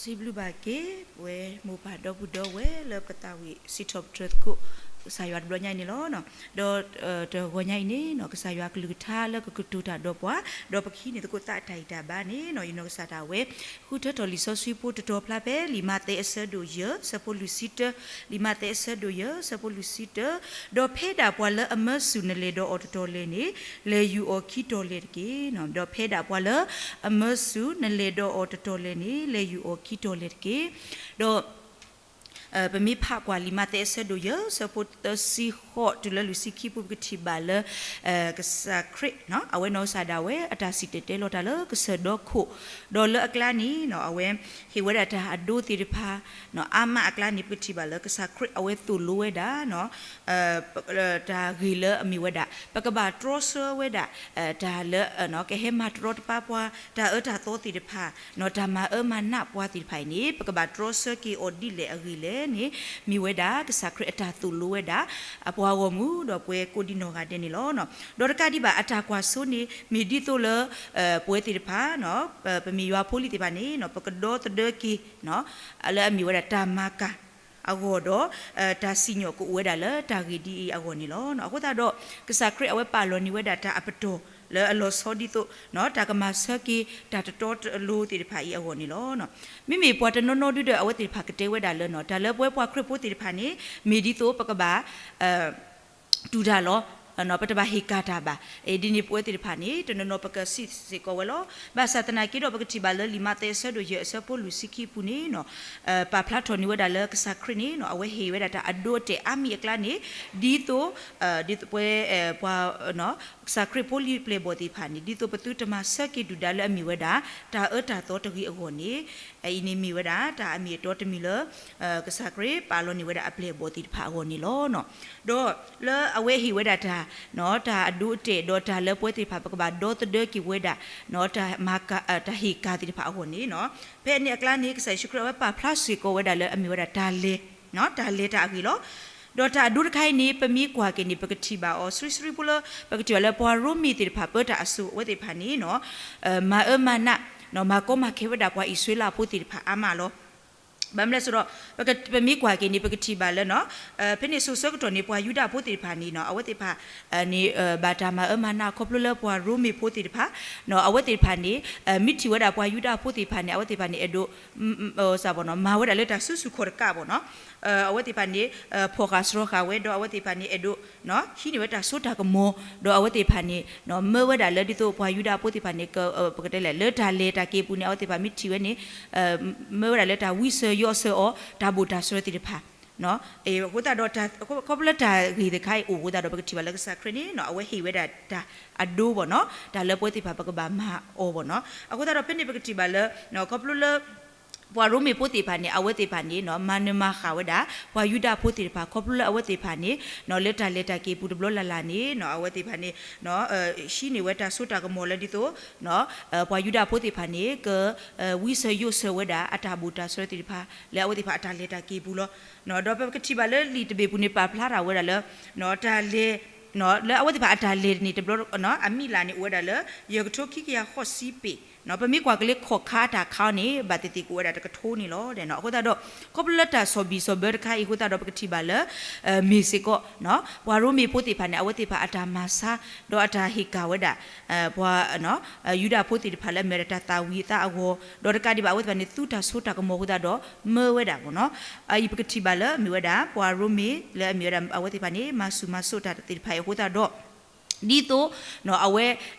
စံးဘျုးဘၣ်က့ၤ ပဝဲမိၢ်ပၢ်ဒီပုၢ်ဒီဝဲၢ်လၢပသးဝံၣ်စံးထီၣ်ပတြၢၤသကိး ကစၢ်ယွၤတဘျီညါအံၤန့ၣ်လီၤ. ဒီးတဂီၤညါအံၤန့ၣ် ကစၢ်ယွၤကလုၢ်ကထါလၢကကတိၤတၢ်ဒီးပှၤ ဒီးပကဟံးန့ၢ်သကိးသးအတၢ်ဂံၢ်တၢ်ဘါန့ၣ် ယနီၢ်ကစၢ်ဒၣ်ဝဲ ဃုထၢထီၣ်လံာ်စီဆှံဖိတတီၤဖျါဖဲ လံာ်မးသဲအဆၢဒိၣ်ယဲၢ် ဆၢဖိလွံၢ်ဆံတၢ, လံာ်မးသဲအဆၢဒိၣ်ယဲၢ် ဆၢဖိလွံၢ်ဆံတၢ, ဒီးဖဲဒၣ်ပှၤလၢအမၢဆူၣ်နလဲၤဒီးအီၤတတီၤလဲၣ်န့ၣ် လဲၤယူၤအီၤခံတီၤလဲၣ်တက့ၢ်. ဒီးဖဲဒၣ်ပှၤလၢအမၢဆူၣ်နလဲၤဒီးအီၤတတီၤလဲၣ်န့ၣ် လဲၤယူၤအီၤခံတီၤလဲၣ်တက့ၢ်. ဒီး ပမ့ၢ်ဖးကွၢ်လံာ်မးသဲအဆၢဒိၣ်ယဲၢ် ဆၢဖိသၢဆံဃိးတုၤလၢလွံၢ်ဆံခံပူၤ ပကထံၣ်ဘၣ်လၢ ကစၢ်ခရံာ် အဝဲနီၢ်ကစၢ်ဒၣ်ဝဲ အတၢ်စံၣ်တဲၤတဲလီၤတၢ်လၢကစၢၢ်ဒီခိၣ်, ဒီးလၢအကျါန့ၣ် အဝဲဟ့ၣ်ဝဲဒၣ်တၢ်အဒိသ့ၣ်တဖၣ် အါမးအကျါန့ၣ် ပကထံၣ်ဘၣ်လၢကစၢ်ခရံာ်အဝဲသိၣ်လိဝဲဒၣ် တၢ်ဂ့ၢ်လၢအမ့ၢ်ဝဲဒၣ် ပကဘၣ်တြီဆၢဝဲဒၣ် တၢ်လၢ ကဟဲမၤတရီတပါပှၤ တၢ်အၢတၢ်သီသ့ၣ်တဖၣ် တၢ်မၤအၢမၤနးပှၤသ့ၣ်တဖၣ်အံၤန့ၣ် ပကဘၣ်တြီဆၢက့ၤအီၤဒ်လဲၣ်အဂ့ၢ်လဲၣ်န့ၣ် မ့ၢ်ဝဲဒၣ်ကစၢ်ခရံာ်အတၢ်သိၣ်လိဝဲဒၣ် အပှၤဂီၢ်မုၢ်ဒီးပှၤကိးဒံနီၢ်ဂၤဒဲးန့ၣ်လီၤ. ဒီးတကးဒံးဘၣ်အတၢ်ကွၢ်စိန့ၣ် မ့ၢ်ဒ်သိးလၢ ပဝဲသ့ၣ်တဖၣ် ပမ့ၢ်ယွၤဖိလံၤသ့ၣ်တဖၣ်န့ၣ် ပကဒီသဒၢက့ၤ လၢအမ့ၢ်ဝဲဒၣ်တၢ်မၤကၤအဂီၢ်ဒီး တၢ်စံၣ်ညီၣ်ကအိၣ်ဝဲဒၣ်လၢတၢ်ဂ့ၢ်ဒ်အံၤအဂီၢ်န့ၣ်လီၤ. အဃိသတးဒီး ကစၢ်ခရံာ်အဝဲပာ်လီၤန့ၢ်ဝဲဒၣ်တၢ်အပတီၢ်လၢအလီၤဆီဒ်သိး တၢ်ကမၤဆၢက့ၤတၢ်တတီတလိၤသ့ၣ်တဖၣ်အံၤအဂီၢ်န့ၣ်လီၤ. မ့မ့ၢ်ပှၤတနီၤနီၤဒုဒီးအဝဲသ့ၣ်တဖၣ်ကတဲဝဲဒၣ်လၢ တၢ်လၢပဝဲပှၤခရံာ်ဖိသ့ၣ်တဖၣ်န့ၣ် မ့ၢ်ဒ်သိးပကဘၣ် တူၢ်တၢ်လီၤ, ပတဘၣ်ဟ့ၣ်ကၤတၢ်ဘၣ်. ဒ်န့ၣ်ပဝဲသ့ၣ်တဖၣ်န့ၣ် တနီၤနီၤပကစံးစ့ၢ်ကီးဝဲလီၤ. ဘၣ်ဆၣ်သနာ်က့ဒီး ပကထံၣ်ဘၣ်လၢလံာ်မးသဲအဆၢဒိၣ်ယဲၢ်အဆၢဖိလွံၢ်ဆံခံပူၤန့ၣ် ပာ်ဖျါထီၣ်န့ၢ်ဝဲဒၣ်လၢကစၢ်ခရံာ်န့ၣ် အဝဲဟ့ၣ်ဝဲဒၣ်တၢ်အဒိအတဲာ်အါမံၤအကျါန့ၣ် ဒ်သိး ဒ်သိးပဝဲ ပှၤ ကစၢ်ခရံာ်ဖိလံၤပျဲၢ်ဘီၣ်သ့ၣ်တဖၣ်န့ၣ် ဒ်သိးပသုတမၤဆၢက့ၤဒုၣ်ဒါလၢအမ့ၢ်ဝဲဒၣ် တၢ်အၢတၢ်သီတဂ့ၤအဂီၢ်န့ၣ် အအံၤန့ၣ်မ့ၢ်ဝဲဒၣ် တၢ်အမ့ၢ်အတီတမံၤလၢ ကစၢ်ခရံာ်ပာ်လီၤန့ၢ်ဝဲဒၣ်အပျဲၢ်အဘီၣ်သ့ၣ်တဖၣ်အဂီၢ်န့ၣ်လီၤ. ဒီးလၢအဝဲဟ့ၣ်ဝဲဒၣ်တၢ် တၢ်အဒိအတဲာ်ဒီးတၢ်လၢပဝဲသ့ၣ်တဖၣ် ပကဘၣ်ဒီသဒၢက့ၤဝဲဒၣ် တၢ်မၤက တၢ်ဟ့ၣ်ကၤသ့ၣ်တဖၣ်အဂီၢ်န့ၣ် ဖဲန့ၣ်အကျါန့ၣ် ကစၢ်ယ့ၣ်ၡူးခရံာ်အဝဲပာ်ဖျါစ့ၢ်ကီးဝဲဒၣ်လၢအမ့ၢ်ဝဲဒၣ်တၢ်လဲၤ တၢ်လဲၤတၢ်အဂ့ၢ်လီၤ. ဒီးတၢ်အဒိတခါအံၤန့ၣ် ပမ့ၢ်ကွၢ်က့ၤန့ၣ် ပကထံၣ်ဘၣ်အီၤ ဆှံဆှံဖိလၢ ပကထံၣ်ဘၣ်လၢပှၤရိမ့ၤသ့ၣ်တဖၣ် ပၢတၢ်အစိၤအဝဲသ့ၣ်တဖၣ်န့ၣ် မၤအၢမၤနး မၤကီမၤခဲဝဲဒၣ်ပှၤအံၣ်စရ့လးဖိသ့ၣ်တဖၣ်အါမးလီၤ. ဘၣ်မနုၤလဲၣ်ဆိုတော့ ပမ့ၢ်ကွၢ်က့ၤန့ၣ် ပကထံၣ်ဘၣ်လၢ ဖဲန့ၣ်စိၤဆၢကတီၢ်န့ၣ် ပှၤယူဒၤဖိသ့ၣ်တဖၣ်န့ၣ် အဝဲသ့ၣ်တဖၣ်န့ၣ် ဘၣ်တၢ်မၤအၢမၤနး ခီဖျိလၢပှၤရိမ့ၤဖိသ့ၣ်တဖၣ် အဝဲသ့ၣ်တဖၣ်န့ၣ် မ့ၢ်ထံၣ်ဝဲဒၣ်ပှၤယူဒၤဖိသ့ၣ်တဖၣ်န့ၣ် အဝဲသ့ၣ်တဖၣ်န့ၣ် အဲၣ်ဒိး မၤဝဲဒၣ်လၢတၢ်စုဆူၣ်ခီၣ်တကးဘၣ်နီၤ. အဝဲသ့ၣ်တဖၣ်န့ၣ် ဖီၣ်ဃာ်စှီၤဃာ်ဝဲ ဒီးအဝဲသ့ၣ်တဖၣ်န့ၣ် အဲၣ်ဒိး ဟံးန့ၢ်ဝဲတၢ်စိတၢ်ကမီၤ ဒီးအဝဲသ့ၣ်တဖၣ်န့ၣ် မၢဝဲဒၣ်လၢဒ်သိးပှၤယူဒၤဖိသ့ၣ်တဖၣ်န့ၣ် ပကတဲလဲၣ် လၢတၢ်လဲၤတၢ်က့ၤအပူၤန့ၣ် အဝဲသ့ၣ်တဖၣ်မ့ၢ်ထံၣ်ဝဲန့ၣ် မၢဝဲဒၣ်လၢတၢ်ဝံစၢၤယိးစၢၤအီၤ တၢ်ဘိၣ်တၢ်စၢၤသ့ၣ်တဖၣ် အဃိသတးဒီး ခီဖျိလၢတၢ်ဂ့ၢ်တခါအံၤအိၣ်အဃိသတးဒီး ပကထံၣ်ဘၣ်လၢကစၢ်ခရံာ်န့ၣ် အဝဲဟ့ၣ်ဝဲဒၣ်တၢ်အဒိဘၣ်နီၤ တၢ်လၢပဝဲသ့ၣ်တဖၣ်ပကဘၣ်မၤအီၤဘၣ်နီၤ. အဃိသတးဒီး ဖဲန့ၣ်ပကထံၣ်ဘၣ်လၢ ခီဖျိလၢ ပှၤရိမ့ၤဖိသ့ၣ်တဖၣ်န့ၣ် အဝဲသ့ၣ်တဖၣ်န့ၣ် မၤနၢၤမၤဃၣ်ဝဲဒၣ် ပှၤယူဒၤဖိသ့ၣ်တဖၣ် ခီဖျိလၢအဝဲသ့ၣ်တဖၣ်န့ၣ် လၢတၢ်လဲၤတၢ်က့ၤပူၤတဘျီလၢ်လၢ်န့ၣ် အဝဲသ့ၣ်တဖၣ်န့ၣ် ဟံးန့ၢ်ဝဲတၢ်စိတၢ်ကမီၤလၢဒ်သိး ပှၤယူဒၤဖိသ့ၣ်တဖၣ်န့ၣ် ကဝံစၢၤယိးစၢၤဝဲဒၣ်အတၢ်ဘိၣ်တၢ်စၢၤသ့ၣ်တဖၣ် လၢအဝဲသ့ၣ်တဖၣ်အတၢ်လဲၤတၢ်က့ၤပူၤလီၤ. ဒီးပကထံၣ်ဘၣ်လၢလံာ်တဘ့ၣ်ပူၤန့ၣ် ပာ်ဖျါထီၣ်ဝဲဒၣ်လၢ တၢ်လဲၤ လၢအဝဲသ့ၣ်တဖၣ်အတၢ်လဲၤန့ၣ် တဘျီ အမံၤလၢ်န့ၣ် အိၣ်ဝဲဒၣ်လၢ ယဲၢ်ကထိခံကယၤဃိးဆံပ့ၣ် ပမ့ၢ်ကွၢ်က့ၤလၢခီၣ်ခါတၢ်ခါန့ၣ် ဘၣ်သ့ၣ်သ့ၣ်ကအိၣ်ဝဲဒၣ်တကထိန့ၣ်လီၤ. အဃိသတးဒီး ခီဖျိလၢတၢ်ဆီၣ်ဘံၣ်ဆီၣ်ဘၢတခါအံၤအဃိသတးဒီး ပကထံၣ်ဘၣ်လၢ မ့ၢ်စ့ၢ်ကီး ပှၤရိမ့ၤဖိသ့ၣ်တဖၣ်န့ၣ် အဝဲသ့ၣ်တဖၣ်အတၢ်မၤဆါ ဒီးအတၢ်ဟ့ၣ်ကၤဝဲဒၣ် ပှၤ ယူဒၤဖိသ့ၣ်တဖၣ်လၢအမ့ၢ်ဝဲဒၣ်တၢ်သၣ်ဝံၤအသးအဂီၢ် ဒီးတကးဒံးဘၣ်အဝဲသ့ၣ်တဖၣ်န့ၣ် သူတၢ်စိတၢ်ကမီၤအဃိသတးဒီး မၢဝဲဒၣ်ဘၣ်နီၤ. အအံၤပကထံၣ်ဘၣ်လၢအမ့ၢ်ဝဲဒၣ် ပှၤရိမ့ၤလၢအမ့ၢ်ဝဲဒၣ်အဝဲသ့ၣ်တဖၣ်န့ၣ် မၤဆူၣ်မၤစိးတၢ်သ့ၣ်တဖၣ်အံၤအဃိသတးဒီး ဒ်သိး အဝဲ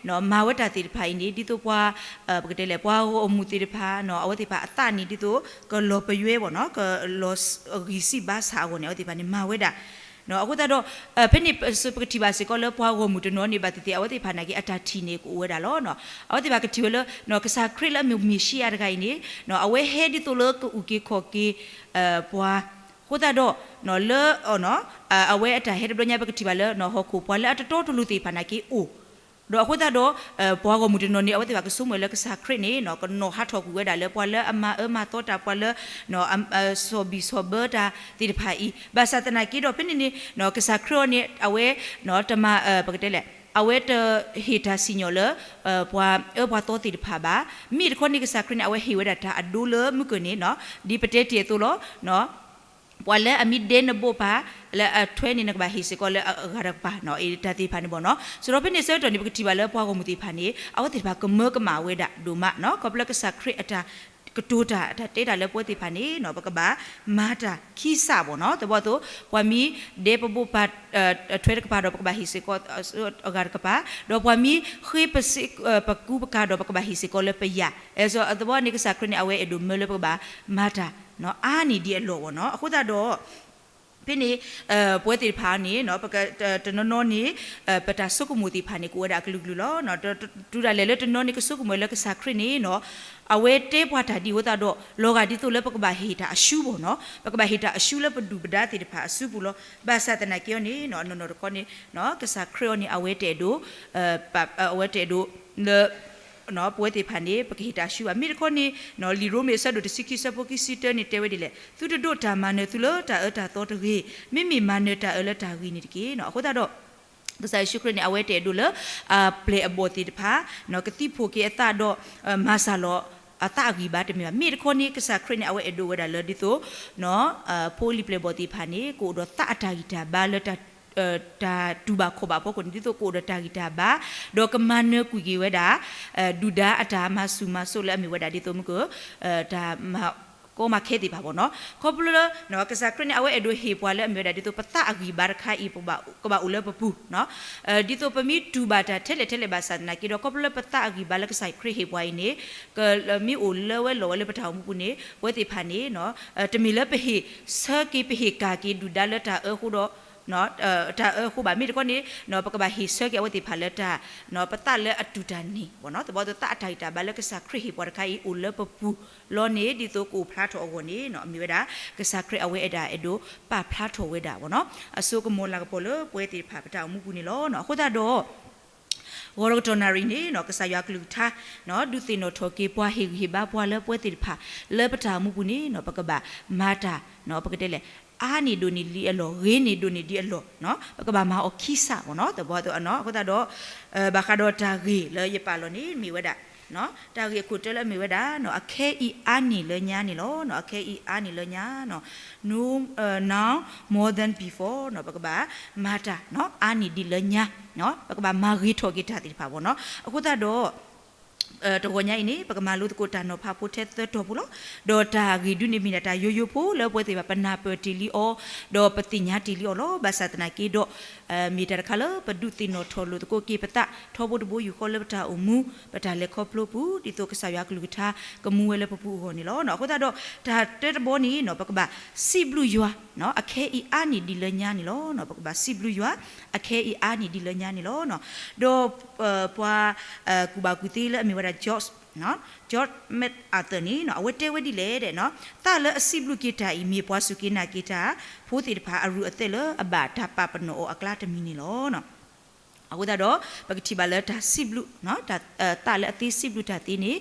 မၤဝဲတၢ်သ့ၣ်တဖၣ်အံၤန့ၣ် ဒ်သိးပှၤ ပကတဲလဲၣ် ပှၤဂီၢ်မုၢ်သ့ၣ်တဖၣ် အဝဲသ့ၣ်တဖၣ်အသးန့ၣ် ဒ်သိးကလီၤပယွဲဘၣ်နီၤ ကလီၤဂံၢ်စၢ်ဘါစၢ်အဂီၢ်န့ၣ် အဝဲသ့ၣ်တဖၣ်န့ၣ် မၤဝဲဒၣ် အဃိသတးဒီး ဖဲန့ၣ် ပကထံၣ်ဘၣ်စ့ၢ်ကီးလၢပှၤဂီၢ်မုၢ်တနီၤန့ၣ် ဘၣ်သ့ၣ်သ့ၣ် အဝဲသ့ၣ်တဖၣ်နာ်က့ အတၢ်ထံၣ်န့ၣ် ကအိၣ်ဝဲဒၣ်လီၤ. အဝဲသ့ၣ်တဖၣ်ကထံၣ်ဝဲလၢ ကစၢ်ခရံာ်လၢအမ့ၢ်မ့ၣ်ၡံအၤတဂၤအံၤန့ၣ် အဝဲဟဲဒ်သိးလၢကအုၣ်က့ၤခီၣ်က့ၤ ပှၤ အဃိသတးဒီး လၢ အဝဲအတၢ်ဟဲတဘျီညါ ပကထံၣ်ဘၣ်လၢ ဟီၣ်ခိၣ်ပှၤလၢအတတီတလိၤသ့ၣ်တဖၣ်နာ်က့အိၣ် ဒီးအဃိသတးဒီး ပှၤဂီၢ်မုၢ်တနီၤန့ၣ် အဝဲသ့ၣ်တဖၣ်ကဆိကမိၣ်လၢကစၢ်ခရံာ်န့ၣ် ကနီၤဟးထီၣ်ကွံာ်ဝဲဒၣ်လၢပှၤလၢအမၤအၢမၤသီတၢ် ပှၤလၢ ဆီၣ်ဘံၣ်ဆီၣ်ဘၢတၢ်သ့ၣ်တဖၣ်အံၤ ဘၣ်ဆၣ်သနာ်က့ဒီး ဖဲန့ၣ်န့ၣ် ကစၢ်ခရံာ်အံၤန့ၣ် အဝဲ တမၤ ပကတဲလဲၣ် အဝဲတဟ့ၣ်တၢ်စံၣ်ညီၣ်လၢ ပှၤအၢပှၤသီသ့ၣ်တဖၣ်ဘၣ်. မ့ၢ်တခီန့ၣ် ကစၢ်ခရံာ်န့ၣ် အဝဲဟ့ၣ်ဝဲဒၣ်တၢ်အဒိလၢမုၢ်ကၢၢ်န့ၣ် ဒ်ပတဲတ့ၢ်အသိးလီၤ. ပှၤလၢအမ့ၢ်ဒဲနဘိၣ်ပၢ် လၢအထွဲန့ၣ် နကဘၣ်ဟ့ၣ်စ့ၢ်ကီးလၢအဂၤတကပၤ တၢ်သ့ၣ်တဖၣ်န့ၣ်ဘၣ်နီၤ. စးထီၣ်ဖဲန့ၣ်ဆၢကတီၢ်န့ၣ် ပကထံၣ်ဘၣ်လၢပှၤဂီၢ်မုၢ်သ့ၣ်တဖၣ်န့ၣ် အဝဲသ့ၣ်တဖၣ်ကမၢကမၣ်ဝဲဒၣ်ဒိၣ်မးနီၤ. ခီဖျိလၢကစၢ်ခရံာ်အတၢ်ကတိၤတၢ် အတၢ်တဲတၢ်လၢပဝဲသ့ၣ်တဖၣ်န့ၣ် ပကဘၣ်မၤတၢ်ခံစးဘၣ်နီၤ. သဘီအသိး ပှၤမ့ၢ်ဒဲပဘိၣ်ပၢ် ထွဲတကပၤဒီး ပကဘၣ်ဟ့ၣ်စ့ၢ်ကီး အဂၤတကပၤ, ဒီးပှၤမ့ၢ်ဃ့ပစ့ ပကူပကၤဒီး ပကဘၣ်ဟ့ၣ်စ့ၢ်ကီးလၢပယၤ. သဘီန့ၣ် ကစၢ်ခရံာ်န့ၣ် အဝဲအဲၣ်ဒိးမၢလၢပကဘၣ်မၤတၢ် အါန့ၢ်ဒံးအလီၢ်ဘၣ်နီၤ. အဃိသတးဒီး ဖဲန့ၣ် ပဝဲသ့ၣ်တဖၣ်န့ၣ် တနီၤနီၤန့ၣ် ပတၢ်ဆိကမိၣ်သ့ၣ်တဖၣ်န့ၣ် ကအိၣ်ဝဲဒၣ်အကလုာ်ကလုာ်လီၤ. တုၤဒၣ်လဲာ်လၢတနီၤန့ၣ် ကဆိကမိၣ်လၢကစၢ်ခရံာ်န့ၣ် အဝဲတဲပှၤတၢ်ဒ်အဃိသတးဒီး လီၤဂာ်ဒ်သိးလၢပကဘၣ်ဟ့ၣ်တၢ်အရှုံးဘၣ်နီၤ. ပကဘၣ်ဟ့ၣ်တၢ်အရှုံးလၢပဒုၣ်ပဒါသ့ၣ်တဖၣ်အစုပူၤလီၤ. ဘၣ်ဆၣ်သနာ်က့အီၤန့ၣ် နီၢ်နီၢ်တခီန့ၣ် ကစၢ်ခရံာ်အီၤန့ၣ် အဝဲတအဲၣ်ဒိး အဝဲတအဲၣ်ဒိးလၢ ပဝဲသ့ၣ်တဖၣ်န့ၣ် ပကဟ့ၣ်တၢ်အရှုံးဘၣ်. မ့ၢ်တခီန့ၣ် လံာ်ရိမ့ၤအဆၢဒိၣ်တဆံခံ အဆၢဖိခံဆံတၢန့ၣ် တဲဝဲဒ်လဲၣ်, သုတဒိးတၢ်မၤနၢၤသုလၢတၢ်အၢတၢ်သီတဂ့ၤ, မ့မ့ၢ်မၤနၢၤတၢ်အၢလၢတၢ်ဂ့ၤန့ၣ်တက့ၢ်. အဃိသတးဒီး ကစၢ်ယ့ၣ်ၡူးခရံာ်န့ၣ် အဝဲတအဲၣ်ဒိးလၢ အပျဲၢ်အဘီၣ်သ့ၣ်တဖၣ် ကသံၣ်ဖှိၣ်က့ၤအသးဒီး မၤစှၤလီၤအသးအဂံၢ်ဘါတမ့ၢ်ဘၣ်. မ့ၢ်တခီန့ၣ် ကစၢ်ခရံာ်န့ၣ် အဝဲအဲၣ်ဒိးဝဲဒၣ်လၢဒ်သိး ဖိလံၤပျဲၢ်ဘီၣ်သ့ၣ်တဖၣ်န့ၣ် ကအိၣ်ဒီးသးအတၢ်ဂံၢ်တၢ်ဘါလၢ တၢ်တူၢ်ဘၣ်ခီၣ်ဘၣ်အဖီခိၣ်န့ၣ် ဒ်သိးကအိၣ်ဒီးတၢ်ဂံၢ်တၢ်ဘါ, ဒီးကမၤနၢၤကွံာ်က့ၤဝဲဒၣ် ဒုၣ်ဒါအတၢ်မၤဆူၣ်မၤစိးလၢအမ့ၢ်ဝဲဒၣ်ဒ်သိးမုၢ်က တၢ်မၤကီမၤခဲသ့ၣ်တဖၣ်ဘၣ်နီၤ. ခီဖျိလၢ ကစၢ်ခရံာ်န့ၣ် အဝဲအဲၣ်ဒိးဟ့ၣ်ပှၤလၢအမ့ၢ်ဝဲဒၣ်ဒ်သိးပသးအဂံၢ်ဘါတခါအံၤ ကဘၣ်အိၣ်လၢပပူၤ ဒ်သိးပမ့ၢ်တူၢ်ဘၣ်တၢ်ထဲလဲၣ်ထဲလဲၣ်ဘၣ်ဆၣ်သနာ်က့ဒီး ခီဖျိလၢပသးအဂံၢ်ဘါလၢကစၢ်ခရံာ်ဟ့ၣ်ပှၤအံၤန့ၣ် ကမ့ၢ်အိၣ်လၢဝဲလီၤဝဲလၢပတၢ်အိၣ်မူပူၤန့ၣ် ပဝဲသ့ၣ်တဖၣ်န့ၣ် တမ့ၢ်လၢပဟ့ၣ်ဆၢက့ၤ ပဟ့ၣ်ကၣ်က့ၤဒုၣ်ဒါလၢတၢ်အၢဃိဒီး တၢ်အၢဃိဘၣ်. မ့ၢ်တခီန့ၣ် ပကဘၣ်ဟ့ၣ်ဆၢက့ၤအဝဲသ့ၣ်တဖၣ်လၢတၢ် ပသးလၢအတူၢ်တၢ်န့ၢ်ဘၣ်နီၤ. သဘီသးအတၢ်ဂံၢ်တၢ်ဘါလၢကစၢ်ခရံာ်ဟ့ၣ်ပှၤတခါအံၤ အိၣ်လၢပပူၤလီၤန့ၣ် ဒ်သိးကအိၣ်ဖျါထီၣ်အဂီၢ်န့ၣ် အမ့ၢ်ဝဲဒၣ် ကစၢ်ခရံာ်အဝဲအဲၣ်ဒိးအဲၣ်ဒိးပာ်ဖျါထီၣ်ဝဲဒၣ်ဘၣ်နီၤ အစိကမီၤလၤကပီၤလၢပဝဲသ့ၣ်တဖၣ်ပတၢ်အိၣ်မူပူၤန့ၣ်လီၤ. အဃိသတးဒီး ဂီၤလၢကတီၢ်နၣ်ရံၣ်န့ၣ် ကစၢ်ယွၤကလုၢ်ကထါ ဒုးသ့ၣ်နီၣ်ထီၣ်က့ၤပှၤဟ့ၣ်ဂံၢ်ဟ့ၣ်ဘါပှၤလၢပဝဲသ့ၣ်တဖၣ် လၢပတၢ်အိၣ်မူပူၤန့ၣ် ပကဘၣ်မၤတၢ် ပကတဲလဲၣ် အါန့ၢ်ဒိၣ်န့ၢ်ဒံးအလီၢ် ဂ့ၤန့ၢ်ဒိၣ်န့ၢ်ဒံးအလီၢ် ပကဘၣ်မၤအီၤခံစးဘၣ်နီၤ. သဘီသး အဃိသတးဒီး ဘၣ်ဃးဒီးတၢ်ဂ့ၢ်လၢယပာ်လီၤန့ၣ် မ့ၢ်ဝဲဒၣ် တၢ်ဂ့ၢ်အခိၣ်တၢလၢအမ့ၢ်ဝဲဒၣ် အခဲအံၤအါန့ၢ်လၢညါန့ၣ်လီၤ. အခဲအံၤအါန့ၢ်လၢညါ No, now more than before ပကဘၣ်မၤတၢ် အါန့ၢ်ဒံးလၢညါ ပကဘၣ်မၤဂ့ၤထီၣ်က့ၤတၢ်သ့ၣ်တဖၣ်ဘၣ်နီၤ. အဃိသတးဒီး တဂီၤညါအံၤန့ၣ် ပကမၤလိသကိးတၢ်နီၤဖးဖိထဲသၢတီၢ်ဖိလီၤ. ဒီးတၢ်ဂ့ၢ်ဒုန့ၣ်မ့ၢ်ဒၣ်တၢ်ယိယိဖိလၢပဝဲသ့ၣ်တဖၣ် ပနၢ်ပၢၢ်တ့ၢ်လံအီၤ ဒီးပသ့ၣ်ညါတ့ၢ်လံအီၤလီၤ. ဘၣ်ဆၣ်သနာ်က့ဒီး မ့ၢ်တၢ်တခါလၢပဒုးသ့ၣ်နီၣ်ထီၣ်လိာ်သကိးက့ၤပသး ထီဘိတဘိယူၢ်ဃီလၢပတၢ်အိၣ်မူ ပတၢ်လဲၤခီဖျိပူၤ ဒ်သိးကစၢ်ယွၤကလုၢ်ကထါကမူဝဲလၢပပူၤအဂီၢ်န့ၣ်လီၤ. အဃိသတးဒီး တၢ်တၢတဘီန့ၣ် ပကဘၣ်စံးဘျုးယွၤ အခဲအံၤအါန့ၢ်ဒံးလၢညါန့ၣ်လီၤ. ပကဘၣ်စံးဘျုးယွၤ အခဲအံၤအါန့ၢ်ဒံးလၢညါန့ၣ်လီၤ. ဒီး ပှၤကူၣ်ဘၣ်ကူၣ်သ့လၢအမ့ၢ်ဝဲဒၣ် George George MacArthur န့ၣ် အဝဲတဲဝဲဒ်လဲၣ်ဒီး သးလၢအစံးဘျုးက့ၤတၢ်အံၤ မ့ၢ်ပှၤစူၢ်က့ၤနာ်က့ၤတၢ်ဖိသ့ၣ်တဖၣ်အရူၢ်အသဲးလၢအဘၣ်တၢ်ပာ်ပနီၣ်အီၤအကျါတမံၤန့ၣ်လီၤ. အဃိသတးဒီး ပကထံၣ်ဘၣ်လၢတၢ်စံးဘျုး သးလၢအသ့စံးဘျုးတၢ်သ့န့ၣ်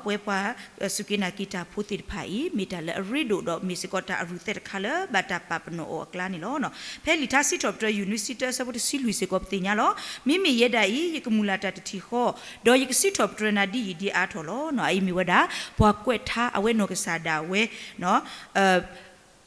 ပဝဲပှၤစူၢ်က့ၤနာ်က့ၤတၢ်ဖိသ့ၣ်တဖၣ်အံၤ မ့ၢ်တၢ်လၢအရ့ဒိၣ်ဒီး မ့ၢ်စ့ၢ်ကီးတၢ်အရူၢ်သဲးတခါလၢဘၣ်တၢ်ပာ်ပနီၣ်အီၤအကျါန့ၣ်လီၤ. ဖဲလံာ်ထါစံးထီၣ်ပတြၢၤ ယူၢ်နွံဆံတၢ အဆၢဖိတဆံလွံၢ်စ့ၢ်ကီး ပသ့ၣ်ညါလီၤ. မ့မ့ၢ်ယဲဒၣ်အံၤ ယကမုၢ်လၢ်တၢ်တထံၣ်ဃီ, ဒီးယကစံးထီၣ်ပတြၢၤနၤဒ်ယံာ်ဒ်အါထီၣ်လီၤ. အအံၤမ့ၢ်ဝဲဒၣ် ပှၤကွဲးထါအဝဲနီၢ်ကစၢ်ဒၣ်ဝဲ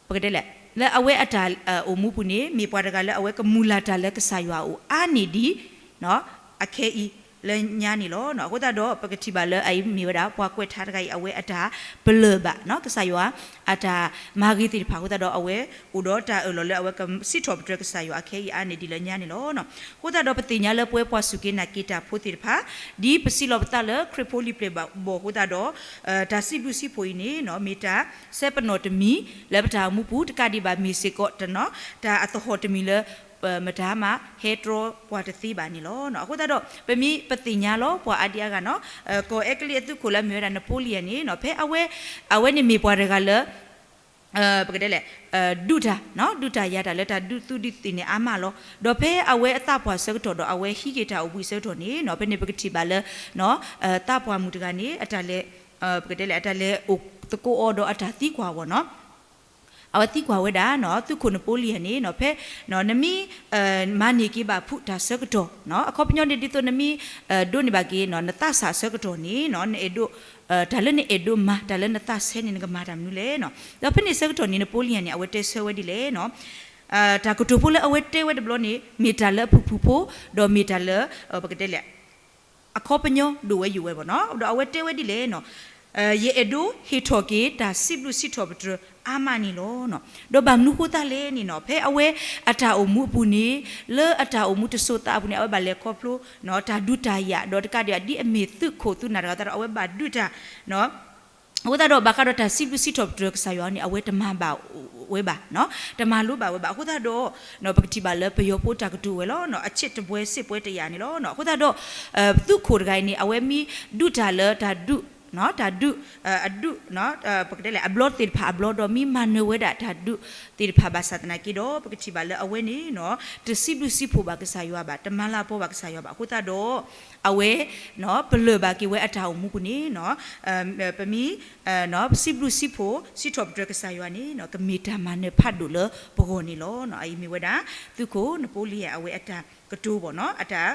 ပကတဲလဲၣ် လၢအဝဲအတၢ်အိၣ်မူပူၤန့ၣ် မ့ၢ်ပှၤတဂၤလၢအဝဲကမုၢ်လၢ်တၢ်လၢကစၢ်ယွၤအအိၣ်အါန့ၢ်ဒံး အခဲအံၤလၢညါန့ၣ်လီၤ. အဃိသတးဒီး ပကထံၣ်ဘၣ်လၢအအံၤမ့ၢ်ဝဲဒၣ် ပှၤကွဲးထါတဂၤအံၤ အဝဲအတၢ်ပလၢၢ်ဘၣ် ကစၢ်ယွၤအတၢ်မၤဂ့ၤသ့ၣ်တဖၣ်အဃိသတးဒီး အဝဲအိၣ်ဒီးတၢ်အၢၣ်လီၤလၢအဝဲကစံးထီၣ်ပတြၢၤကစၢ်ယွၤအခဲအံၤအါန့ၢ်ဒံးလၢညါန့ၣ်လီၤ. အဃိသတးဒီး ပသ့ၣ်ညါလၢပဝဲပှၤစူၢ်က့ၤနာ်က့ၤတၢ်ဖိသ့ၣ်တဖၣ် ဒ်ပစံးလီၤပသးလၢခရံာ်ဖိလံၤပျဲၢ်ဘီၣ်အဃိသတးဒီး တၢ်စံးဘျုးစံးဖှိၣ်အံၤန့ၣ် မ့ၢ်တၢ်ဆၢပနီၣ်တမံၤလၢပတၢ်အိၣ်မူပူၤ တကးဒံးဘၣ်မ့ၢ်စ့ၢ်ကီး တၢ်အသဟီၣ်တမံၤလၢ မတၤမးဟဲတြီပှၤတသ့ဘၣ်န့ၣ်လီၤ. အဃိသတးဒီး ပမ့ၢ်ပသ့ၣ်ညါလီၤ ပှၤအါဒံအါဂၤနီၤ ကီၢ်အဲကလံးအသုးခိၣ်လၢအမ့ၢ်ဝဲဒၣ် Napoleon န့ၣ် ဖဲအဝဲ အဝဲန့ၣ်မ့ၢ်ပှၤတဂၤလၢ ပကတဲလဲၣ် ဒုးတၢ် ဒုးတၢ်ယၤတၢ်လၢတၢ်ဒုးသူဒုးသ့ၣ်န့ၣ်အါမးလီၤ. ဒီးဖဲအဝဲအသးပှၢ်ဆၢကတီၢ်ဒီး အဝဲဟံးက့ၤတၢ်အိၣ်ဘှံးအဆၢကတီၢ်န့ၣ် ဖဲန့ၣ်ပကထံၣ်ဘၣ်လၢ သးပှၢ်မုၣ်တဂၤန့ၣ် အတၢ်လဲၤ ပကတဲလဲၣ် အတၢ်လဲၤအိၣ်သကိးအီၤဒီးအတၢ်သံကွၢ်အီၤနီၤ အဝဲသံကွၢ်ဝဲဒၣ် သုးခိၣ်နပိလံယၤန့ၣ် ဖဲ နမ့ၢ် မၤန့ၢ်က့ၤဘၣ်ဖုးတၢ်ဆၢကတီၢ် အခီပညီန့ၣ် ဒ်သိးနမ့ၢ် ဒိးန့ၢ်ဘၣ်က့ၤ နသးစၢ်ဆၢကတီၢ်န့ၣ် နအဲၣ်ဒိး တၢ်လၢနအဲၣ်ဒိးမၤ တၢ်လၢနသးဆၢန့ၣ် နကမၤတၢ်မနုၤလဲၣ်. ဒီးဖဲန့ၣ်ဆၢကတီၢ်န့ၣ် နပိလံယၤန့ၣ် အဝဲတဲဆၢဝဲဒ်လဲၣ် တၢ်ကတိၤဖိလၢအဝဲတဲဝဲတဘျီန့ၣ် မ့ၢ်တၢ်လၢအဖုၣ်ဖုၣ်ဖိ ဒီးမ့ၢ်တၢ်လၢ ပကတဲလဲၣ် အခီပညီဒိၣ်ဝဲယိာ်ဝဲဘၣ်နီၤ. ဒီးအဝဲတဲဝဲဒ်လဲၣ်နီၤ, ယအဲၣ်ဒိးဟ့ၣ်ထီၣ်က့ၤတၢ်စံးဘျုးစံးထီၣ်ပတြၢၤအါမးန့ၣ်လီၤ. ဒီးဘၣ်မနုၤဃိသတးလဲၣ်န့ၣ်နီၤ, ဖဲအဝဲအတၢ်အိၣ်မူအပူၤန့ၣ် လၢအတၢ်အိၣ်မူတစိၤသးအပူၤန့ၣ် အဝဲဘၣ်လဲၤခီဖျိ တၢ်ဒုးတၢ်ယၤ ဒီးတကးဒံးဘၣ် ဒ်အမ့ၢ်သုးခိၣ်သုးနၢ်တဂၤသတးဒီး အဝဲဘၣ်ဒုးတၢ် အဃိသတးဒီး ဘၣ်ဃးဒီးတၢ်စံးဘျုးစံးထီၣ်ပတြၢၤကစၢ်ယွၤန့ၣ် အဝဲတမၤဘၣ်ဝဲဘၣ်, တမၤလိဘၣ်ဝဲဘၣ်. အဃိသတးဒီး ပကထံၣ်ဘၣ်လၢပယီၤဖိတၢ်ကတိၤဝဲလီၤ, အချစ်တပွဲ စစ်ပွဲတရာ န့ၣ်လီၤ. အဃိသတးဒီး သုးခိၣ်တဂၤအံၤန့ၣ် အဝဲမ့ၢ်ဒုးတၢ်လၢတၢ်ဒုး တၢ်ဒုး အဒုး ပကတဲလဲၣ် အဘျီသ့ၣ်တဖၣ်အဘျီ ဒီးမ့ၢ်မၤနၢၤဝဲဒၣ်တၢ်ဒုးသ့ၣ်တဖၣ်ဘၣ်ဆၣ်သနာ်က့ဒီး ပကထံၣ်ဘၣ်လၢအဝဲန့ၣ် တစံးဘျုးစံးဖှိၣ်ဘၣ်ကစၢ်ယွၤဘၣ်, တမၤလၤကပီၤဘၣ်ကစၢ်ယွၤဘၣ်. အဃိသတးဒီး အဝဲ ပလၢၢ်ဘၣ်က့ၤဝဲအတၢ်အိၣ်မူပူၤန့ၣ် ပမ့ၢ် စံးဘျုးစံးဖှိၣ် စံးထီၣ်ပတြၢၤကစၢ်ယွၤန့ၣ် ကမ့ၢ်တၢ်မၤနၢၤဖးဒိၣ်လၢပဂီၢ်န့ၣ်လီၤ. အအံၤမ့ၢ်ဝဲဒၣ် သုးခိၣ်နပိလံယၤအဝဲအတၢ်ကတိၤဘၣ်နီၤ, အတၢ်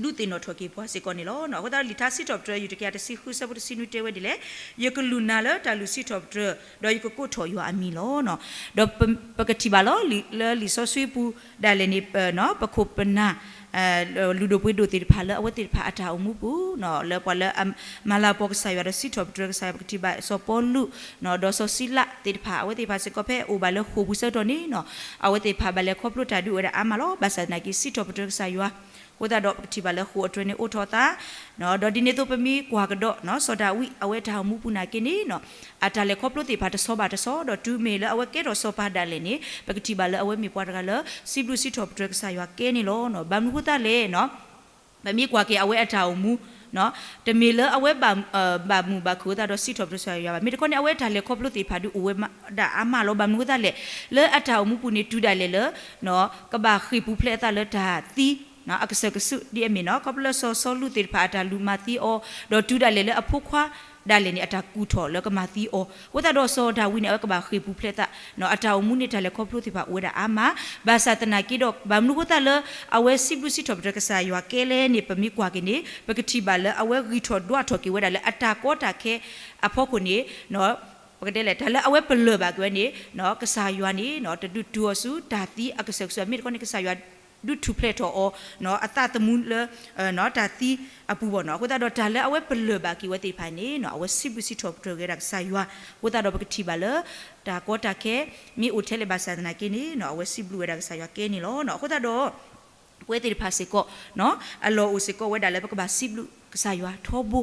ဒုးသ့ၣ်နီၣ်ထီၣ်က့ၤပှၤစ့ၢ်ကီးန့ၣ်လီၤ. အဃိသတးဒီး လံာ်ထါစံးထီၣ်ပတြၢၤ ယူၢ်တကယၤတဆံဃု ဆၢဖိတဆံနွံတဲဝဲဒ်လဲၣ်, ယကလူၢ်နၤလၢတၢ်လုၢ်စံးထီၣ်ပတြၢၤ ဒီးယကကိးထီၣ်ယွၤအမံၤလီၤ. ဒီးပကထံၣ်ဘၣ်လီၤ လၢလံာ်စီဆှံပူၤဒၣ်လဲာ်န့ၣ် ပခိၣ်ပနၢ် လုၢ်ဒိၣ်ပှ့ၤဒိၣ်သ့ၣ်တဖၣ်လၢအဝဲသ့ၣ်တဖၣ်အတၢ်အိၣ်မူပူၤ လၢပှၤလၢအမၤလၤကပီၤကစၢ်ယွၤဒီးစံးထီၣ်ပတြၢၤကစၢ်ယွၤ ပကထံၣ်ဘၣ်စီၤပီလူး ဒီးစီၤစံလးသ့ၣ်တဖၣ် အဝဲသ့ၣ်တဖၣ်စ့ၢ်ကီးဖဲအအိၣ်ဘၣ်လၢဃိာ်ပူၤဆၢကတီၢ်န့ၣ် အဝဲသ့ၣ်တဖၣ်ဘၣ်လဲၤခီဖျိတၢ်ဒုးအိၣ်ဝဲဒၣ်အါမးလီၤ. ဘၣ်ဆၣ်သနာ်က့ စံးထီၣ်ပတြၢၤကစၢ်ယွၤ အဃိသတးဒီး ပကထံၣ်ဘၣ်လၢဃိာ်အတြဲၤန့ၣ်အိးထီၣ်အသး ဒီးဒ်န့ၣ်အသိးပမ့ၢ်ကွၢ်ကဒီး စီၤဒၤဝံးအဝဲတၢ်အိၣ်မူပူၤနာ်က့န့ၣ် အတၢ်လဲၤခီဖျိသ့ၣ်တဖၣ်တဆီဘၣ်တဆီ ဒီးတုၤမ့ၢ်လၢအဝဲကဲထီၣ်စီၤပၤဒၣ်လဲာ်န့ၣ် ပကထံၣ်ဘၣ်လၢအဝဲမ့ၢ်ပှၤတဂၤလၢ စံးဘျုးစံးထီၣ်ပတြၢၤကစၢ်ယွၤကဲန့ၣ်လီၤ. ဘၣ်မနုၤဃိသတးလဲၣ် ပမ့ၢ်ကွၢ်က့ၤအဝဲအတၢ်အိၣ်မူ တမ့ၢ်လၢအဝဲဘၣ်မုာ်ဘၣ်ခုၣ်အသးဒီးစံးထီၣ်ပတြၢၤကစၢ်ယွၤဘၣ်. မ့ၢ်တခီန့ၣ် အဝဲတၢ်လဲၤခီဖျိသ့ၣ်တဖၣ်ဒုးအိၣ်ဝဲဒၣ်အါမးလီၤ. ဘၣ်မနုၤဃိသတးလဲၣ် လၢအတၢ်အိၣ်မူပူၤန့ၣ် တုၤဒၣ်လဲာ်လၢ ကဘၣ်ဃ့ၢ်ပူၤဖျဲးအသးလၢတၢ်သံ အကစၢၢ်ကစုၣ်ဒ်အမ့ၢ်နီၤ ခီဖျိလၢစီၤစီလူးသ့ၣ်တဖၣ်အတၢ်လူၤမၤသံအီၤ ဒီးတုၤဒၣ်လဲာ်လၢအဖိခွါဒၣ်လဲာ်န့ၣ် အတၢ်ကူၣ်ထီၣ်လၢကမၤသံအီၤ အဃိသတးဒီးစီၤဒၤဝံးန့ၣ် အဝဲကဘၣ်ဃ့ၢ်ပူၤဖျဲးသး အတၢ်အိၣ်မူန့ၣ် တၢ်လဲၤခီဖျိသ့ၣ်တဖၣ်အိၣ်ဝဲဒၣ်အါမး ဘၣ်ဆၣ်သနာ်က့ဒီး ဘၣ်မနုၤဃိသတးလၢ အဝဲစံးဘျုးစံးထီၣ်ပတြၢၤကစၢ်ယွၤကဲလဲၣ်န့ၣ် ပမ့ၢ်ကွၢ်က့ၤန့ၣ် ပကထံၣ်ဘၣ်လၢအဝဲဂံၢ်ထီၣ်ဒွးထီၣ်က့ၤဝဲဒၣ်လၢအတၢ်ကီတၢ်ခဲအဖီခိၣ်န့ၣ် ပကတဲလဲၣ် တၢ်လၢအဝဲပလၢၢ်ဘၣ်က့ၤဝဲန့ၣ် ကစၢ်ယွၤန့ၣ် တဒုးတုၤအီၤဆူတၢ်သံအကစၢၢ်ကစုၣ် မ့ၢ်တခီန့ၣ် ကစၢ်ယွၤဒုးထူၣ်ဖျဲးထီၣ်အီၤ အသးသမူလၢ တၢ်သံအပူၤဘၣ်နီၤ. အဃိသတးဒီးတၢ်လၢအဝဲပလၢၢ်ဘၣ်က့ၤဝဲသ့ၣ်တဖၣ်န့ၣ် အဝဲစံးဘျုးစံးထီၣ်ပတြၢၤက့ၤဝဲဒၣ်ကစၢ်ယွၤ အဃိသတးဒီးပကထံၣ်ဘၣ်လၢ တၢ်ကီတၢ်ခဲ မ့ၢ်အိၣ်ထဲလဲၣ်ဘၣ်ဆၣ်သနာ်က့န့ၣ် အဝဲစံးဘျုးဝဲဒၣ်ကစၢ်ယွၤကဲန့ၣ်လီၤ. အဃိသတးဒီး ပဝဲသ့ၣ်တဖၣ်စ့ၢ်ကီး အလီၢ်အိၣ်စ့ၢ်ကီးဝဲဒၣ်လၢပကဘၣ်စံးဘျုးကစၢ်ယွၤထီဘိ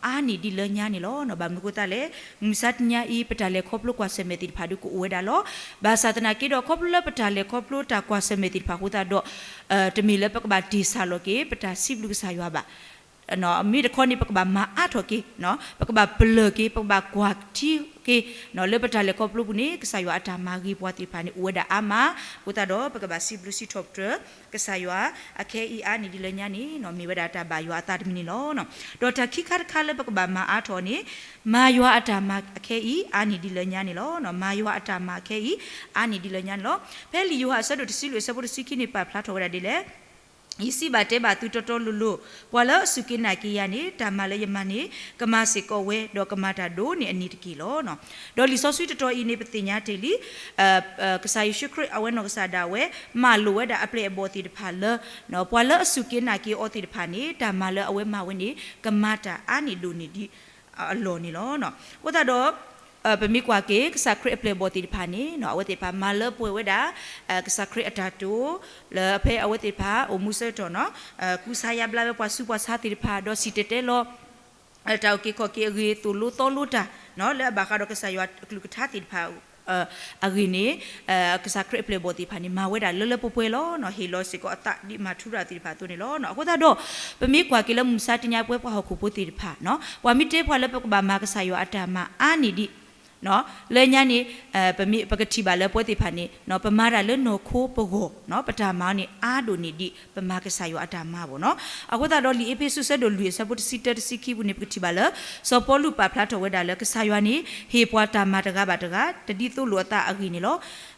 အါန့ၢ်ဒ်လၢညါန့ၣ်လီၤ. ဘၣ်မနုၤအဃိသတးလဲၣ် မုၢ်မဆါတနံၤအံၤ ပတၢ်လဲၤခီဖျိကွၢ်ဆၢၣ်မဲာ်သ့ၣ်တဖၣ်ဒုးကအိၣ်ဝဲဒၣ်လီၤ. ဘၣ်ဆၣ်သနာ်က့ဒီး ခီဖျိလၢပတၢ်လဲၤခီဖျိတၢ်ကွၢ်ဆၢၣ်မဲာ်သ့ၣ်တဖၣ်အဃိသတးဒီး တမ့ၢ်လၢပကဘၣ်တ့ၢ်ဆၢလီၤက့ၤ ပတၢ်စံးဘျုးကစၢ်ယွၤဘၣ် မ့ၢ်တခီန့ၣ် ပကဘၣ်မၤအါထီၣ်က့ၤ ပကဘၣ်ပလၢၢ်က့ၤ ပကဘၣ်ကွၢ်ထံက့ၤ လၢပတၢ်လဲၤခီဖျိပူၤန့ၣ် ကစၢ်ယွၤအတၢ်မၤဂ့ၤပှၤသ့ၣ်တဖၣ်န့ၣ် အိၣ်ဝဲဒၣ်အါမး အဃိသတးဒီး ပကဘၣ်စံးဘျုးစံးထီၣ်ပတြၢၤ ကစၢ်ယွၤ အခဲအံၤအါန့ၢ်ဒ်လၢညါန့ၣ် မ့ၢ်ဝဲဒၣ်တၢ်ဘၣ်ယွၤအသးတမံၤန့ၣ်လီၤ. ဒီးတၢ်ခံခါတခါလၢပကဘၣ်မၤအါထီၣ်န့ၣ် မၤယွၤအတၢ်မၤအခဲအံၤ အါန့ၢ်ဒ်လၢညါန့ၣ်လီၤ. မၤယွၤအတၢ်မၤအခဲအံၤ အါန့ၢ်ဒ်လၢညါန့ၣ်လီၤ. ဖဲလံာ်ယိၤဟၣ်အဆၢဒိၣ်တဆံလွံၢ်အဆၢဖိတဆံခံန့ၣ် ပာ်ဖျါထီၣ်ဝဲဒၣ်ဒ်လဲၣ် ယစံးဘၣ်တဲဘၣ်သုတီတီလိၤလိၤ, ပှၤလၢအစူၢ်က့ၤနာ်က့ၤယၤန့ၣ် တၢ်မၤလၢယမၤန့ၣ် ကမၤစ့ၢ်ကီးဝဲ, ဒီးကမၤတၢ်ဒိၣ်န့ၢ်အန့ၣ်တက့ၢ်လီၤ. ဒီးလံာ်စီဆှံတတီၤအံၤန့ၣ် ပသ့ၣ်ညါတ့ၢ်လံ ကစၢ်ယ့ၣ်ၡူးခရံာ်အဝဲနီၢ်ကစၢ်ဒၣ်ဝဲ မၤလိာ်ဝဲဒၣ်အပျဲၢ်အဘီၣ်သ့ၣ်တဖၣ်လၢ ပှၤလၢအစူၢ်က့ၤနာ်က့ၤအီၤသ့ၣ်တဖၣ်န့ၣ် တၢ်မၤလၢအဝဲမၤဝဲန့ၣ် ကမၤတၢ်အါန့ၢ်ဒိၣ်န့ၢ်ဒ်အလီၢ်န့ၣ်လီၤ. အဃိသတးဒီး ပမ့ၢ်ကွၢ်က့ၤ ကစၢ်ခရံာ်အပျဲၢ်အဘီၣ်သ့ၣ်တဖၣ်န့ၣ် အဝဲသ့ၣ်တဖၣ်မၤလၢပှဲၤဝဲဒၣ် ကစၢ်ခရံာ်အတၢ်တိာ် လၢဖဲအဝဲသ့ၣ်တဖၣ်အိၣ်မူဆၢကတီၢ်နီၤ ကူစါယါဘျါဝဲပှၤဆူးပှၤဆါသ့ၣ်တဖၣ် ဒီးစံၣ်တဲၤတဲလီၤ တၢ်အုၣ်က့ၤခီၣ်က့ၤအဂ့ၢ် သိၣ်လိသီလိတၢ် လၢအဘၣ်ဃးဒီးကစၢ်ယွၤအကလုၢ်ကထါသ့ၣ်တဖၣ် အဂ့ၢ်န့ၣ် ကစၢ်ခရံာ်အပျဲၢ်အဘီၣ်သ့ၣ်တဖၣ်န့ၣ် မၤဝဲဒၣ်လၢလၢပှဲၤပှဲၤလီၤ. ဟ့ၣ်လီၤစ့ၢ်ကီးအသးဒ်မၤထူရၤသ့ၣ်တဖၣ်အသိးန့ၣ်လီၤ. အဃိသတးဒီး ပမ့ၢ်ကွၢ်က့ၤလၢမုၢ်မဆါတနံၤအံၤ ပှၤဟီၣ်ခိၣ်ဖိသ့ၣ်တဖၣ် ပှၤမ့ၢ်တဲပှၤလၢပကဘၣ်မၤကစၢ်ယွၤအတၢ်မၤအါန့ၢ်ဒံး လၢညါန့ၣ် ပမ့ၢ်ပကထံၣ်ဘၣ်လၢပဝဲသ့ၣ်တဖၣ်န့ၣ် ပမၤတၢ်လၢနီၢ်ခိပဂီၢ် ပတၢ်မၤအီၤန့ၣ် အါဒိၣ်န့ၢ်ဒံးပမၤကစၢ်ယွၤအတၢ်မၤဘၣ်နီၤ. အဃိသတးဒီး လံာ်အ့းဖ့းစူး အဆၢဒိၣ်လွံၢ် အဆၢဖိတဆံတၢ တဆံခံပူၤန့ၣ် ပကထံၣ်ဘၣ်လၢ စီၤပီလူးပာ်ဖျါထီၣ်ဝဲဒၣ်လၢ ကစၢ်ယွၤန့ၣ် ဟ့ၣ်ပှၤတၢ်မၤတဂၤဘၣ်တဂၤ တဒ်သိးလိာ်အသးအဂ့ၢ်န့ၣ်လီၤ.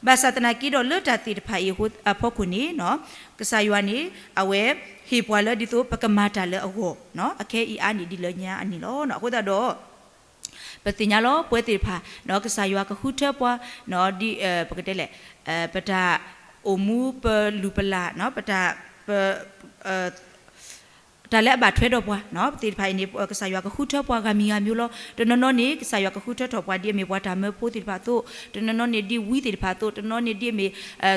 ဘၣ်ဆၣ်သနာ်က့ဒီးလၢတၢ်သ့ၣ်တဖၣ်အံၤအဖီခိၣ်န့ၣ် ကစၢ်ယွၤန့ၣ် အဝဲဟ့ၣ်ပှၤလၢဒ်သိးပကမၤတၢ်လၢအဂီၢ် အခဲအံၤအါန့ၢ်ဒံးလၢညါအန့ၣ်လီၤ. အဃိသတးဒီး ပသ့ၣ်ညါလီၤ ပဝဲသ့ၣ်တဖၣ် ကစၢ်ယွၤကဃုထၢပှၤ ဒ်ပကတဲလဲၣ် ပတၢ်အိၣ်မူပလုၢ်ပလၢ် ပတၢ် တၢ်လၢအဘၣ်ထွဲဒီးပှၤ ပသ့ၣ်တဖၣ်အံၤန့ၣ် ကစၢ်ယွၤကဃုထၢပှၤဂၤမံၤဂၤမံၤလီၤ. တနီၤနီၤန့ၣ် ကစၢ်ယွၤကဃုထၢထီၣ်ပှၤဒ်အမ့ၢ်ပှၤတၢ်မၢဖိသ့ၣ်တဖၣ်အသိး, တနီၤနီၤန့ၣ်ဒ်ဝံသ့ၣ်တဖၣ်အသိး, တနီၤန့ၣ်ဒ်အမ့ၢ်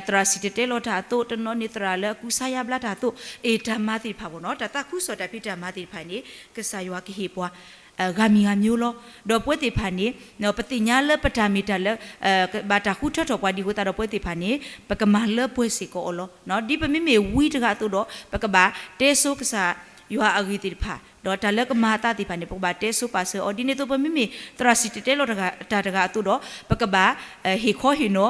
သရၣ်စံၣ်တဲၤတဲလီၤတၢ်အသိး, တနီၤန့ၣ်သရၣ်လၢအကူစါယါဘျါတၢ်အသိး, အ့ၣ် တၢ်မၤသ့ၣ်တဖၣ်ဘၣ်နီၤ, တၢ်သးခုကစီၣ်တၢ်ဖံးတၢ်မၤသ့ၣ်တဖၣ်န့ၣ် ကစၢ်ယွၤကဟ့ၣ်ပှၤ ဂၤမံၤဂၤမံၤလီၤ. ဒီးပဝဲသ့ၣ်တဖၣ်န့ၣ် ပသ့ၣ်ညါလၢပတၢ်မ့ၢ်တၢ်လၢ ဘၣ်တၢ်ဃုထၢထီၣ်ပှၤဒ်အဃိသတးဒီး ပဝဲသ့ၣ်တဖၣ်န့ၣ် ပကမၤလၢပှဲၤစ့ၢ်ကီးအီၤလီၤ. ဒ်ပမ့မ့ၢ်ဝံတဂၤအသိးဒီး ပကဘၣ်တဲဆိကစၢ်ယွၤအဂ့ၢ်သ့ၣ်တဖၣ်, ဒီးတၢ်လၢကမၤအသးသ့ၣ်တဖၣ်န့ၣ် ပကဘၣ်တဲဆိပာ်စၢၤအီၤ. ဒ်န့ၣ်အသိး ပမ့မ့ၢ်သရၣ်စံၣ်တဲၤတဲလီၤတၢ်တဂၤအသိးဒီး ပကဘၣ် ဟ့ၣ်ခီဟ့ၣ်နီၤ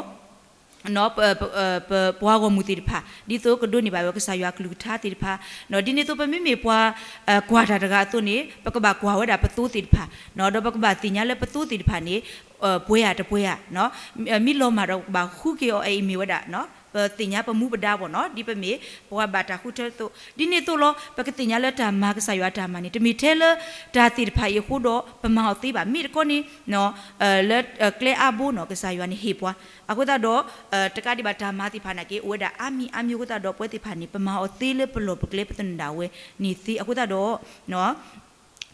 ပှၤဂီၢ်မုၢ်သ့ၣ်တဖၣ် ဒ်သိးကဒိးန့ၢ်ဘၣ်ဝဲကစၢ်ယွၤအကလုၢ်ကထါသ့ၣ်တဖၣ်, ဒ်န့ၣ်အသိး ပမ့မ့ၢ်ပှၤ ကွၢ်တၢ်တဂၤအသိးန့ၣ် ပကဘၣ်ကွၢ်ဝဲဒၣ်ပသိသ့ၣ်တဖၣ်, ဒီးပကဘၣ်သ့ၣ်ညါလၢပသိသ့ၣ်တဖၣ်န့ၣ် ပှဲၤဧါတပှဲၤဧါ, မ့ၢ်လီၤမၢ်ဒီးပကဘၣ်ဃုက့ၤအီၤ အအံၤမ့ၢ်ဝဲဒၣ် ပသ့ၣ်ညါပမူပဒါဘၣ်နီၤ, ဒ်ပမ့ၢ်ပှၤဘၣ်တၢ်ဃုထၢအသိး. ဒ်န့ၣ်အသိးလီၤ ပကသ့ၣ်ညါလၢတၢ်မၤကစၢ်ယွၤအတၢ်မၤန့ၣ် တမ့ၢ်ထဲလၢတၢ်သ့ၣ်တဖၣ်အံၤအဃိဒီး ပမၤအီၤသ့ဘၣ်. မ့ၢ်တခီန့ၣ် လၢကျဲအါဘိနီၤ ကစၢ်ယွၤန့ၣ်ဟ့ၣ်ပှၤ. အဃိသတးဒီး တကးဒံးဘၣ်တၢ်မၤသ့ၣ်တဖၣ်နာ်က့ အိၣ်ဝဲဒၣ်အါမံၤအါမံၤအဃိသတးဒီး ပဝဲသ့ၣ်တဖၣ်န့ၣ် ပမၤအီၤသ့လၢပလီၢ်ပကျဲပသနၢၣ်ဒၣ်ဝဲန့ၣ်သ့. အဃိသတးဒီး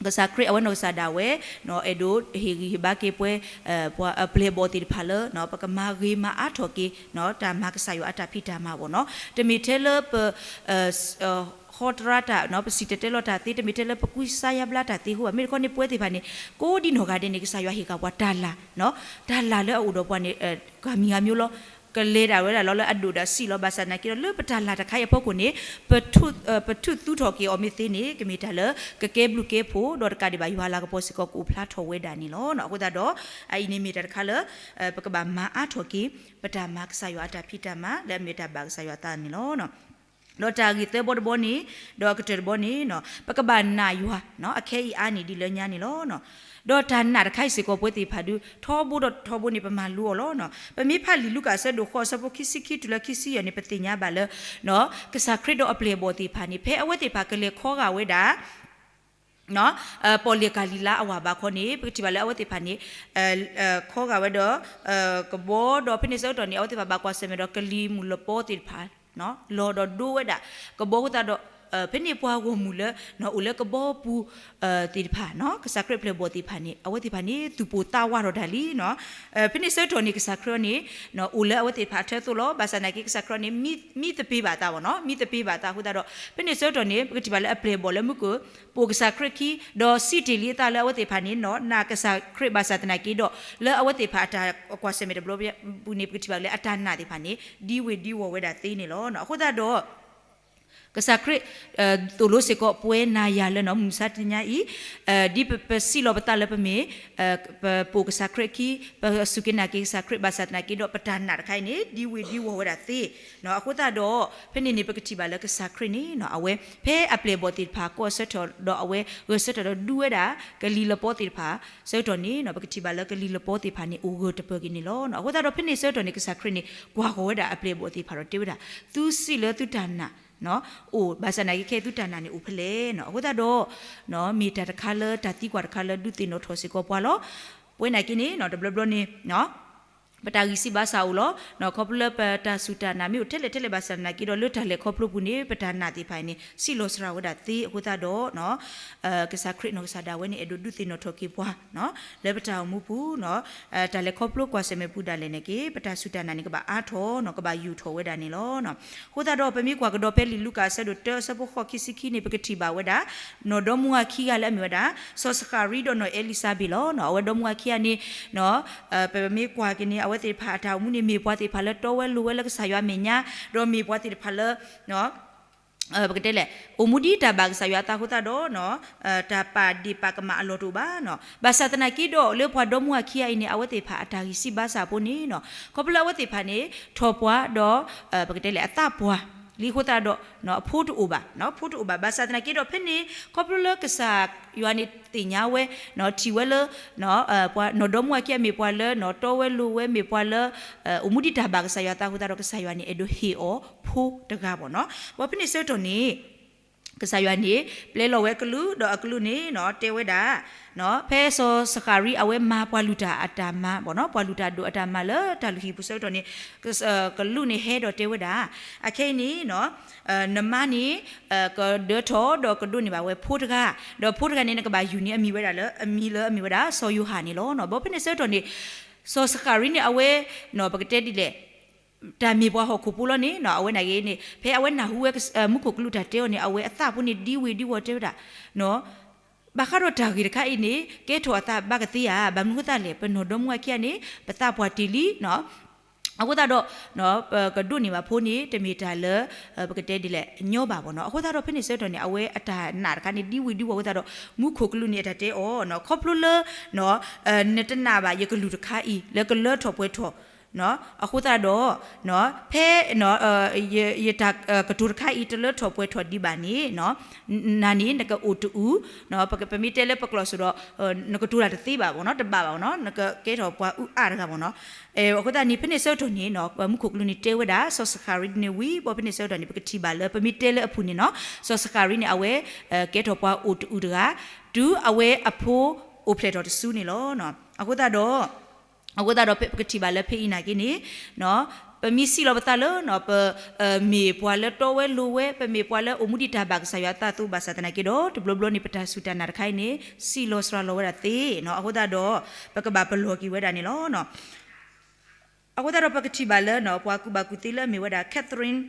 ကစၢ်ခရံာ်အဝဲနီၢ်ကစၢ်ဒၣ်ဝဲ အဲၣ်ဒိးဟ့ၣ်ဂံၢ်ဟ့ၣ်ဘါက့ၤပှၤ ပှၤအပျဲၢ်အဘီၣ်သ့ၣ်တဖၣ်လၢ ပကမၤဂ့ၤမၤအါထီၣ်က့ၤ တၢ်မၤကစၢ်ယွၤအတၢ်ဖံးတၢ်မၤဘၣ်နီၤ. တမ့ၢ်ထဲလၢပ ဟီတရါတၢ် ပစံၣ်တဲၤတဲလီၤတၢ်သ့, တမ့ၢ်ထဲလၢပကူစါယါဘျါတၢ်သ့အဃိဘၣ်. မ့ၢ်တခီန့ၣ် ပဝဲသ့ၣ်တဖၣ်န့ၣ် ကိးဒံနီၢ်ဂၤဒဲးန့ၣ် ကစၢ်ယွၤဟ့ၣ်ဃာ်ပှၤတၢ်လၢ်, တၢ်လၢ်လၢအအိၣ်ဒီးပှၤန့ၣ် ဂၤမံၤဂၤမံၤလီၤ. ကလဲၤဒၣ်ဝဲဒၣ်လီၤလၢအဒိၣ်ဒီးဆံးလီၤ. ဘၣ်ဆၣ်သနာ်က့ဒီး လၢပတၢ်လၢ်တခါအံၤအဖီခိၣ်န့ၣ် ပထူးသူထီၣ်က့ၤအီၤမ့ၢ်သ့န့ၣ် ကမ့ၢ်တၢ်လၢကကဲဘျုးကဲဖှိၣ် ဒီးတကးဒံးဘၣ်ယွၤအလၤကပီၤစ့ၢ်ကီးကအိၣ်ဖျါထီၣ်ဝဲဒၣ်န့ၣ်လီၤ. အဃိသတးဒီး အအံၤန့ၣ်မ့ၢ်တၢ်တခါလၢ ပကဘၣ်မၤအါထီၣ်က့ၤ ပတၢ်မၤကစၢ်ယွၤအတၢ်ဖံးတၢ်မၤ လၢအမ့ၢ်တၢ်ဘၣ်ကစၢ်ယွၤအသးန့ၣ်လီၤ. ဒီးတၢ်ဂ့ၢ်သၢဘီတဘီန့ၣ် ဒီးအကတၢၢ်တဘီန့ၣ် ပကဘၣ်နာ်ယွၤ အခဲအံၤအါန့ၢ်ဒံးလၢညါန့ၣ်လီၤ. ဒီးတၢ်နာ်တခါအံၤစ့ၢ်ကီး ပဝဲသ့ၣ်တဖၣ်ဒုး ထီဘိဒီးထီဘိန့ၣ် ပမၤလိအီၤလီၤ. ပမ့ၢ်ဖးလံာ်လူၤကၣ်အဆၢဒိၣ်ဃိး အဆၢဖိခံဆံခံတုၤလၢခံဆံယဲၢ်န့ၣ် ပသ့ၣ်ညါဘၣ်လၢ ကစၢ်ခရံာ်ဒီးအပျဲၢ်အဘီၣ်သ့ၣ်တဖၣ်န့ၣ် ဖဲအဝဲသ့ၣ်တဖၣ်ကလဲၤခီဂာ်ဝဲဒၣ် ပီၣ်လဲၣ်ကၤလံၤလါအဝၤဘၣ်ခီန့ၣ် ပကထံၣ်ဘၣ်လၢအဝဲသ့ၣ်တဖၣ်န့ၣ် ခီဂာ်ဝဲဒီး ကဘီဒီး ဖဲန့ၣ်ဆၢကတီၢ်န့ၣ် အဝဲသ့ၣ်တဖၣ်ဘၣ်ကွၢ်ဆၢၣ်မဲာ်ဒီးကလံၤမုၢ်လပီသ့ၣ်တဖၣ် လီၤဒီးဒိဝဲဒၣ် ကဘီအဃိသတးဒီး ဖဲန့ၣ်ပှၤဂီၢ်မုၢ်လၢ အိၣ်လၢကဘီပူၤသ့ၣ်တဖၣ် ကစၢ်ခရံာ်အပျဲၢ်အဘီၣ်သ့ၣ်တဖၣ်န့ၣ် အဝဲသ့ၣ်တဖၣ်န့ၣ် သူၣ်ပိၢ်သးဝးထီၣ်တၢ်လံ. ဖဲန့ၣ်ဆၢကတီၢ်န့ၣ် ကစၢ်ခရံာ်န့ၣ် အိၣ်လၢအဝဲသ့ၣ်တဖၣ်အထၢသိးလီၤ. ဘၣ်ဆၣ်သနာ်က့ ကစၢ်ခရံာ်န့ၣ် မံသပ့ၤဘၣ်သးဘၣ်နီၤ, မံသပ့ၤဘၣ်သးအဃိသတးဒီး ဖဲန့ၣ်ဆၢကတီၢ်န့ၣ် ပကထံၣ်ဘၣ်လၢအပျဲၢ်အဘီၣ်လၢမူခိၣ် ပိာ်ကစၢ်ခရံာ်ခံ ဒီးစံးတ့ၢ်လံအသးလၢအဝဲသ့ၣ်တဖၣ်န့ၣ် နာ်ကစၢ်ခရံာ်ဘၣ်ဆၣ်သနာ်က့ဒီး လၢအဝဲသ့ၣ်တဖၣ်အတၢ်ကွၢ်ဆၢၣ်မဲာ်တဘျီပူၤန့ၣ် ပကထံၣ်ဘၣ်လၢအတၢ်နာ်သ့ၣ်တဖၣ်န့ၣ် ဒံဝ့ၢ်ဒံဝီၢ်ဝဲဒၣ်သ့န့ၣ်လီၤ. အဃိသတးဒီး ကစၢ်ခရံာ် သိၣ်လိစ့ၢ်ကီးပဝဲနၤယၤလၢနီၢ်မုၢ်မဆါတနံၤညါအံၤ ဒ်ပစံးလီၤပသးလၢပမ့ၢ် ပပိာ်ကစၢ်ခရံာ်ခံ ပစူၢ်က့ၤနာ်က့ၤကစၢ်ခရံာ်ဘၣ်ဆၣ်သနာ်က့ဒီး ပတၢ်နာ်တခါအံၤန့ၣ် ဒံဝ့ၢ်ဒံဝီၢ်ဝဲဒၣ်သ့. အဃိသတးဒီး ဖဲန့ၣ်န့ၣ် ပကထံၣ်ဘၣ်လၢကစၢ်ခရံာ်န့ၣ် အဝဲ ဖဲအပျဲၢ်အဘီၣ်သ့ၣ်တဖၣ် ကိးဆၢထၢၣ်ဒီးအဝဲ ဂဲၤဆၢထၢၣ်ဒီးဒူဝဲဒၣ် ကလံၤလပီသ့ၣ်တဖၣ် ဆၢကတီၢ်န့ၣ် ပကထံၣ်ဘၣ်လၢကလံၤလပီသ့ၣ်တဖၣ်န့ၣ် အိၣ်ဂၢၢ်တပၢၢ်က့ၤန့ၣ်လီၤ. အဃိသတးဒီး ဖဲန့ၣ်ဆၢကတီၢ်န့ၣ် ကစၢ်ခရံာ်န့ၣ် ကွၢ်ဃီၤဝဲဒၣ်အပျဲၢ်အဘီၣ်သ့ၣ်တဖၣ်ဒီးတဲဝဲဒၣ် သုစံးလၢသုတၢ်နာ် အိၣ် ဘၣ်ဆၣ်သနာ်က့ခဲအံၤသုတၢ်နာ်န့ၣ်အိၣ်ဖဲလဲၣ်. အဃိသတးဒီး မ့ၢ်တၢ်တခါလၢတၢ်သံကွၢ်တခါလၢဒုးသ့ၣ်နီၣ်ထီၣ်စ့ၢ်ကီးပှၤလီၤ. ပဝဲနာ်က့န့ၣ် တဘျီဘျီန့ၣ် ပတၢ်ဂံၢ်စၢ်ဘါစၢ်အိၣ်လီၤ. ခီဖျိလၢပတၢ်စူၢ်တၢ်နာ်မ့ၢ်အိၣ်ထဲလဲၣ်ထဲလဲၣ်ဘၣ်ဆၣ်သနာ်က့ဒီး လၢတၢ်လဲၤခီဖျိပူၤန့ၣ် ပတၢ်နာ်သ့ၣ်တဖၣ်အံၤန့ၣ် ဆံးလီၤစှၤဝဲဒၣ်သ့အဃိသတးဒီး ကစၢ်ခရံာ်နီၢ်ကစၢ်ဒၣ်ဝဲန့ၣ် အဲၣ်ဒိးဒုးသ့ၣ်နီၣ်ထီၣ်က့ၤပှၤ လၢပတၢ်အိၣ်မူပူၤ တၢ်လဲၤခီဖျိကွၢ်ဆၢၣ်မဲာ်ပူၤဒၣ်လဲာ်န့ၣ်က့ ပတၢ်စူၢ်တၢ်နာ်န့ၣ် ကဘၣ်အါထီၣ်နီၤ ကဘၣ်ယူာ်ထီၣ်ဝဲဒၣ်န့ၣ်လီၤ. အဃိသတးဒီး ပမ့ၢ်ကွၢ်ကဒီးဖဲလံာ်လူၤကၣ်အဆၢဒိၣ်တၢအဆၢဖိဃိးခံဆံခံန့ၣ် ပကထံၣ်ဘၣ်ဝဲဒၣ် နီၢ်ဒီမါဝၤခံဂၤလၢအမ့ၢ်ဝဲဒၣ် စီၤစဃၤရံဒီးနီၢ်အ့လံၤစါဘ့းလီၤ. အဝဲဒီမါဝၤခံဂၤန့ၣ် ပမ့ၢ်ကွၢ်က့ၤန့ၣ် အဝဲသ့ၣ်တဖၣ်အတၢ်အိၣ်မူန့ၣ် မ့ၢ်ပှၤသ့ၣ်တဖၣ်လၢတီဝဲလိၤဝဲလၢကစၢ်ယွၤအမဲာ်ညါ ဒီးမ့ၢ်ပှၤသ့ၣ်တဖၣ်လၢ ပကတဲလဲၣ် အိၣ်မူဒ်တၢ်ဘၣ်ကစၢ်ယွၤအသးအဃိသတးဒီး တၢ်ပာ်ဒ့ၣ်ပာ်ကမၣ်အလီၢ်တအိၣ်ဘၣ်နီၤ. ဘၣ်ဆၣ်သနာ်က့ဒီး လၢပှၤဒီမါဝၤခံဂၤအံၤန့ၣ် အဝဲသ့ၣ်တဖၣ်အတၢ်ဂံၢ်စၢ်ဘါစၢ်အဖိန့ၣ်နီၤ ခီဖျိလၢအဝဲသ့ၣ်တဖၣ်န့ၣ် ထီၣ်ပှၤဒီး ပကတဲလဲၣ် အသးပှၢ်လံအဃိသတးဒီး အဖိတအိၣ်ဘၣ်, အဖိတအိၣ်ဘၣ်. ဘၣ်ဆၣ်သနာ်က့ဒီး ဖဲန့ၣ် ခီဖျိလၢကစၢ်ယွၤန့ၣ် သ့ၣ်ညါဝဲ ထံၣ်ဝဲလၢ ပှၤနီၢ်ဒီမါဝၤခံဂၤမ့ၢ်ပှၤလၢ တီဝဲလိၤဝဲ မ့ၢ်ပှၤလၢ အိၣ်မူဒ်တၢ်ဘၣ်ကစၢ်ယွၤအသးအဃိသတးဒီး ကစၢ်ယွၤန့ၣ် အဲၣ်ဒိးဟ့ၣ်အီၤဖိတဂၤဘၣ်နီၤ. ဘၣ်ဖဲန့ၣ်ဆၢကတီၢ်န့ၣ် ကစၢ်ယွၤန့ၣ် ပျဲလီၤဝဲအကလူး ဒီးအကလူးန့ၣ်နီၤ တဲဝဲဒၣ် ဖဲစီၤစဃၤရံအဝဲမၤပှၤလုၢ်တၢ်အတၢ်မၤဘၣ်နီၤ ပှၤလုၢ်တၢ်ဒိၣ်အတၢ်မၤလၢတၢ်လုၢ်ဟံၣ်ပူၤဆၢကတီၢ်န့ၣ် ကလူးန့ၣ်ဟဲဒီးတဲဝဲဒၣ် အခဲအံၤန့ၣ်နီၤ နမါန့ၣ် ကဒၢထီၣ်ဒီးကဒိးန့ၢ်ဘၣ်ဝဲဖိတဂၤ, ဒီးဖိတဂၤန့ၣ် နကဘၣ်ယုၢ်န့ၢ်အမံၤဝဲဒၣ်လၢ အမံၤလၢအမ့ၢ်ဝဲဒၣ် စီၤယိၤဟၣ်န့ၣ်လီၤ. ဘၣ်ဖဲန့ၣ်ဆၢကတီၢ်န့ၣ် စီၤစဃၤရံန့ၣ် အဝဲ ပကတဲဒ်လဲၣ် တၢ်မ့ၢ်ပှၤဟီၣ်ခိၣ်ဖိလီၤန့ၣ် အဝဲန့ၣ်ဂ့ၤန့ၣ် ဖဲအဝဲနၢ်ဟူဝဲ မူခိၣ်ကလူးတၢ်တဲအီၤန့ၣ် အဝဲအသးဖိန့ၣ် ဒံဝ့ၤဒံဝီၤတဲဝဲဒၣ် ဘၣ်ဃးဒီးတၢ်ဂ့ၢ်တခါအံၤန့ၣ် ကဲထီၣ်အသးဘၣ်ကသ့ဧါ, ဘၣ်မနုၤဃိသတးလဲၣ် ပနီၢ်ဒီမါဝၤခံဂၤန့ၣ် ပသးပှၢ်တ့ၢ်လံ အဃိသတးဒီး ပကဒိးန့ၢ်ဘၣ်ဖိန့ၣ် တမ့ၢ်တၢ်လၢ ပကတဲဒ်လဲၣ် ညီဘၣ်ဘၣ်နီၤ. အဃိသတးဒီး ဖဲန့ၣ်ဆၢကတီၢ်န့ၣ် အဝဲအတၢ်နာ်တခါန့ၣ် ဒံဝ့ၤဒံဝီၤအဃိသတးဒီး မူခိၣ်ကလူးန့ၣ်အတၢ်တဲအီၤ ခီဖျိလၢ နတနာ်ဘၣ်ယကလူးတခါအံၤ လၢကလၢထီၣ်ပှဲၤထီၣ် အဃိသတးဒီး ဖဲ ယတၢ်ကတိၤတခါအံၤ တလၢထီၣ်ပှဲၤထီၣ်ဒံးဘၣ်န့ၣ် နၤန့ၣ် နကအိၣ်တအုၣ် ပမ့ၢ်တဲလၢပကျိာ်စ့ၢ်ဒီး နကတိၤတၢ်တသ့ဘၣ်ဘၣ်နီၤ တဘၣ်ဘၣ်နီၤ နကကဲထီၣ်ပှၤအုၣ်အါတဂၤဘၣ်နီၤ. အဃိသတးန့ၣ် ဖဲန့ၣ်ဆၢကတီၢ်န့ၣ် မူခိၣ်ကလူးန့ၣ်တဲဝဲဒၣ် စီၤစဃၤရံန့ၣ်ဝံၤ ဘၣ်ဖဲန့ၣ်ဆၢကတီၢ်န့ၣ် ပကထံၣ်ဘၣ်လၢ ပမ့ၢ်တဲလၢအပူၤန့ၣ်နီၤ စီၤစဃၤရံန့ၣ် အဝဲ ကဲထီၣ်ပှၤအိၣ်တအုၣ်တဂၤ တုၤအဝဲအဖိအိၣ်ဖျဲၣ်ထီၣ်တစုန့ၣ်လီၤ. အဃိသတးဒီး အဃိသတးဒီး ပကထံၣ်ဘၣ်လၢဖဲအံၤနာ်က့န့ၣ် ပမ့ၢ်စံးလီၤပသးလၢ ပမ့ၢ်ပှၤလၢတီဝဲလိၤဝဲ ပမ့ၢ်ပှၤလၢအိၣ်မူဒံးတၢ်ဘၣ်ကစၢ်ယွၤအသးအသိးဘၣ်ဆၣ်သနာ်က့ဒီး တဘျီဘျီန့ၣ် ပတၢ်စူၢ်တၢ်နာ်တခါအံၤန့ၣ် စံးလီၤစှၤလီၤဝဲဒၣ်သ့နီၤ အဃိသတးဒီး ပကဘၣ်ပလီၢ်က့ၤဝဲဒၣ်န့ၣ်လီၤ. အဃိသတးဒီး ပကထံၣ်ဘၣ်လၢ ပှၤကူၣ်ဘၣ်ကူၣ်သ့လၢအမ့ၢ်ဝဲဒၣ် Catherine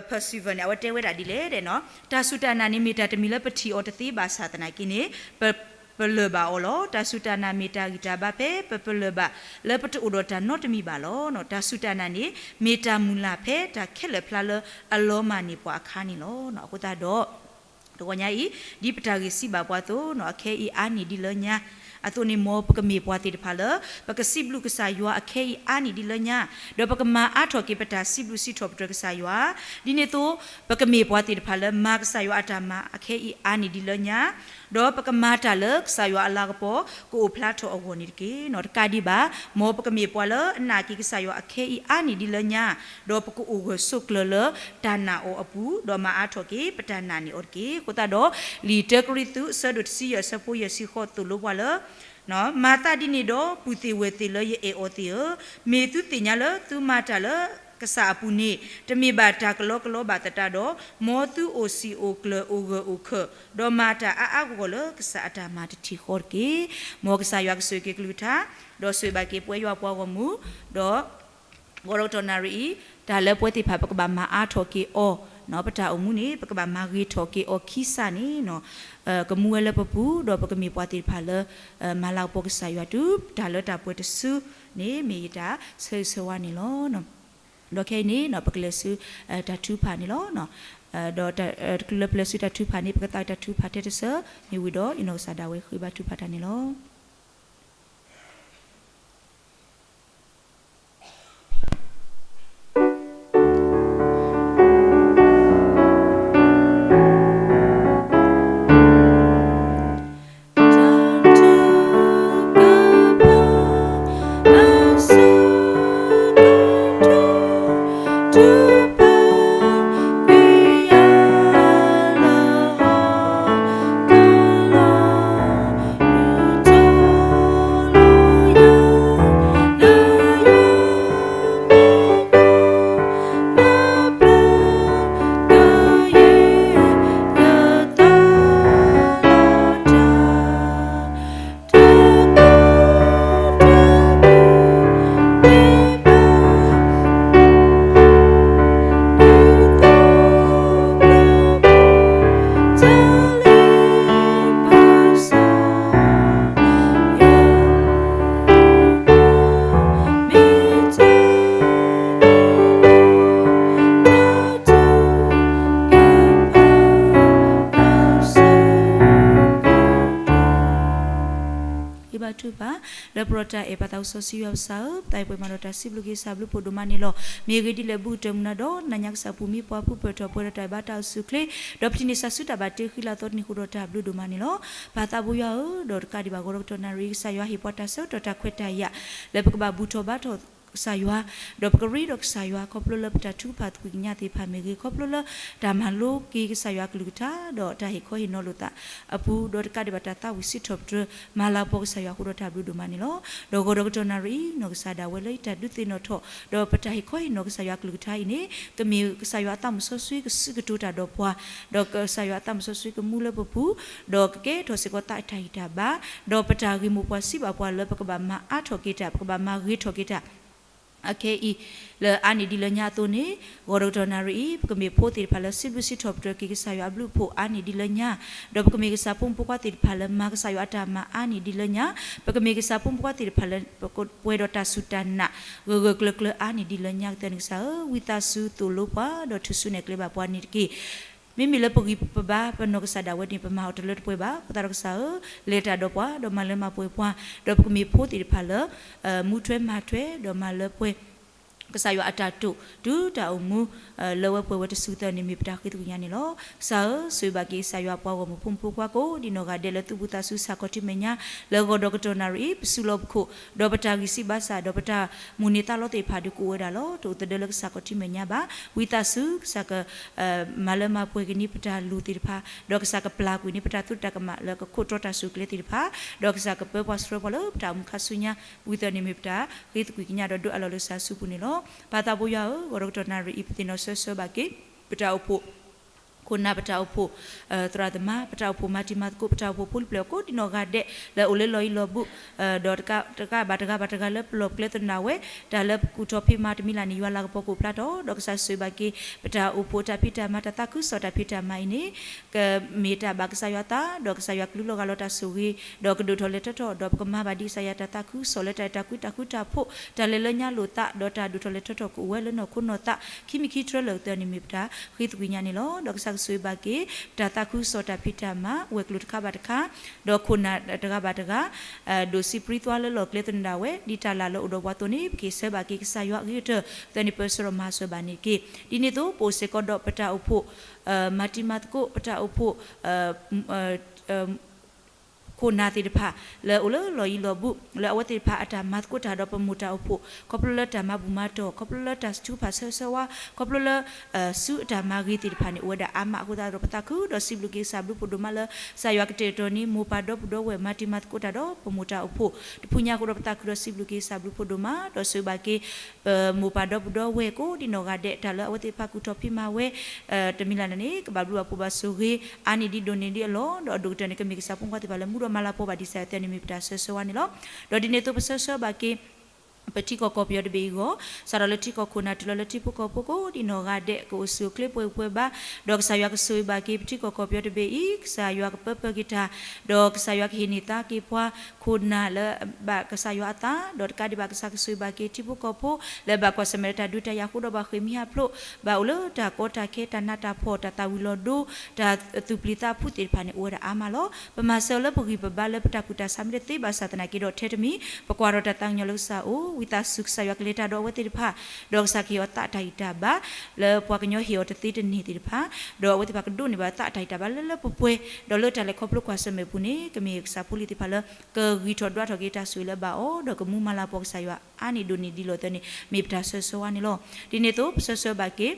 Purcell န့ၣ် အဝဲတဲဝဲဒၣ်ဒ်လဲၣ်နီၤ တၢ်စူၢ်တၢ်နာ်န့ၣ် မ့ၢ်တၢ်တမံၤလၢပထံၣ်အီၤတသ့ဘၣ်ဆၣ်သနာ်က့န့ၣ် ပပလၢၢ်ဘၣ်အီၤလီၤ. တၢ်စူၢ်တၢ်နာ်မ့ၢ်တၢ်ဂံၢ်တၢ်ဘါဖဲ ပပလၢၢ်ဘၣ်လၢပတအိၣ်ဒီးတၢ်နီတမံၤဘၣ်လီၤ. တၢ်စူၢ်တၢ်နာ်န့ၣ် မ့ၢ်တၢ်မုၢ်လၢ်ဖဲတၢ်ခဲလၢာ်ဖျါလၢအလီၤမၢ်န့ၢ်ပှၤအခါန့ၣ်လီၤ. အဃိသတးဒီး တဂီၤညါအံၤ ဒ်ပတၢ်ဂ့ၢ်စံးဘၣ်ပှၤအသိးနီၤ အခဲအံၤအါနံၣ်ဒ်လၢညါ အသိးန့ၣ် မ်ပကမ့ၢ်ပှၤသ့ၣ်တဖၣ်လၢ ပကစံးဘျုးကစၢ်ယွၤအခဲအံၤအါနံၣ်ဒ်လၢညါ, ဒီးပကမၤအါထီၣ်က့ၤပတၢ်စံးဘျုးစံးထီၣ်ပတြၢၤကစၢ်ယွၤ, ဒ်န့ၣ်အသိး ပကမ့ၢ်ပှၤသ့ၣ်တဖၣ်လၢမၤကစၢ်ယွၤအတၢ်မၤအခဲအံၤအါနံၣ်ဒ်လၢညါ, ဒီးပကမၤတၢ်လၢကစၢ်ယွၤအလၤကပီၤကအိၣ်ဖျါထီၣ်အဂီၢ်န့ၣ်တက့ၢ်. တကးဒံးဘၣ် မ်ပကမ့ၢ်ပှၤလၢအနာ်က့ၤကစၢ်ယွၤအခဲအံၤအါနံၣ်ဒ်လၢညါ, ဒီးပကအိၣ်ဂၢၢ်ဆိးကျၢၤလၢတၢ်နာ်အီၤအပူၤ, ဒီးမၤအါထီၣ်က့ၤပတၢ်နာ်န့ၢ်အီၤတက့ၢ်. အဃိသတးဒီး လံာ်တၢကရံၣ်သူး အဆၢဒိၣ်တဆံယဲၢ် အဆၢဖိယဲၢ်ဆံဃိး သိၣ်လိပှၤလၢ မၤသးဒ်န့ၣ်ဒီး ပုၢ်သ့ၣ်ဝဲၢ်သ့ၣ်လၢယအဲၣ်အီၤသ့ၣ်ဧၢ, မ့ၢ်သုသ့ၣ်ညါလၢသုမၤတၢ်လၢကစၢ်အပူၤန့ၣ် တမ့ၢ်ဘၣ်တၢ်ကလီကလီဘၣ်သတးဒီး, မ်သုအိၣ်စံာ်အိၣ်ကျၢၤအိၣ်ဂၢၢ်အိၣ်ခၢၣ်, ဒီးမၤတၢ်အါအါဂီၢ်ဂီၢ်လၢကစၢ်အတၢ်မၤတထံၣ်ဃီတက့ၢ်. မ်ကစၢ်ယွၤကဆိၣ်ဂ့ၤက့ၤကလုၢ်ကထါ, ဒီးဆိၣ်ဂ့ၤဘၣ်က့ၤပဝဲယွၤပှၤဂီၢ်မုၢ်, ဒီး ဂီၤဒီးကတီၢ်နၣ်ရံၣ်အံၤ တၢ်လၢပဝဲသ့ၣ်တဖၣ် ပကဘၣ်မၤအါထီၣ်က့ၤအီၤ, ပတၢ်အိၣ်မူန့ၣ် ပကဘၣ်မၤဂ့ၤထီၣ်က့ၤအီၤခံစးန့ၣ် ကမူဝဲလၢပပူၤ, ဒီးပကမ့ၢ်ပှၤသ့ၣ်တဖၣ်လၢ မၤလၤကပီၤကစၢ်ယွၤတုၤတၢ်လၢတၢ်ပှဲၤတစုန့ၣ် မ့ၢ်ယတၢ်ဆၢဂ့ၤဆၢဝါန့ၣ်လီၤ. ဒီးခဲအံၤန့ၣ် ပကလဲၤဆူတၢ်ထုကဖၣ်န့ၣ်လီၤ. ဒီးတချုးလၢပလဲၤဆူတၢ်ထုကဖၣ်န့ၣ် ပကသးတၢ်ထုကဖၣ်ထဲတစၢၤ, မ့ၢ်ဝံၤဒီး ယနီၢ်ကစၢ်ဒၣ်ဝဲဃ့ဘါထုကဖၣ်တၢ်န့ၣ်လီၤ. ဘါထုကဖၣ် လၢပရီတၢ်အဲၣ်ပၢ်သးစီဆှံယွၤပစၢ်ဧၢ, ပသးပှဲၤမးဒီးတၢ်စံးဘျုးက့ၤကစၢ်ဘျုးဖှိၣ်ဒိၣ်မးန့ၣ်လီၤ. မ့ၢ်ဂ့ၤဒ်လဲၣ် ဘူးကတၢၢ်မုၢ်နၤဒီး နၤညါကစၢ်ပူၤမံပှၤ ပူၤဖျဲးထီၣ်ပှဲၤဒီးတၢ်အဲၣ်ဘါတၢ်အိၣ်ဆူၣ်အိၣ်ချ့, ဒီးပထံၣ်န့ၢ်ကစၢ်စုတၢ်ဘၣ်တ့ဃံလၤသီတနံၤအဃိဒီးတၢ်ဘျုးဒိၣ်မးန့ၣ်လီၤ. ပၢ်သးဘိယွၤဧၢ, ဒီးတကးဒံးဘၣ် ဂီၤဒီးကတီၢ်နၣ်ရံၣ်အံၤ ကစၢ်ယွၤဟ့ၣ်ပှၤတၢ်ဆၢကတီၢ်တၢ်ခွဲးတၢ်ယာ် လၢပကဘၣ်ဘူၣ်ထီၣ်ဘါထီၣ်ကစၢ်ယွၤ, ဒီးပကရ့ဒီးကစၢ်ယွၤ ခီဖျိလၢပတၢ်ထုကဖၣ်သကွံာ်ကညးသ့ၣ်တဖၣ်မ့ၢ်ဂ့ၤ, ခီဖျိလၢတၢ်မၤလိက့ၤကစၢ်ယွၤအကလုၢ်ကထါ ဒီးတၢ်ဟ့ၣ်ခီဟ့ၣ်နီၤလိာ်သးအပူၤ, ဒီးတကးဒံးဘၣ်တၢ်သးဝံၣ်စံးထီၣ်ပတြၢၤ မၤလၤကပီၤကစၢ်ယွၤအဃိဒီးတၢ်ဘျုးဒိၣ်မးန့ၣ်လီၤ. ဒီးဂီၤဒီးကတီၢ်နၣ်ရံၣ်အံၤ နီၢ်ကစၢ်ဒၣ်ဝဲလၢယတၢ်ဒုးသ့ၣ်နီၣ်ထီၣ် ဒီးပတၢ်ဟ့ၣ်ခီဟ့ၣ်နီၤကစၢ်ယွၤအကလုၢ်ကထါအံၤန့ၣ် ကမ့ၢ်ကစၢ်ယွၤအသးမုၢ်စီဆှံကစုကတိၤတၢ်ဒီးပှၤ, ဒီးကစၢ်ယွၤအသးမုၢ်စီဆှံကမူလၢပပူၤ, ဒီးကကဲထီၣ်စ့ၢ်ကီးသးအတၢ်ဂံၢ်တၢ်ဘါ, ဒီးပတၢ်ဂ့ၢ်မိၢ်ပှၢ်စံးဘၣ်ပှၤလၢပကဘၣ်မၤအါထီၣ်က့ၤတၢ်, ပကဘၣ်မၤဂ့ၤထီၣ်က့ၤတၢ် အခဲအံၤ လၢအါနံၣ်ဒ်လၢညါအသိးန့ၣ်, ဂီၤဒီးကတီၢ်နၣ်ရံၣ်အံၤ ပကမ့ၢ်ဖိသ့ၣ်တဖၣ်လၢစံးဘျုးစံးထီၣ်ပတြၢၤက့ၤကစၢ်ယွၤအဘျုးအဖှိၣ်အါနံၣ်ဒ်လၢညါ, ဒီးပကမ့ၢ်ကစၢ်ဖိမုၣ်ဖိခွါသ့ၣ်တဖၣ်လၢမၤကစၢ်ယွၤအတၢ်မၤအါနံၣ်ဒ်လၢညါ, ပကမ့ၢ်ကစၢ်ဖိမုၣ်ဖိခွါသ့ၣ်တဖၣ်လၢပှဲၤဒီးတၢ်စူၢ်တၢ်နာ် ဂၢၢ်ဂၢၢ်ကျၢၤကျၢၤအါနံၣ်ဒ်လၢညါကတၢၢ်န့ၣ်ကစၢ်ဧၢ, ဝံသးစူၤသိၣ်လိပှၤ ဒီးထုးစုနဲၣ်ကျဲဘၣ်ပှၤန့ၣ်တက့ၢ်. မ့မ့ၢ်လၢပဂံၢ်ပဘါပနီၢ်ကစၢ်ဒၣ်ဝဲန့ၣ် ပမၤအီၤတလၢတပှဲၤဘၣ်. အဃိသတးဒီးကစၢ်ဧၢ, လဲၤတၢ်ဒီးပှၤ ဒီးမၤလၢမၤပှဲၤပှၤ, ဒီးပကမ့ၢ်ဖိသ့ၣ်တဖၣ်လၢ မူထွဲမၤထွဲ ဒီးမၤလၢပှဲၤ ကစၢ်ယွၤအတၢ်တိာ် တုၤတၢ်အိၣ်မူ လၢဝဲပှဲၤဝဲတစုသၢန့ၣ် မ့ၢ်ပတၢ်ဃ့သကွံာ်ညါန့ၣ်လီၤ. ကစၢ်ဧၢ, ဆိၣ်ဂ့ၤဘၣ်က့ၤကစၢ်ယွၤပှၤဂီၢ်မုၢ်ဖိမုၣ်ဖိခွါကိးဒံးနီၢ်ဂၤဒဲးလၢသူၣ်ဘှံးသးစူၤဆၢခီၣ်ထံမဲာ်ညါ လၢဂီၤဒီးကတီၢ်နၣ်ရံၣ်အံၤ ပစုလီၢ်ပခိၣ် ဒီးပတၢ်ဂံၢ်စၢ်ဘါစၢ် ဒီးပတၢ်မိၣ်န့ၢ်သးလီသ့ၣ်တဖၣ်ဒုးကအိၣ်ဝဲဒၣ်လီၤ. တအိၣ်သဒၢလၢကစၢ်ခီၣ်ထံမဲာ်ညါဘၣ်. ဝံသးစူၤ ကစၢ်က မၤလၢမၤပှဲၤက့ၤန့ၢ်ပတၢ်လိၣ်သ့ၣ်တဖၣ်, ဒီးကစၢ်ကပျၢ်ကွံာ်န့ၢ်ပတၢ်သူတၢ်ကမၣ်လၢကခိးတြီတၢ်ဆူၣ်ကျဲသ့ၣ်တဖၣ်, ဒီးကစၢ်ကပၢပှၤဆှၢပှၤလၢပတၢ်အိၣ်မူခါဆူညါ ဝံသးစူၤန့ၣ်မ့ၢ်ပတၢ်ဃ့သကွံာ်ကညးဒီးဒိးအးလီၤလၢကစၢ်အစုပူၤန့ၣ်လီၤ. ပၢ်သးဘိယွၤဧၢ, ဂီၤဒီးကတီၢ်နၣ်ရံၣ်အံၤ ပသ့ၣ်နီၣ်ဆၢဆၢဘၣ်က့ၤ ပတၢ်အိၣ်ဖှိၣ် ခိၣ်နၢ်, ပတၢ်အိၣ်ဖှိၣ် သရၣ်သမါ, ပတၢ်အိၣ်ဖှိၣ်မၤတံၤမၤသကိး, ပတၢ်အိၣ်ဖှိၣ်ဖိလံၤပျဲၢ်ကိးဒံးနီၢ်ဂၤဒဲး လၢအအိၣ်လၢလီၢ်ယံၤလီၢ်ဘူး ဒီးတဂၤဘၣ်တဂၤဘၣ်တဂၤလၢပလီၢ်ပကျဲသနၢ်ဝဲ တၢ်လၢပကူၣ်ထီၣ်ဖံးမၤတမံၤလၢ်န့ၣ် ယွၤလၤကပီၤကအိၣ်ဖျါထီၣ်, ဒီးကစၢ်ဆိၣ်ဂ့ၤဘၣ်က့ၤ ပတၢ်အိၣ်ဖှိၣ်တၢ်ဖံးတၢ်မၤ တၢ်သးခုကစီၣ်တၢ်ဖံးတၢ်မၤအံၤန့ၣ် ကမ့ၢ်တၢ်ဘၣ်ကစၢ်ယွၤအသး ဒီးကစၢ်ယွၤကလူလီၤဂာ်လီၤတၢ်ဆိၣ်ဂ့ၤ ဒီးကဒိၣ်ထီၣ်လဲၤထီၣ်ထီၣ် ဒီးပကမၤဘၣ်ဒ်ကစၢ်ယွၤတၢ်သးခုကစီၣ်လၢတၢ်အဲၣ်တၢ်ကွံတၢ်ဃူတၢ်ဖိး တၢ်လဲၤလၢညါလိာ်သး ဒီးတၢ်ဒိၣ်ထီၣ်လဲၤထီၣ်ထီၣ်ကအိၣ်ဝဲလၢနီၢ်ခိနီၢ်သး ခံမံၤခံတြၢ်လၢာ်ကတၢၢ်န့ၣ်မ့ၢ်ပတၢ်ဃ့သကွံာ်ညါန့ၣ်လီၤ. ဒီးကစၢ်ကဆိၣ်ဂ့ၤဘၣ်က့ၤ ပတၢ်သးခုကစီၣ်တၢ်ဖံးတၢ်မၤ ဝဲၤကျိၤတခါဘၣ်တခါ ဒီးခိၣ်နၢ်တဂၤဘၣ်တဂၤ ဒိၣ်စံးပြံသွါလၢလီၢ်ကျဲသနၢ်ဝဲ ဒ်တၢ်လၢ်လၢအိၣ်ဒီးပှၤအသိးန့ၣ် ပက့ၤဆၢဘၣ်က့ၤကစၢ်ယွၤအဂ့ၤကတၢၢ် ကတၢၢ်န့ၣ်ပၢဆှၢဒီးမၤစၢၤဘၣ်န့ၣ်တက့ၢ်. ဒ်န့ၣ်အသိး ပအိၣ်စ့ၢ်ကီးဒီးပတၢ်အိၣ်ဖှိၣ် မၤတံၤမၤသကိး ပတၢ်အိၣ်ဖှိၣ် ခိၣ်နၢ်သ့ၣ်တဖၣ် လၢအအိၣ်လၢလီၢ်ယံၤလီၢ်ဘူး လၢအဝဲသ့ၣ်တဖၣ်အတၢ်မၤသကိးတၢ်ဒီးပမိၢ်တၢ်အိၣ်ဖှိၣ် ခီဖျိလၢတၢ်မၤဘူၣ်မၤတီၢ် ခီဖျိလၢတၢ်ထုကဖၣ်ဆၢဆၢဝါ ခီဖျိလၢ စုအတၢ်မၤဂ့ၤသ့ၣ်တဖၣ်န့ၣ် အိၣ်ဝဲဒၣ်အါမးအဃိသတးဒီး ပသးခုဒီးစံးဘျုးက့ၤကစၢ်ဘျုးဖှိၣ်ဒိၣ်မးလၢ ကစၢ်ယွၤကတဲာ်ကတီၤန့ၢ် မိၢ်ပၢ်ဒီပုၢ်ဒီဝဲၢ် မၤတံၤမၤသကိးတၢ်ဒီးပမိၢ်တၢ်အိၣ်ဖှိၣ် တဖုညါအဃိဒီး ပသးခုဒီးစံးဘျုးက့ၤကစၢ်ဘျုးဖှိၣ်ဒိၣ်မး ဒီးဆိၣ်ဂ့ၤဘၣ်က့ၤ ပမိၢ်ပၢ်ဒီပုၢ်ဒီဝဲၢ်ကိးဒံးနီၢ်ဂၤဒဲး တၢ်လၢအဝဲသ့ၣ်တဖၣ်ကူၣ်ထီၣ်ဖံးမၤဝဲ တမံၤလၢ်န့ၣ် ကဘၣ်ဘျုးဘၣ်ဖှိၣ်ဘၣ်ဆိၣ်ဂ့ၤ အါန့ၢ်ဒ်ဒိၣ်န့ၢ်ဒ်အလီၢ် ဒီးအဒိၣ်ကတၢၢ်န့ၣ် ကမ့ၢ်ကစၢ်ဖိမုၣ်ဖိခွါသ့ၣ်တဖၣ်လၢမူဒီးမၤလၤကပီၤဘၣ်ဒ်ကစၢ်ယွၤအသးန့ၣ်မ့ၢ်ပတၢ်ဆၢဆၢဝါန့ၣ်လီၤ. ဒီးဒ်န့ၣ်အသိးပဆၢဆၢဘၣ်က့ၤ ပထံကီၢ်ကီၢ်ပယီၤတဘ့ၣ်အံၤအဂီၢ် စးထီၣ်လၢထံကီၢ်ခိၣ်နၢ်တုၤလီၤလၢထံဖိကီၢ်ဖိကိးဒံးနီၢ်ဂၤဒဲး ကအိၣ်ဆူၣ်အိၣ်ချ့ပှဲၤပှဲၤဘၣ် ဒီးကစၢ်ယွၤကဆိၣ်ဂ့ၤဘၣ်က့ၤ ပထံကီၢ်ကီၢ်ပယီၤတဘ့ၣ်အံၤ ကစၢ်ယွၤကပၢပၢက့ၤတၢ် ဒီးကစၢ်ယွၤကဟ့ၣ်န့ၢ်သါက့ၤပှၤ ခိၣ်နၢ်လၢဘၣ်ကစၢ်ယွၤအသး ဒီးတကးဒံးဘၣ်ကစၢ်ကဆိၣ်ဂ့ၤဘၣ်က့ၤ ထံဖိကီၢ်ဖိ လၢဘၣ်ကွၢ်ဆၢၣ်မဲာ်ဒီးတၢ်ဒုးတၢ်ယၤအဃိဒီးဘၣ်ဃ့ၢ်မှံဟးဖျိး ဘၣ်အိၣ်လၢတၢ်ကီတၢ်ခဲ တၢ်နးတၢ်ဖှီၣ် တၢ်သၣ်ဝံၤလီၤဒိ တၢ်သူၣ်ပျံၤသးဖုးသ့ၣ်တဖၣ်န့ၣ် အိၣ်ဝဲဒၣ်အါမးလီၤ. ပမၤစၢၤလၢပဂံၢ်ပဘါလၢပတၢ်ကူၣ်တၢ်ဆးမ့ၢ်တသ့ဘၣ်ဆၣ်သနာ်က့ဒီး ထဲတမံၤ ပကွၢ်ထီၣ်တၢ်သးကညီၤလၢကစၢ်အအိၣ် ဝံသးစူၤကစၢ်ယွၤကလဲၤတၢ်ဒီးအဝဲသ့ၣ်တဖၣ် ဒီးကစၢ်ကဟ့ၣ်အီၤသးတၢ်ဂံၢ်တၢ်ဘါ လၢပှၤကညီဟ့ၣ်အီၤတသ့တန့ၢ်သ့ၣ်တဖၣ် ဒီးအဝဲသ့ၣ်တဖၣ်ကဒိးန့ၢ်ဘၣ်သးတၢ်ဂံၢ်တၢ်ဘါလၢလၢပှဲၤပှဲၤ ဒီးလၢတၢ်လဲၤခီဖျိကွၢ်ဆၢၣ်မဲာ်အပူၤန့ၣ် ကမ့ၢ်ကစၢ်ဖိလံၤသ့ၣ်တဖၣ်လၢ ကဂံၢ်ထီၣ်ဒွးထီၣ်က့ၤတၢ်ဆိၣ်ဂ့ၤလၢအဘၣ်အီၤ ဒီးကမူမၤလၤကပီၤကစၢ်ယွၤ အါန့ၢ်ဒိၣ်န့ၢ်ဒ်လီၤသၢန့ၣ် မ့ၢ်ပတၢ်ဆၢဆၢဝါန့ၣ်လီၤ. ဒ်န့ၣ်အသိး ပဆၢဆၢဘၣ်က့ၤ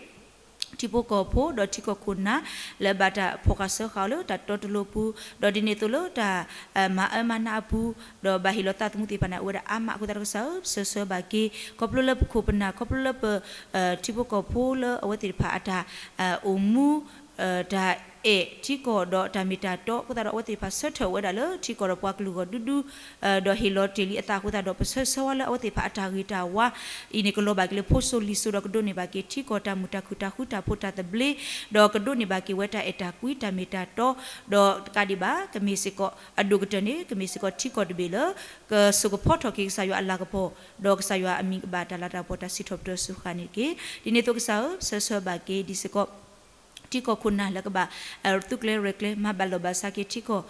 ထံဖိကီၢ်ဖိ ဒီးထံကီၢ်ခိၣ်နၢ် လၢဘၣ်တၢ်ဖီၣ်ဃာ်စၢဃာ်အီၤလၢတၢ်တီတလိၤအပူၤ ဒီးဒ်န့ၣ်အသိးလၢတၢ် မၤအၢမၤနးအပူၤ ဒီးဘၣ်ဟ့ၣ်လီၤသးသမူသ့ၣ်တဖၣ်န့ၣ် အိၣ်ဝဲဒၣ်အါမးအဃိသတးဒီးကစၢ်ဧၢ ပဆၢဆၢဘၣ်က့ၤ ခီဖျိလၢပခိၣ်ပနၢ် ခီဖျိလၢပ ထံဖိကီၢ်ဖိလၢအဝဲသ့ၣ်တဖၣ်အတၢ် အိၣ်မူ တၢ်အဲၣ်ထံကီၢ်ဒီးတၢ်မ့ၢ်တၢ်တီ အဃိသတးဒီးအဝဲသ့ၣ်တဖၣ်ဆၢထၢၣ်ဝဲဒၣ်လၢထံကီၢ်ဒီးပှၤကလုာ်ဂီၢ်ဒူဒူ ဒီးဟ့ၣ်လီၤတ့ၢ်လံအသးအဃိသတးဒီး ပဆၢဆၢဝါလၢအဝဲသ့ၣ်တဖၣ်အတၢ်ဂ့ၤတၢ်ဝါ အံၤန့ၣ်ကလီၤဘၣ်က့ၤလၢဖိစိၤလံၤစိၤဒီးကဒိးန့ၢ်ဘၣ်က့ၤထံကီၢ်တၢ်မုာ်တၢ်ခုၣ်တၢ်ဃူတၢ်ဖိးတၢ်သဘျ့ ဒီးကဒိးန့ၢ်ဘၣ်က့ၤဝဲတၢ်အဲၣ်တၢ်ကွံတၢ်မ့ၢ်တၢ်တီ ဒီးတကးဒံးဘၣ် ကမ့ၢ်စ့ၢ်ကီးအဒိၣ်ကတၢၢ်န့ၣ် ကမ့ၢ်စ့ၢ်ကီးထံကီၢ်တဘ့ၣ်လၢ ကစိာ်ကဖီထီၣ်က့ၤကစၢ်ယွၤအလၤကပီၤ ဒီးကစၢ်ယွၤအမံၤကဘၣ်တၢ်လၤတၢ်ကပီၤတၢ်စံးထီၣ်ပတြၢၤစူဃာ်န့ၣ်တက့ၢ်. ဒ်န့ၣ်အသိးကစၢ်ဧၢ ပဆၢဆၢဘၣ်က့ၤဒ်စ့ၢ်ကီး ထံကီၢ်ခိၣ်နၢ်လၢကဘၣ် သူၣ်ကျဲၤရဲၣ်ကျဲၤ မၤဘၣ်လီၢ်ဘၣ်စးက့ၤထံကီၢ်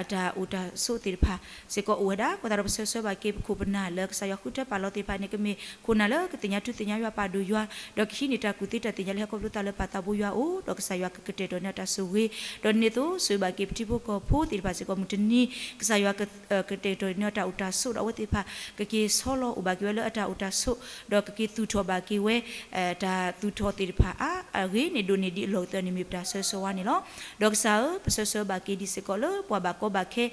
အတၢ်အိၣ်တၢ်ဆိးသ့ၣ်တဖၣ်စ့ၢ်ကီးအိၣ်ဝဲဒၣ်. အဃိသတးဒီး ပဆၢဆၢဘၣ်က့ၤပခိၣ်ပနၢ်လၢကစၢ်ယွၤဃုထၢပာ်လီၤသ့ၣ်တဖၣ်န့ၣ် ကမ့ၢ်ခိၣ်နၢ်လၢကသ့ၣ်ညါထူသ့ၣ်ညါယွၤ ပာ်ဒိၣ်ယွၤ ဒီးကဟံးန့ၢ်တၢ်ကူၣ်သ့တၢ်သ့ၣ်ညါလၢဟဲခီဖျိသးလၢပၢ်သးဘိယွၤအအိၣ် ဒီးကစၢ်ယွၤကကတဲာ်ကတီၤန့ၢ်အတၢ်ဆိၣ်ဂ့ၤ, ဒီးဒ်န့ၣ်အသိး ဆိၣ်ဂ့ၤဘၣ်က့ၤပထံဖိကီၢ်ဖိသ့ၣ်တဖၣ်စ့ၢ်ကီး မုၢ်တနံၤ ကစၢ်ယွၤက ကတဲာ်ကတီၤန့ၢ်အတၢ်အိၣ်တၢ်ဆိး ဒီးအဝဲသ့ၣ်တဖၣ် ကက့ၤဆီလီၤအိၣ်ဘၣ်က့ၤဝဲလၢအတၢ်အိၣ်တၢ်ဆိး ဒီးကက့ၤသူၣ်ထီၣ်ဘၣ်က့ၤဝဲ တၢ်သူၣ်ထီၣ်သ့ၣ်တဖၣ်အါ အဂ့ၤန့ၣ် ဒိၣ်န့ၢ်ဒံးအလီၢ်ကသၢၣ်န့ၣ် မ့ၢ်ပတၢ်ဆၢဂ့ၤဆၢဝါန့ၣ်လီၤ. ဒီးကစၢ်ဧၢ, ပဆၢဆၢဘၣ်က့ၤဒံးစ့ၢ်ကီးလၢပှၤဘၣ်ကီဘၣ်ခဲ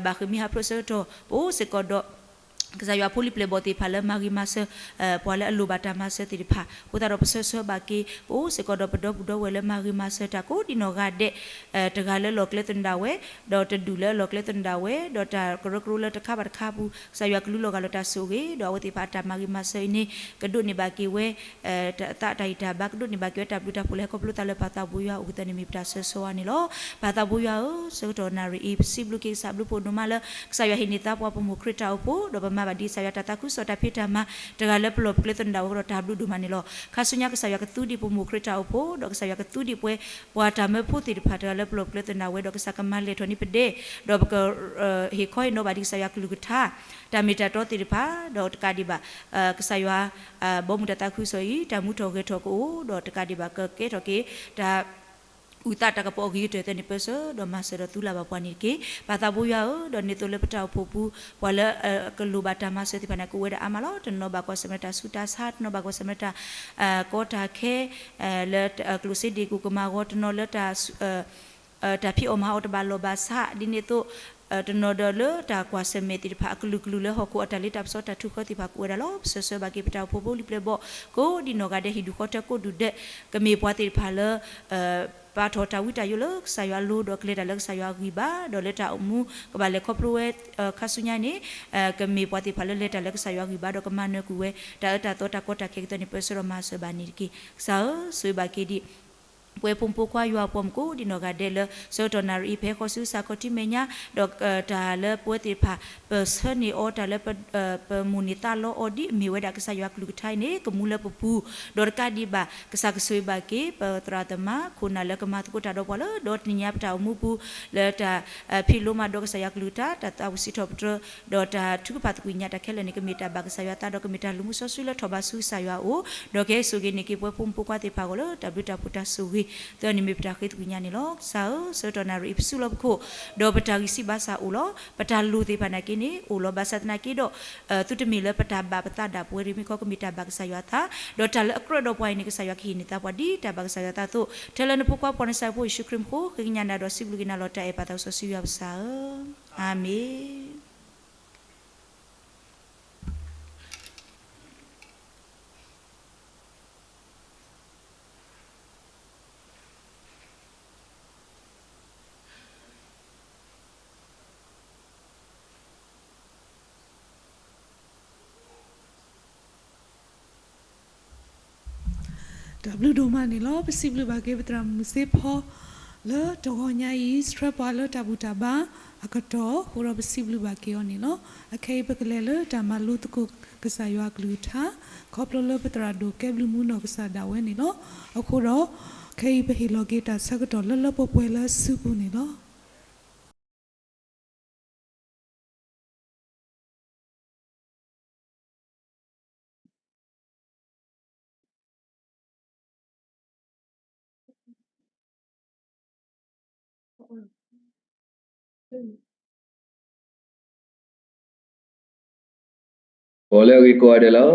ဘၣ်ဃ့ၢ်မှံဟးဖျိးအဆၢကတီၢ် ပအိၣ်စ့ၢ်ကီးဒီး ကစၢ်ယွၤဖိလံၤပျဲၢ်ဘီၣ်သ့ၣ်တဖၣ်လၢမၤဂ့ၤမၤစၢၤ ပှၤလၢအလိၣ်ဘၣ်တၢ်မၤစၢၤသ့ၣ်တဖၣ်, အဃိသတးဒီးပဆၢဆၢဘၣ်က့ၤ ပအိၣ်စ့ၢ်ကီးဒီးပဒီပုၢ်ဒီဝဲၢ်လၢမၤဂ့ၤမၤစၢၤတၢ်ကိးဒံနီၢ်ဂၤဒဲး, တဂၤလၢလီၢ်ကျဲသနဒၣ်ဝဲ, ဒီးတဒူၣ်လၢအလီၢ်ကျဲသနဒၣ်ဝဲ, ဒီးတၢ်ကရၢကရိလၢတခါဘၣ်တခါအပူၤ ကစၢ်ယွၤကလူလီၤဂာ်လီၤတၢ်ဆိၣ်ဂ့ၤ, ဒီးအဝဲသ့ၣ်တဖၣ်အတၢ်မၤဂ့ၤမၤစၢၤအံၤန့ၣ် ကဒိးန့ၢ်ဘၣ်က့ၤဝဲ တၢ်သးတၢ်ဂံၢ်တၢ်ဘါ ကဒိးန့ၢ်ဘၣ်က့ၤဝဲတၢ်ဘျုးတၢ်ဖှိၣ်လၢဟဲခီဖျိသးလၢပၢ်သးဘိယွၤအအိၣ်ကသၢၣ်န့ၣ် မ့ၢ်ပတၢ်ဆၢဂ့ၤဆၢဝါန့ၣ်လီၤ. ပၢ်သးဘိယွၤဧၢ, ဆၢကတီၢ်နၣ်ရံၣ်အံၤ ပစံးဘျုးက့ၤကစၢ်ဘျုးဖှိၣ်ဒိၣ်မးလၢ ကစၢ်ယွၤဟ့ၣ်န့ၢ်သါပှၤပမိၢ်ခရံာ်တၢ်အိၣ်ဖှိၣ် ဒီးပမၤဘၣ်ဒ်ကစၢ်ယွၤတၢ်သးခုကစီၣ်တၢ်ဖံးတၢ်မၤ တဂၤလၢပလီၢ်ပကျဲသနဒၣ်ဝဲဒီးတၢ်ဘျုးဒိၣ်မးန့ၣ်လီၤ. ခါဆူညါကစၢ်ယွၤကသူဒံးပမိၢ်ခရံာ်တၢ်အိၣ်ဖှိၣ် ဒီးကစၢ်ယွၤကသူဒံးပဝဲ ပှၤတၢ်မၢဖိသ့ၣ်တဖၣ် တဂၤလၢပလီၢ်ပကျဲသနဒၣ်ဝဲ ဒီးကစၢ်ကမၤလဲၢ်ထီၣ်န့ၢ်ပဒဲး ဒီးပက ဟ့ၣ်ခီဟ့ၣ်နီၤဘၣ်ဒံးကစၢ်ယွၤကလုၢ်ကထါ တၢ်မ့ၢ်တၢ်တီသ့ၣ်တဖၣ် ဒီးတကးဒံးဘၣ် ကစၢ်ယွၤ ဘီမုၢ်တၢ်သးခုကစီၣ်အံၤ တၢ်မူထီၣ်ဂဲၤထီၣ်ကအိၣ် ဒီးတကးဒံးဘၣ်ကကဲထီၣ်က့ၤ တၢ် အုၣ်သးတၢ်ကပီၤအဂ့ၤကတၢၢ်သ့ၣ်န့ၣ် ပၢဆှၢဒီးမၤစၢၤဒီးသူလၢ်ဘၣ်ပှၤန့ၣ်တက့ၢ်. ပၢ်သးဘိယွၤဧၢ, ဒီးဒ်န့ၣ်အသိးလၢပတၢ်အိၣ်ဖှိၣ်ပူၤ ပှၤလၢကလိၣ်ဘၣ်တၢ်မၤစၢၤသ့ၣ်တဖၣ်န့ၣ် ကအိၣ်ဝဲဒၣ်အါမးလီၤ. တနီၤဘၣ်ကွၢ်ဆၢၣ်မဲာ်တၢ်ဆူးတၢ်ဆါ, တနီၤဘၣ်ကွၢ်ဆၢၣ်မဲာ်တၢ်ကီတၢ်ခဲ လၢကျိၣ်စ့ဒ့ၣ်ကိၣ်ကမၤဂီၤ, တနီၤလၢ တၢ်ဖံးအီၣ်မၤအီၣ်တဘၣ်လီၢ်ဘၣ်စး, ဒ်န့ၣ်အသိး တနီၤဒီးလၢတၢ်ကွၢ်ဆၢၣ်မဲာ်သ့ၣ်တဖၣ်အကလုာ်ကလုာ်လၢဟီၣ်ခိၣ်အတၢ်လ့တၢ်ပစီတၢ်ထုးဃၢသ့ၣ်တဖၣ်ကအိၣ်ဝဲဒၣ်လီၤ. ပဆၢဆၢဘၣ်က့ၤပတၢ်အိၣ်ဖှိၣ်ဖိလံၤပျဲၢ်ဘီၣ် ကိးဒံနီၢ်ဂၤဒဲး ဟံၣ်ဒူၣ်ဃီထၢကိးဒူၣ်ဒဲး ကမ့ၢ်ပှၤသ့ၣ်တဖၣ်လၢ ပာ်ထီၣ်တၢ်ဝံတၢ်ယိးလၢကစၢ်ယွၤအလိၤ ဒီးကလဲၤတၢ်လၢကစၢ်ယွၤအဂံၢ်ဘါ ဒီးလၢတၢ်အိၣ်မူကဘၣ်လဲၤခီဖျိဝဲ ခါဆူညါန့ၣ် ကမ့ၢ်ပှၤသ့ၣ်တဖၣ်လၢလဲၤတၢ်လၢကစၢ်ယွၤအဂံၢ်ဘါ ဒီးကမၤနၢၤကွံာ်ဝဲ တၢ်အၢတၢ်သီတၢ်ကီတၢ်ခဲကသ့ၣ်န့ၣ် ပၢဆှၢဒီးမၤစၢၤဘၣ်န့ၣ်တက့ၢ်. ကစၢ်ဧၢ, ဆိၣ်ဂ့ၤဘၣ်က့ၤဒံး ပဝဲဖိမုၣ်ဖိခွါယွၤအပှၤမုၣ်ကိးဒံနီၢ်ဂၤဒဲးလၢ ဆၢကတီၢ်နၣ်ရံၣ်အံၤ ပဟဲဃီၤဆူကစၢ်ခီၣ်ထံးမဲာ်ညါ ဒီးတၢ်လၢပဝဲသ့ၣ်တဖၣ် ပဆၢန့ၢ်အီၤ တၢ်လၢပမိၣ်န့ၢ်သးလီအီၤဒ်အမ့ၢ်ဝဲဒၣ်ကစၢ်ယွၤကလုၢ်ကထါအံၤန့ၣ် ကမူလၢပပူၤ ဒီးတကးဒံးဘၣ် ကစၢ်ကဆိၣ်ဂ့ၤဘၣ်က့ၤ ပသရၣ်သမါ ခိၣ်နၢ်လၢကမၤသကိးတၢ်ဒီးပှၤလၢ ဒီတနံၤညါပတၢ်အိၣ်မူပူၤ လၢတၢ်ဖံးလိမၤဒိးကစၢ်ယွၤကလုၢ်ကထါ တၢ်သးဝံၣ်စံးထီၣ်ပတြၢၤ ဒီးတၢ်ထုကဖၣ်သကွံာ်ညါတၢ်ခဲလၢာ်န့ၣ် ကမ့ၢ်တၢ်ဘၣ်ကစၢ်ယွၤသး ဒီးကမ့ၢ်တၢ်လုၢ်မူစီဆှံလၢထီၣ်ဘးဆူကစၢ်ယွၤအအိၣ် ဒီးကဟဲဆိၣ်ဂ့ၤန့ၢ်က့ၤပဝဲဖိမုၣ်ဖိခွါသ့ၣ်တဖၣ်အဂီၢ်လၢ တၢ်ဘျုးတၢ်ဖှိၣ်တၢ်ဆိၣ်ဂ့ၤ သၢန့ၣ်မ့ၢ်ပတၢ်ဃ့သကွံာ်ညါန့ၣ်လီၤ. ကစၢ်ဧၢ, ဆၢကတီၢ်နၣ်ရံၣ်အံၤ ပစုလီၤပခိၣ် ဒီးပတၢ်ဂံၢ်စၢ်ဘါစၢ်အိၣ်လီၤ. ပတၢ်လိၣ်သ့ၣ်တဖၣ်နာ်က့န့ၣ် အိၣ်လီၤ. ဘၣ်ဆၣ်သနာ်က့ဒီး သုတမ့ၢ်လၢပတၢ်ဘၣ်ပသးဒၣ်ပဝဲတဂ့ၤ မ့ၢ်ခီကမ့ၢ်တၢ်ဘၣ်ကစၢ်ယွၤအသး ဒီးတၢ်လၢအကြၢးဒီးပှၤအံၤန့ၣ် ကစၢ်ယွၤကဟ့ၣ်န့ၢ်သါပှၤဒ်တၢ်ဘၣ်ကစၢ်ယွၤအသးအသိး ထဲလၢနဖိခွါပှၤနဆၢဖိယ့ၣ်ၡူးခရံာ်မူခိၣ် ဃ့ကညးနၤဒီးစံးဘျုးက့ၤနၤလီၤတၢ်အဲၣ်ပၢ်သးစီဆှံယွၤပစၢ်ဧၢ, အၤမ့ၣ်. တၢ်ဘျုးဒိၣ်မးန့ၣ်လီၤ. ပစံးဘျုးဘၣ်က့ၤပသရၣ်မုၣ်စ့ဖီ လၢတဂီၤညါအံၤ ဆှၢပှၤလၢတၢ်ဘူၣ်တၢ်ဘါအကတီၢ် အဃိဒီးပစံးဘျုးဘၣ်က့ၤအီၤန့ၣ်လီၤ. အခဲအံၤ ပကလဲၤလၢတၢ်မၤလိသကိးကစၢ်ယွၤအကလုၢ်ကထါ ခီဖျိလၢပသရၣ်ဒိၣ်ကဲဘျုးမုၢ်နီၢ်ကစၢ်ဒၣ်ဝဲန့ၣ်လီၤ. အဃိဒီး ခဲအံၤပဟ့ၣ်လီၤက့ၤတၢ်ဆၢကတီၢ်လၢလၢပှဲၤပှဲၤလၢအစုပူၤန့ၣ်လီၤ. ဂီၤလၢအဂ့ၤကိးဂၤဒဲးလီၤ.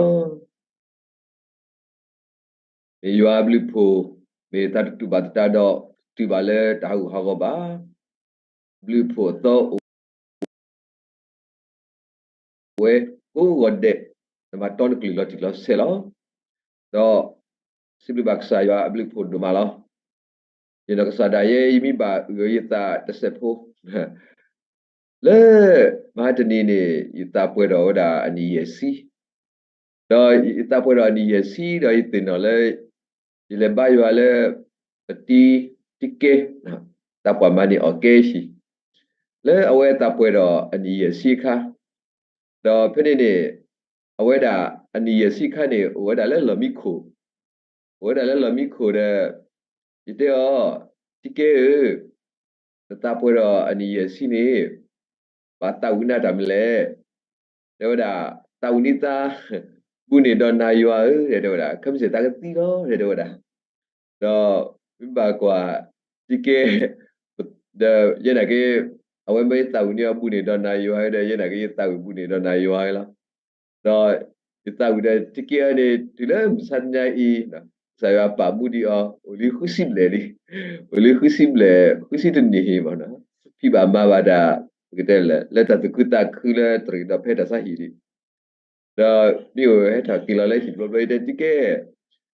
မ့ၢ်ယွၤအဘျုးဖှိၣ် မ့ၢ်တၢ်တတူၢ်ဘၣ်သတးဒီး တတူၢ်ဘၣ်လၢတၢ်ဟးဂူာ်ဟးဂီၤဘၣ်. ဘျုးဖှိၣ်အသီအိၣ် ဝဲကိးဂီၤဒဲး နဘၣ်တီနကလုၢ်လီၤတံၢ်လီၤဆဲးလီၤ. ဒီးစံးဘျုးဘၣ်ကစၢ်ယွၤအဘျုးဖှိၣ်ဒိၣ်မးလီၤ. ယနီၢ်ကစၢ်ဒၣ်ယဲ ယမ့ၢ်ဘၣ်အုၣ်အီၤယသးတစဲးဖိ လၢမဟါတနံၤန့ၣ် ယသးပှဲၤထီၣ်ဝဲဒၣ်အနံၣ်ယဲၢ်ဆံ, ဒီးယသးပှဲၤထီၣ်အနံၣ်ယဲၢ်ဆံ ဒီးယသ့ၣ်နီၣ်လၢ ယလဲၤဘါယွၤလၢ ပတံတံကဲ သးပှၢ်မၤန့ၢ်အီၣ်ကဲဟံၣ် လၢအဝဲသးပှဲၤထီၣ်အနံၣ်ယဲၢ်ဆံအခါ, ဒီးဖဲန့ၣ်န့ၣ် အဝဲဒၣ်အနံၣ်ယဲၢ်ဆံအခါန့ၣ် အိၣ်ဝဲဒၣ်လၢလီၢ်မံခိၣ်, အိၣ်ဝဲဒၣ်လၢလီၢ်မံခိၣ်ဒီး ယတဲအီၤ, တံၤကဲဧၢ, နသးပှၢ်ဒီးအနံၣ်ယဲၢ်ဆံန့ၣ် ဘၣ်သးဝံၣ်နၤတၢ်မနုၤလဲၣ်. တဲဝဲဒၣ်, သးဝံၣ်န့ၢ်သး ဘူးန့ၢ်ဒီးနၤယွၤဧၢ, တဲဝဲဒၣ်, ခဲမုၢ်ဆ့ၣ်သးကသံလီၤ, တဲဝဲဒၣ်. ဒီးမ့ၢ်ဘၣ်ကွၢ် တံၤကဲ, ဒီးယဲနာ်က့ အဝဲမ့ၢ်ယသးဝံၣ်န့ၢ်အီၤဘူးန့ၢ်ဒီးနၤယွၤဧၢဒီး ယဲနာ်က့ယသးဝံၣ်ဘူးန့ၢ်ဒီးနၤယွၤဧၢလီၤ. ဒီးယသးဝံၣ်ဒီးတံၤကဲအီၤန့ၣ် တုၤလၢမုၢ်ဆါတနံၤအံၤ, ကစၢ်ယွၤပာ်မူဒံးအီၤ အိၣ်လံဃုဆံဘျဲၣ်လံ, အိၣ်လံဃုဆံဘျဲၣ် ဃုဆံတနံၣ်ဟံၣ်မး, ဖံးဘၣ်မၤဘၣ်တၢ် ပကတဲလၢ လၢတၢ်သူၣ်ခုသးခုလၢတရံးဒီးဖဲတၢ်ဆါဟံၣ်လံ. ဒီးမ့ၢ်အိၣ်ဟဲထီၣ်က့ၤလီၤလၢဟံၣ်ဘျီဘျီ ယတဲတံၤကဲ,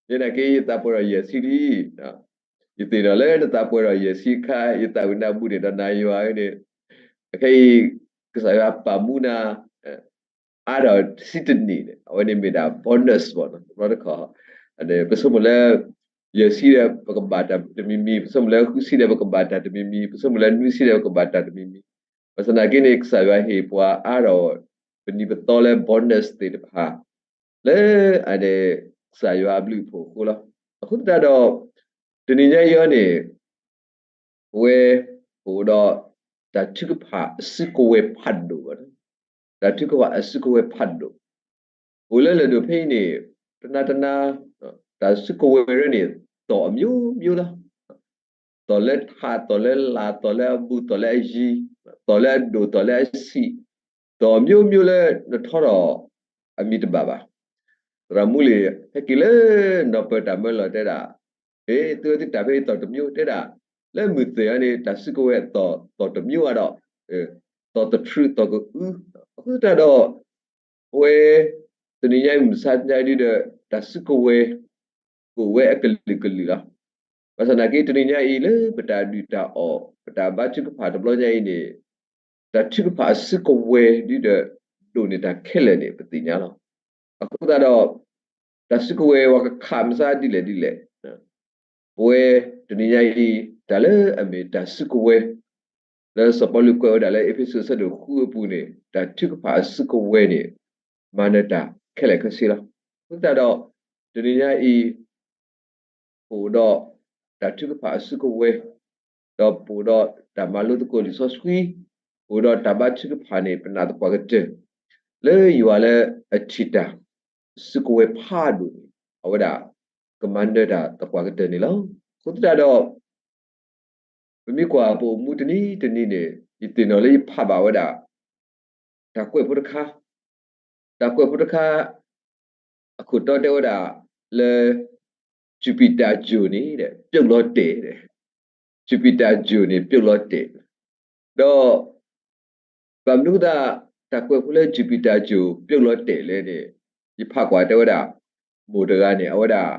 ယဲနာ်က့ယသးပှၢ်ဒီးယဲၢ်ဆံလံ. ယသ့ၣ်နီၣ်လၢနသးပှၢ်ဒီးယဲၢ်ဆံအခါ ယသးဝံၣ်နၤဘူးန့ၢ်ဒီးနၤယွၤဧၢန့ၣ်, အခဲအံၤ ကစၢ်ယွၤပာ်မူနၤ အါထီၣ်တဆံတနံၣ်န့ၣ် အဝဲန့ၣ်မ့ၢ်ဒၣ် bonus ဘၣ်နီၤ, တဘျီတခီၣ် ပဆိကမိၣ်လၢ ယဲၢ်ဆံဒီးပကဘၣ်တၢ်တမံၤမံၤ, ပဆိကမိၣ်လၢဃုဆံဒီးပကဘၣ်တၢ်တမံၤမံၤ, ပဆိကမိၣ်လၢနွံဆံဒီးပကဘၣ်တၢ်တမံၤမံၤ, ဘၣ်ဆၣ်သနာ်က့န့ၣ် ကစၢ်ယွၤဟ့ၣ်ပှၤအါထီၣ် ပနံၤပသီလၢ bonus သ့ၣ်တဖၣ် လၢအန့ၣ် ကစၢ်ယွၤအဘျုးအဖှိၣ်အဃိလီၤ. အဃိသတးဒီး တနံၤညါအံၤအီၤန့ၣ် ပဝဲ ပအိၣ်ဒီး တၢ်ထုကဖၣ်အစုကဝဲၤဖးဒိၣ်ဘၣ်, တၢ်ထုကဖၣ်အစုကဝဲၤဖးဒိၣ်, အိၣ်လၢလၢၢ်ဒိၣ်ဖဲအံၤန့ၣ် တနၤတနၤ တၢ်စုကဝဲၤရၢန့ၣ် သီၣ်အမျိုးမျိုးလီၤ. သီၣ်လၢထး သီၣ်လၢလာ် သီၣ်လၢအဘူး သီၣ်လၢအယံၤ, သီၣ်လၢအဒိၣ် သီၣ်လၢအဆံး, သီၣ်မျိုးမျိုးလၢနထီထီၣ် အမံၤတဘၣ်ဘၣ်. သရၣ်မူလံၤ ဟဲက့ၤလၢနီၢ်ပၢၢ်တၢ်မၢလီၢ်တဲဒၣ်, အ့ သုဝဲသ့ၣ်တၢ်ဖဲအံၤသီၣ်တမျိုး တဲဒၣ်, လၢမုၢ်သ့ၣ်အီၤန့ၣ် တၢ်စုကဝဲၤသီၣ် သီၣ်တမျိုးအါဒီး သီၣ်တထြူး သီၣ်ကအု, အဃိသတးဒီး ပဝဲ တနံၤညါအံၤမုၢ်မဆါတနံၤအံၤဒ်ဒီး တၢ်စုကဝဲၤ ကအိၣ်ဝဲအကလုာ်ကလုာ်လီၤ. ဘၣ်ဆၣ်သနာ်က့ တနံၤညါအံၤလၢပတၢ်ဒုၣ်တၢ်အီၣ် ပတၢ်ဘါထုကဖၣ်တဘျီညါအံၤန့ၣ် တၢ်ထုကဖၣ်အစုကဝဲၤဒ်ဒီး ဒိၣ်န့ၢ်တၢ်ခဲလၢာ်န့ၣ် ပသ့ၣ်ညါလီၤ. အဃိသတးဒီး တၢ်စုကဝဲၤပှၤကခးမဆါဒ်လဲၣ်ဒ်လဲၣ် ပဝဲတနံၤညါအံၤ တၢ်လၢအမ့ၢ်တၢ်စုကဝဲၤ လၢစီၤပီလူးကွဲးဝဲဒၣ်လၢအ့းဖ့းစူးအဆၢဒိၣ်ဃုအပူၤန့ၣ် တၢ်ထုကဖၣ်အစုကဝဲၤန့ၣ် မၤနၢၤတၢ်ခဲလၢာ်ခဲဆ့လီၤ. အဃိသတးဒီး တနံၤညါအံၤ ပအိၣ်ဒီးတၢ်ထုကဖၣ်အစုကဝဲၤ, ဒီးပအိၣ်ဒီးတၢ်မၤလိသကိးလံာ်စီဆှံ, ပအိၣ်ဒီးတၢ်ဘါထုကဖၣ်န့ၣ် ပနာ်သပှၢ်ကတၢၢ် လၢယွၤလၢအထံၣ်တၢ် စုကဝဲၤဖးဒိၣ်န့ၣ် အဝဲဒၣ်ကမၤနၢၤတၢ်သပှၢ်ကတၢၢ်န့ၣ်လီၤ. အဃိသတးဒီး ပမ့ၢ်ကွၢ်ပအိၣ်မူတနံၤတနံၤန့ၣ် ယသ့ၣ်နီၣ်လၢယဖးဘၣ်ဝဲဒၣ် တၢ်ကွဲးဖိတခါ, တၢ်ကွဲးဖိတခါ အခိၣ်တီတဲဝဲဒၣ်လၢ Jupiter ဂြိုဟ်န့ၣ် ပြုတ်လီၤတဲာ်, Jupiter ဂြိုဟ်န့ၣ် ပြုတ်လီၤတဲာ်, ဒီး ဘၣ်မနုၤအဃိသတး တၢ်ကွဲးဖိလၢ Jupiter ဂြိုဟ် ပြုတ်လီၤတဲာ်လဲၣ်န့ၣ် ယဖးကွၢ်တဲဝဲဒၣ် မိၢ်တဂၤန့ၣ် အဝဲဒၣ်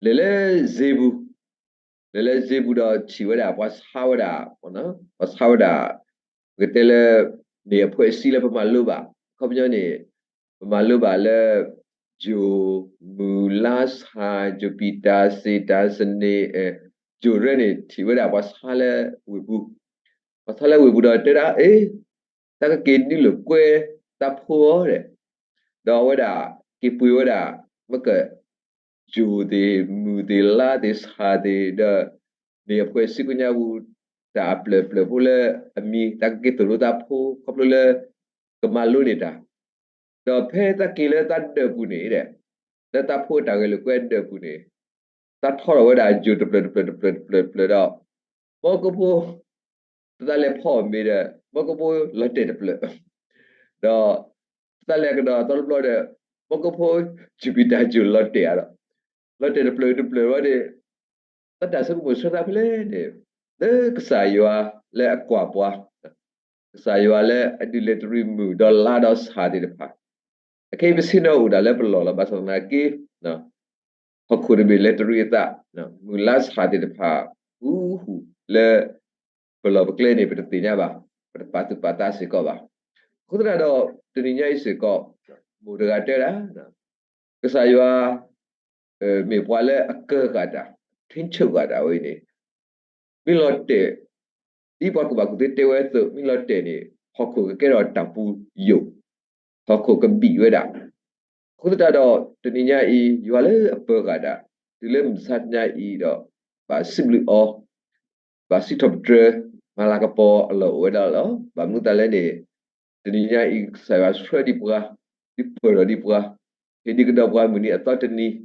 လဲၤလၢစ့ပူၤ, လဲၤလၢစ့ပူၤဒီးထံၣ်ဝဲဒၣ် ပှၤဆါဝဲဒၣ်, ပှၤဆါဝဲဒၣ်, ပကတဲလၢ န့ၣ်အဖှဲးစံလၢပမၤလိဘၣ်, အခီပညီန့ၣ် ပမၤလိဘၣ်လၢ ဂြိုဟ်, မုၢ်, လါ, ဆၣ်, ဂြိုဟ်ပံၤတၢ်, စ့တၢ်, စန့ၤ, ဂြိုဟ်ရၢန့ၣ် ထံၣ်ဝဲဒၣ်ပှၤဆါလၢဝ့ၢ်ပူၤ, ပှၤဆါလၢဝ့ၢ်ပူၤဒီးတဲဒၣ် အ့ တၢ်ကက့ၤနုာ်လၢကွဲတၢ်ဖိအီၤဒီး ဒီးအဝဲဒၣ်က့ၤပှ့ၤဝဲဒၣ် မ့ၢ်က ဂြိုဟ်သ့ၣ်, မုၢ်သ့ၣ်, လါသ့ၣ်, ဆၣ်သ့ၣ်, ဒီး န့ၣ်အဖှဲးစံကိညါပူၤ တၢ်အပျၢၢ်ပျၢၢ်ဖိလၢအမံၤ တၢ်ကက့ၤသိၣ်လိသးဖိ ခီဖျိလၢ ကမၤလိန့ၢ်တၢ်, ဒီးဖဲသးက့ၤလၢသးဒၢးပူၤန့ၣ်ဒီး လၢသးဖိအတၢ်ဂဲၤလိာ်ကွဲဒၢးပူၤန့ၣ် သးထီထီၣ်ဝဲဒၣ်ဂြိုဟ်တဖျၢၣ်တဖျၢၣ်တဖျၢၣ်တဖျၢၣ်တဖျၢၣ်ဒီး ဘီကဖိ သးလဲၤဖီအီၣ်မ့ၤဒီး ဘီကဖိလီၤတဲာ်တဖျၢၣ်, ဒီး သးလဲၤကဒီးသီတဘျီဒီး ဘီကဖိ Jupiter ဂြိုဟ်လီၤတဲာ်ဒီး လီၤတဲာ်တဖျၢၣ်တဖျၢၣ်ဝဲန့ၣ် သးတၢ်ဆိကမိၣ်ဆၢသးဖဲလဲၣ်န့ၣ် လၢကစၢ်ယွၤလၢအကွၢ်ပှၤ, ကစၢ်ယွၤလၢအဒုးလဲၤတရံးမုၢ်ဒီးလါဒီးဆၣ်သ့ၣ်တဖၣ်, အခဲအံၤပဆ့ၣ်နီၤအိၣ်ဒၣ်လၢပလီၢ်လီၤ. ဘၣ်ဆၣ်သနာ်က့ ဟီၣ်ခိၣ်တဘ့ၣ်လဲၤတရံးအသး, မုၢ်လါဆၣ်သ့ၣ်တဖၣ် ဟူဟူလၢ ပလီၢ်ပကျဲန့ၣ် ပတသ့ၣ်ညါဘၣ်, ပတပာ်သူၣ်ပာ်သးစ့ၢ်ကီးဘၣ်. အဃိသတးဒီး တနံၤညါအံၤစ့ၢ်ကီး မိၢ်တဂၤတဲဒၣ် ကစၢ်ယွၤ မ့ၢ်ပှၤလၢအကၢၤဃာ်တၢ်, ထိန်းချုပ်ဃာ်တၢ်ဝဲအံၤန့ၣ် မ့ၢ်လီၤတဲာ်, ဒ်ပှၤကူၣ်ဘၣ်ကူၣ်သ့တဲဝဲအသိး မ့ၢ်လီၤတဲာ်န့ၣ် ဟီၣ်ခိၣ်ကကဲထီၣ်တၢ်ပူၤယိာ်, ဟီၣ်ခိၣ်ကဘံၣ်ဝဲဒၣ်. အဃိသတးဒီး တနံၤညါအံၤ ယွၤလၢအပၢၤဃာ်တၢ် တုၤလၢမုၢ်မဆါတနံၤညါအံၤဒီး ဘၣ်စံးဘျုးအီၤ, ဘၣ်စံးထီၣ်ပတြၢၤ, မၤလၤကပီၤအလီၢ်အိၣ်ဝဲဒၣ်လီၤ. ဘၣ်မနုၤအဃိလဲၣ်န့ၣ်, တနံၤညါအံၤကစၢ်ယွၤဆှၢဒံးပှၤ, ဒုးပၢၢ်ထီၣ်ဒံးပှၤ, ဟ့ၣ်ဒံးကဒီးပှၤမုၢ်နံၤအသီတနံၤ,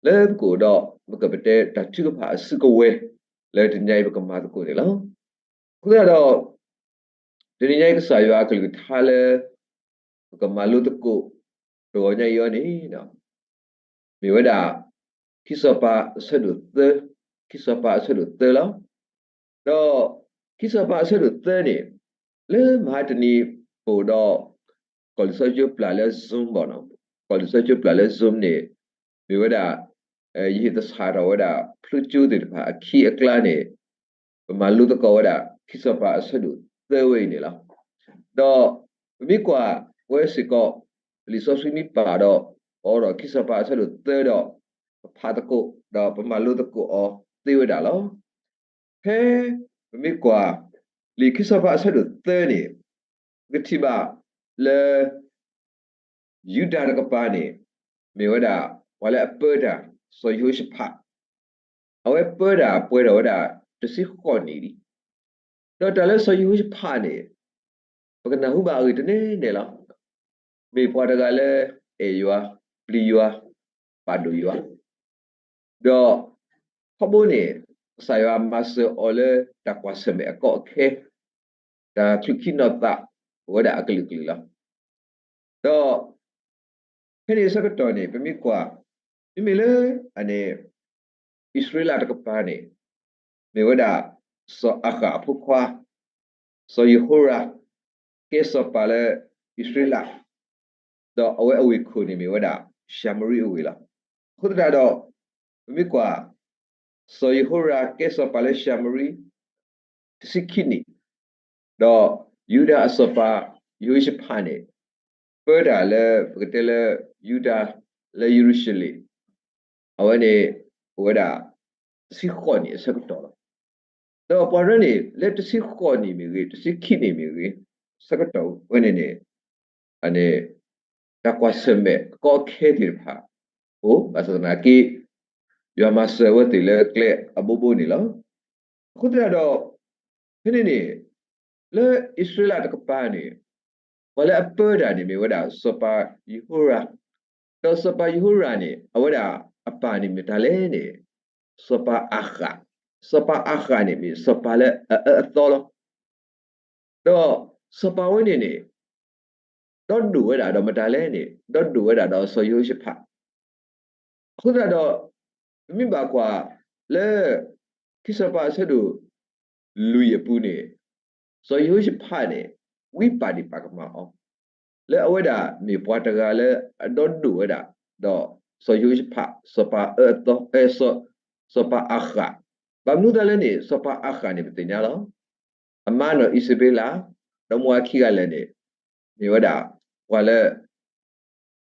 လၢပကအိၣ်ဒီး ပကပတဲတၢ်ထုကဖၣ်အစုကဝဲၤ, လၢတနံၤညါအံၤပကမၤသကိးန့ၣ်လီၤ. အဃိသတးဒီး တနံၤညါအံၤကစၢ်ယွၤအကလုၢ်ကထါလၢ ပကမၤလိသကိး တဂီၤညါအံၤအီၤန့ၣ် မ့ၢ်ဝဲဒၣ် ခံစီၤပၤအဆၢဒိၣ်သၢ, ခံစီၤပၤအဆၢဒိၣ်သၢလီၤ. ဒီး ခံစီၤပၤအဆၢဒိၣ်သၢန့ၣ် လၢမဟါတနံၤ ပအိၣ်ဒီး ကီၢ်လံာ်စီဆှံပျၢ်လၢ Zoom ဘၣ်နီၤ, ကီၢ်လံာ်စီဆှံပျၢ်လၢ Zoom န့ၣ် မ့ၢ်ဝဲဒၣ် ယဟ့ၣ်သဆၣ်ထီၣ်ဝဲဒၣ် ဖျိကၠိသ့ၣ်တဖၣ်အခံအကျါန့ၣ် ပမၤလိသကိးဝဲဒၣ် ခံစီၤပၤအဆၢဒိၣ်သၢဝဲအံၤန့ၣ်လီၤ. ဒီးပမ့ၢ်ကွၢ်ဝဲစ့ၢ်ကီး လံာ်စီဆှံမ့ၢ်ပာ်ဒီး ပအိးထီၣ်ခံစီၤပၤအဆၢဒိၣ်သၢဒီး ပဖးသကိး ဒီးပမၤလိသကိးအီၤသ့ဝဲဒၣ်လီၤ. ဖဲပမ့ၢ်ကွၢ် လံာ်ခံစီၤပၤအဆၢဒိၣ်သၢန့ၣ် ပကထံၣ်ဘၣ်လၢ ယူဒၤတကပၤန့ၣ် မ့ၢ်ဝဲဒၣ် ပှၤလၢအပၢတၢ် စီၤယဟိၤၡဖး, အဝဲပၢတၢ်ပှဲၤထီၣ်ဝဲဒၣ် တဆံဃိးနံၣ်လံ. ဒီးတၢ်လၢစီၤယဟိၤၡဖးန့ၣ် ပကနၢ်ဟူဘၣ်အဂ့ၢ်တန့ၢ်န့ၣ်လီၤ. မ့ၢ်ပှၤတဂၤလၢ အဲၣ်ယွၤ, ပျံၤယွၤ, ပာ်ဒိၣ်ယွၤ ဒီး ထီဘိန့ၣ် ကစၢ်ယွၤမၤစၢၤအီၤလၢတၢ်ကွၢ်ဆၢၣ်မဲာ်အကီအခဲ, တၢ်ချုးခံနီၢ်သးအိၣ်ဝဲဒၣ်အကလုာ်ကလုာ်လီၤ. ဒီး ဖဲန့ၣ်အဆၢကတီၢ်န့ၣ် ပမ့ၢ်ကွၢ် မ့မ့ၢ်လၢ အန့ၣ် အံၣ်စရ့လးတကပၤန့ၣ် မ့ၢ်ဝဲဒၣ် စီၤအၤဃးအဖိခွါ စီၤယဟိရၤ ကဲစီၤပၤလၢအံၣ်စရ့လး, ဒီးအဝဲအဝ့ၢ်ခိၣ်န့ၣ်မ့ၢ်ဝဲဒၣ် ၡၤမရံအဝ့ၢ်လီၤ. အဃိသတးဒီး ပမ့ၢ်ကွၢ် စီၤယဟိရၤကဲစီၤပၤလၢၡၤမရံ တဆံခံနံၣ်, ဒီးယူဒၤအစီၤပၤ ယဟိၤၡဖးန့ၣ် ပၢတၢ်လၢ ပကတဲလၢ ယူဒၤ လၢယရူၤၡလ့ၣ် အဝဲန့ၣ် အိၣ်ဝဲဒၣ် တဆံဃိးနံၣ်အဆၢကတီၢ်လီၤ. ဒီးပှၤတရၢန့ၣ် လၢတဆံဃိးနံၣ်မ့ၢ်ဂ့ၤ, တဆံခံနံၣ်မ့ၢ်ဂ့ၤ, ဆၢကတီၢ်ဝဲန့ၣ်န့ၣ် အန့ၣ် တၢ်ကွၢ်ဆၢၣ်မဲာ်အကီအခဲသ့ၣ်တဖၣ် အိၣ်ဘၣ်ဆၣ်သနာ်က့ ယွၤမၤစၢၤအဝဲသ့ၣ်လၢကျဲအဘိဘိန့ၣ်လီၤ. အဃိသတးဒီး ဖဲန့ၣ်န့ၣ် လၢအံၣ်စရ့လးတကပၤန့ၣ် ပှၤလၢအပၢတၢ်န့ၣ်မ့ၢ်ဝဲဒၣ် စီၤပၤယဟိရၤ, ဒီးစီၤပၤယဟိရၤန့ၣ် အဝဲဒၣ်အပၢ်န့ၣ်မ့ၢ်တၢ်လဲၣ်န့ၣ် စီၤပၤအၤဃး, စီၤပၤအၤဃးန့ၣ်မ့ၢ်စီၤပၤလၢအအၢအသီလီၤ. ဒီးစီၤပၤဝဲန့ၣ်န့ၣ် ဒီဒိၣ်ဝဲဒၣ်ဒီးမတၤလဲၣ်န့ၣ် ဒီဒိၣ်ဝဲဒၣ်ဒီးစီၤယဟိၤၡဖး. အဃိသတးဒီး ပမ့ၢ်ဘၣ်ကွၢ်လၢ ခံစီၤပၤအဆၢဒိၣ်လွံၢ်အပူၤန့ၣ် စီၤယဟိၤၡဖးန့ၣ် ဝံပာ်ဒံးပာ်ကမၣ်အီၤ လၢအဝဲဒၣ်မ့ၢ်ပှၤတဂၤလၢအဒီဒိၣ်ဝဲဒၣ် ဒီးစီၤယဟိၤၡဖး, စီၤပၤအၢအသီ, စီၤပၤအၤဃး, ဘၣ်မနုၤသးလဲၣ်န့ၣ် စီၤပၤအၤဃးန့ၣ် ပသ့ၣ်ညါလီၤ. အမါနီၢ်အံၣ်စဘ့လး, ဒီးမိၢ်အခံဂၤလဲၣ်န့ၣ် မ့ၢ်ဝဲဒၣ် ပှၤလၢ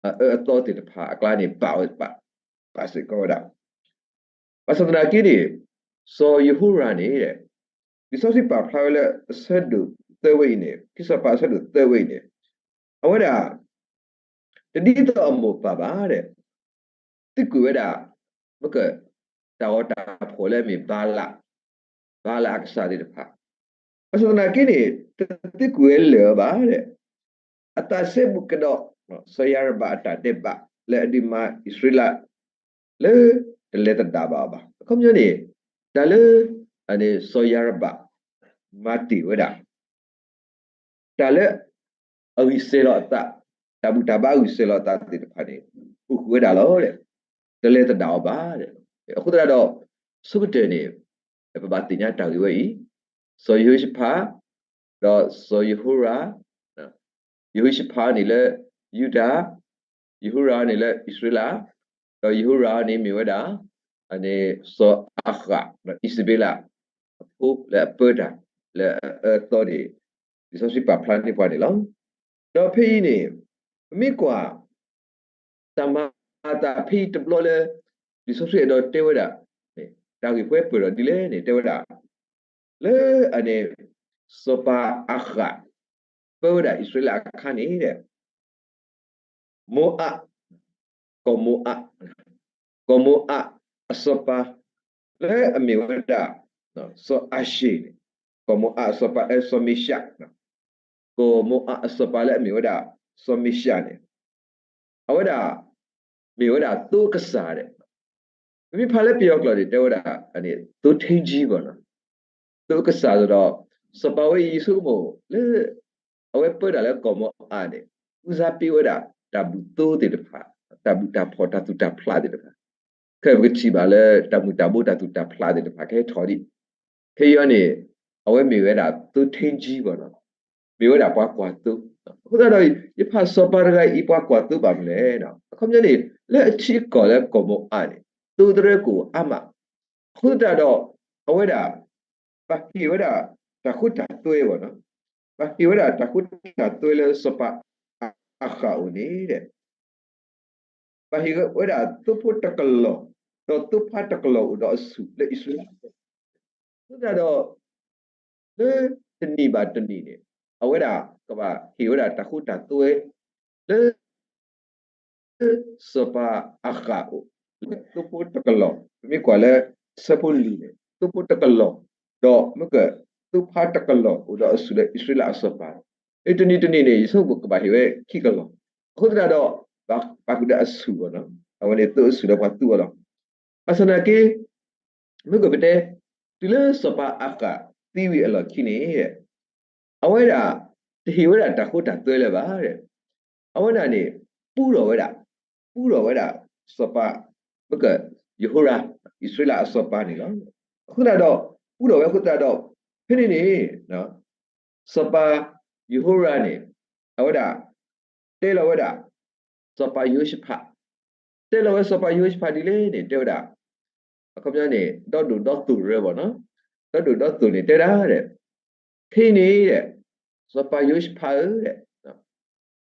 အအၢအသီသ့ၣ်တဖၣ်အကျါန့ၣ် ပာ်ဝဲပာ်, ပာ်စ့ၢ်ကီးဝဲဒၣ်. ဘၣ်ဆၣ်သနာ်က့န့ၣ် စီၤယဟိရၤန့ၣ် လံာ်စီဆှံပာ်ဖျါဝဲလၢအဆၢဒိၣ်သၢဝဲအံၤန့ၣ်, ခံစီၤပၤအဆၢဒိၣ်သၢဝဲအံၤန့ၣ်, အဝဲဒၣ် တဒ်သိးအမိၢ်ပၢ်ဘၣ်ဒီး သံကွံာ်ဝဲဒၣ် မ့ၢ်က တၢ်ဂီၤတၢ်ဖှီၣ်လၢအမ့ၢ်ဘၤလး, ဘၤလးအကစၢ်သ့ၣ်တဖၣ်, ဘၣ်ဆၣ်သနာ်က့န့ၣ် တသံကွံာ်ဝဲလၢာ်အီၤဘၣ်ဒီး အသးစဲဘူးကဒီး စီၤယၤရဘၣ်အတၢ်ဒဲးဘးလၢအဒုးမၤအံၣ်စရ့လး လၢတလဲၤသဒၣ်ဘၣ်အီၤဘၣ်. အခီပညီန့ၣ် တၢ်လၢ အန့ၣ် စီၤယၤရဘၣ် မၤတ့ၢ်ဝဲဒၣ် တၢ်လၢ အဂံၢ်စဲၤလီၤအသး, တၢ်ဘူၣ်တၢ်ဘါအဂံၢ်စဲၤလီၤအသးသ့ၣ်တဖၣ်န့ၣ် အိၣ်ဃုာ်ဝဲဒၣ်လီၤ. တလဲၤသဒၣ်အီၤဘၣ်. အဃိသတးဒီး ဆိကတၢၢ်န့ၣ် ပဘၣ်သ့ၣ်ညါတၢ်ဂ့ၢ်ဝဲအံၤ, စီၤယဟိၤၡဖး ဒီးစီၤယဟိရၤ, ယဟိၤၡဖးန့ၣ်လၢယူဒၤ, ယဟိရၤန့ၣ်လၢအံၣ်စရ့လး, ဒီးယဟိရၤန့ၣ်မ့ၢ်ဝဲဒၣ် အန့ၣ်စီၤအၤဃး ဒီးအံၣ်စဘ့လး အဖိလၢအပၢတၢ်လၢအအၢအသီန့ၣ် လံာ်စီဆှံပာ်ဖျါန့ၢ်ပှၤန့ၣ်လီၤ. ဒီးဖဲအံၤန့ၣ် ပမ့ၢ်ကွၢ် တၢ်မၤအသးဖဲအံၤတဘျီလၢ လံာ်စီဆှံအဲၣ်ဒိးတဲဝဲဒၣ် တၢ်ဂ့ၢ်ပှဲၤပၢၢ်ဒီးဒ်လဲၣ်န့ၣ် တဲဝဲဒၣ် လၢအန့ၣ် စီၤပၤအၤဃး ပၢဝဲဒၣ်အံၣ်စရ့လးအခါန့ၣ် မိၤအး, ကီၢ်မိၤအး, ကီၢ်မိၤအးအစီၤပၤ လၢအမ့ၢ်ဝဲဒၣ် စီၤအၤၡ့ၣ်န့ၣ်, ကီၢ်မိၤအၤအစီၤပၤ စီၤမ့ၡး, ကီၢ်မိၤအၤအစီၤပၤလၢအမ့ၢ်ဝဲဒၣ် စီၤမ့ၡးန့ၣ်, အဝဲဒၣ် မ့ၢ်ဝဲဒၣ်သိအကစၢ်ဒဲး, ပမ့ၢ်ဖးလၢပယီၤကျိာ်န့ၣ် တဲဝဲဒၣ် သိထိန်းကြီး ဘၣ်နီၤ, သိအကစၢ်ဒီး စီၤပၤဝဲအံၤယဆိကမိၣ်လၢ အဝဲပၢတၢ်လၢကီၢ်မိၤအၤန့ၣ် ဦးစားပေးဝဲဒၣ် တၢ်ဘူၣ်သိသ့ၣ်တဖၣ်, တၢ်ဘူၣ်တၢ်ဖီၣ် တၢ်သူၣ်တၢ်ဖျးသ့ၣ်တဖၣ်, ခဲအံၤပကထံၣ်ဘၣ်လၢ တၢ်မုၢ်တၢ်ဘိ တၢ်သူၣ်တၢ်ဖျးသ့ၣ်တဖၣ် ကဟဲထီၣ်ဒံး, ခဲအံၤန့ၣ် အဝဲမ့ၢ်ဝဲဒၣ် သိထိန်းကြီး ဘၣ်နီၤ, မ့ၢ်ဝဲဒၣ်ပှၤကွၢ်သိ, အဃိသတးဒီး ယဖးစီၤပၤတဂၤအံၤ ပှၤကွၢ်သိဘၣ်မနုၤလဲၣ်, အခီပညီန့ၣ် လၢအထံအကီၢ်လၢကီၢ်မိၤအၤန့ၣ် သိသရၢကိၣ်အါမး, အဃိသတးဒီး အဝဲဒၣ် ပှၤဟ့ၣ်ဝဲဒၣ် တၢ်ဃိတၢ်သွဲဘၣ်နီၤ, ပှၤဟ့ၣ်ဝဲဒၣ်တၢ်ဃိတၢ်သွဲလၢစီၤပၤအၤဃၣ်အအိၣ်န့ၣ်ဒဲး ပှၤဟ့ၣ်ဝဲဒၣ်သိဖိတကလီၢ်, ဒီးသိဖိတကလီၢ်အိၣ်ဒီးအဆူၣ်လၢအံၣ်စရ့လး, အဃိသတးဒီး လၢတနံၣ်ဘၣ်တနံၣ်န့ၣ် အဝဲဒၣ်ကဘၣ်ဟ့ၣ်ဝဲဒၣ်တၢ်ဃိတၢ်သွဲ လၢ စီၤပၤအၤဃၣ်အအိၣ်, လၢသိဖိတကလီၢ်, ပမ့ၢ်ကွၢ်လၢဆၢဖိလွံၢ်န့ၣ် သိဖိတကလီၢ်, ဒီးမ့ၢ်က သိဖါတကလီၢ်အိၣ်ဒီးအဆူၣ်လၢအံၣ်စရ့လးအစီၤပၤ, တနံၣ်တနံၣ်န့ၣ် ယဆိကမိၣ်ကဘၣ်ဟ့ၣ်ဝဲခံကလီၢ်, အဃိသတးဒီး ဘၣ်ပာ်ဃုာ်ဒီးအဆူၣ်ဘၣ်နီၤ, အဝဲန့ၣ်သိအဆူၣ်လၢပှၤသူအီၤလီၤ. ဘၣ်ဆၣ်သနာ်က့ မ့ၢ်ကပတဲ တုၤလၢစီၤပၤအၤဃၣ်သံဝံၤအလီၢ်ခံန့ၣ် အဝဲဒၣ် တဟ့ၣ်ဝဲဒၣ်တၢ်ဃိတၢ်သွဲလၢၤဘၣ်, အဝဲဒၣ်န့ၣ် ပူထီၣ်ဝဲဒၣ်, ပူထီၣ်ဝဲဒၣ် စီၤပၤ မ့ၢ်က ယဟိရၣ် အံၣ်စရ့လးအစီၤပၤန့ၣ်လီၤ. အဃိသတးဒီး ပူထီၣ်ဝဲအဃိသတးဒီး ဖဲန့ၣ်န့ၣ် စီၤပၤယဟိရၣ်န့ၣ် အဝဲဒၣ် တဲလီၤဝဲဒၣ် စီၤပၤယဟိၤၡဖး, တဲလီၤဝဲစီၤပၤယဟိၤၡဖးဒ်လဲၣ်န့ၣ် တဲဝဲဒၣ် အခီပညီန့ၣ် ဒီဒိၣ်ဒီသိၣ်ရၢဘၣ်နီၤ, ဒီဒိၣ်ဒီသိၣ်န့ၣ် တဲဒၣ်ဒဲး ခဲအံၤန့ၣ်ဒဲး စီၤပၤယဟိၤၡဖးဧၢဒဲး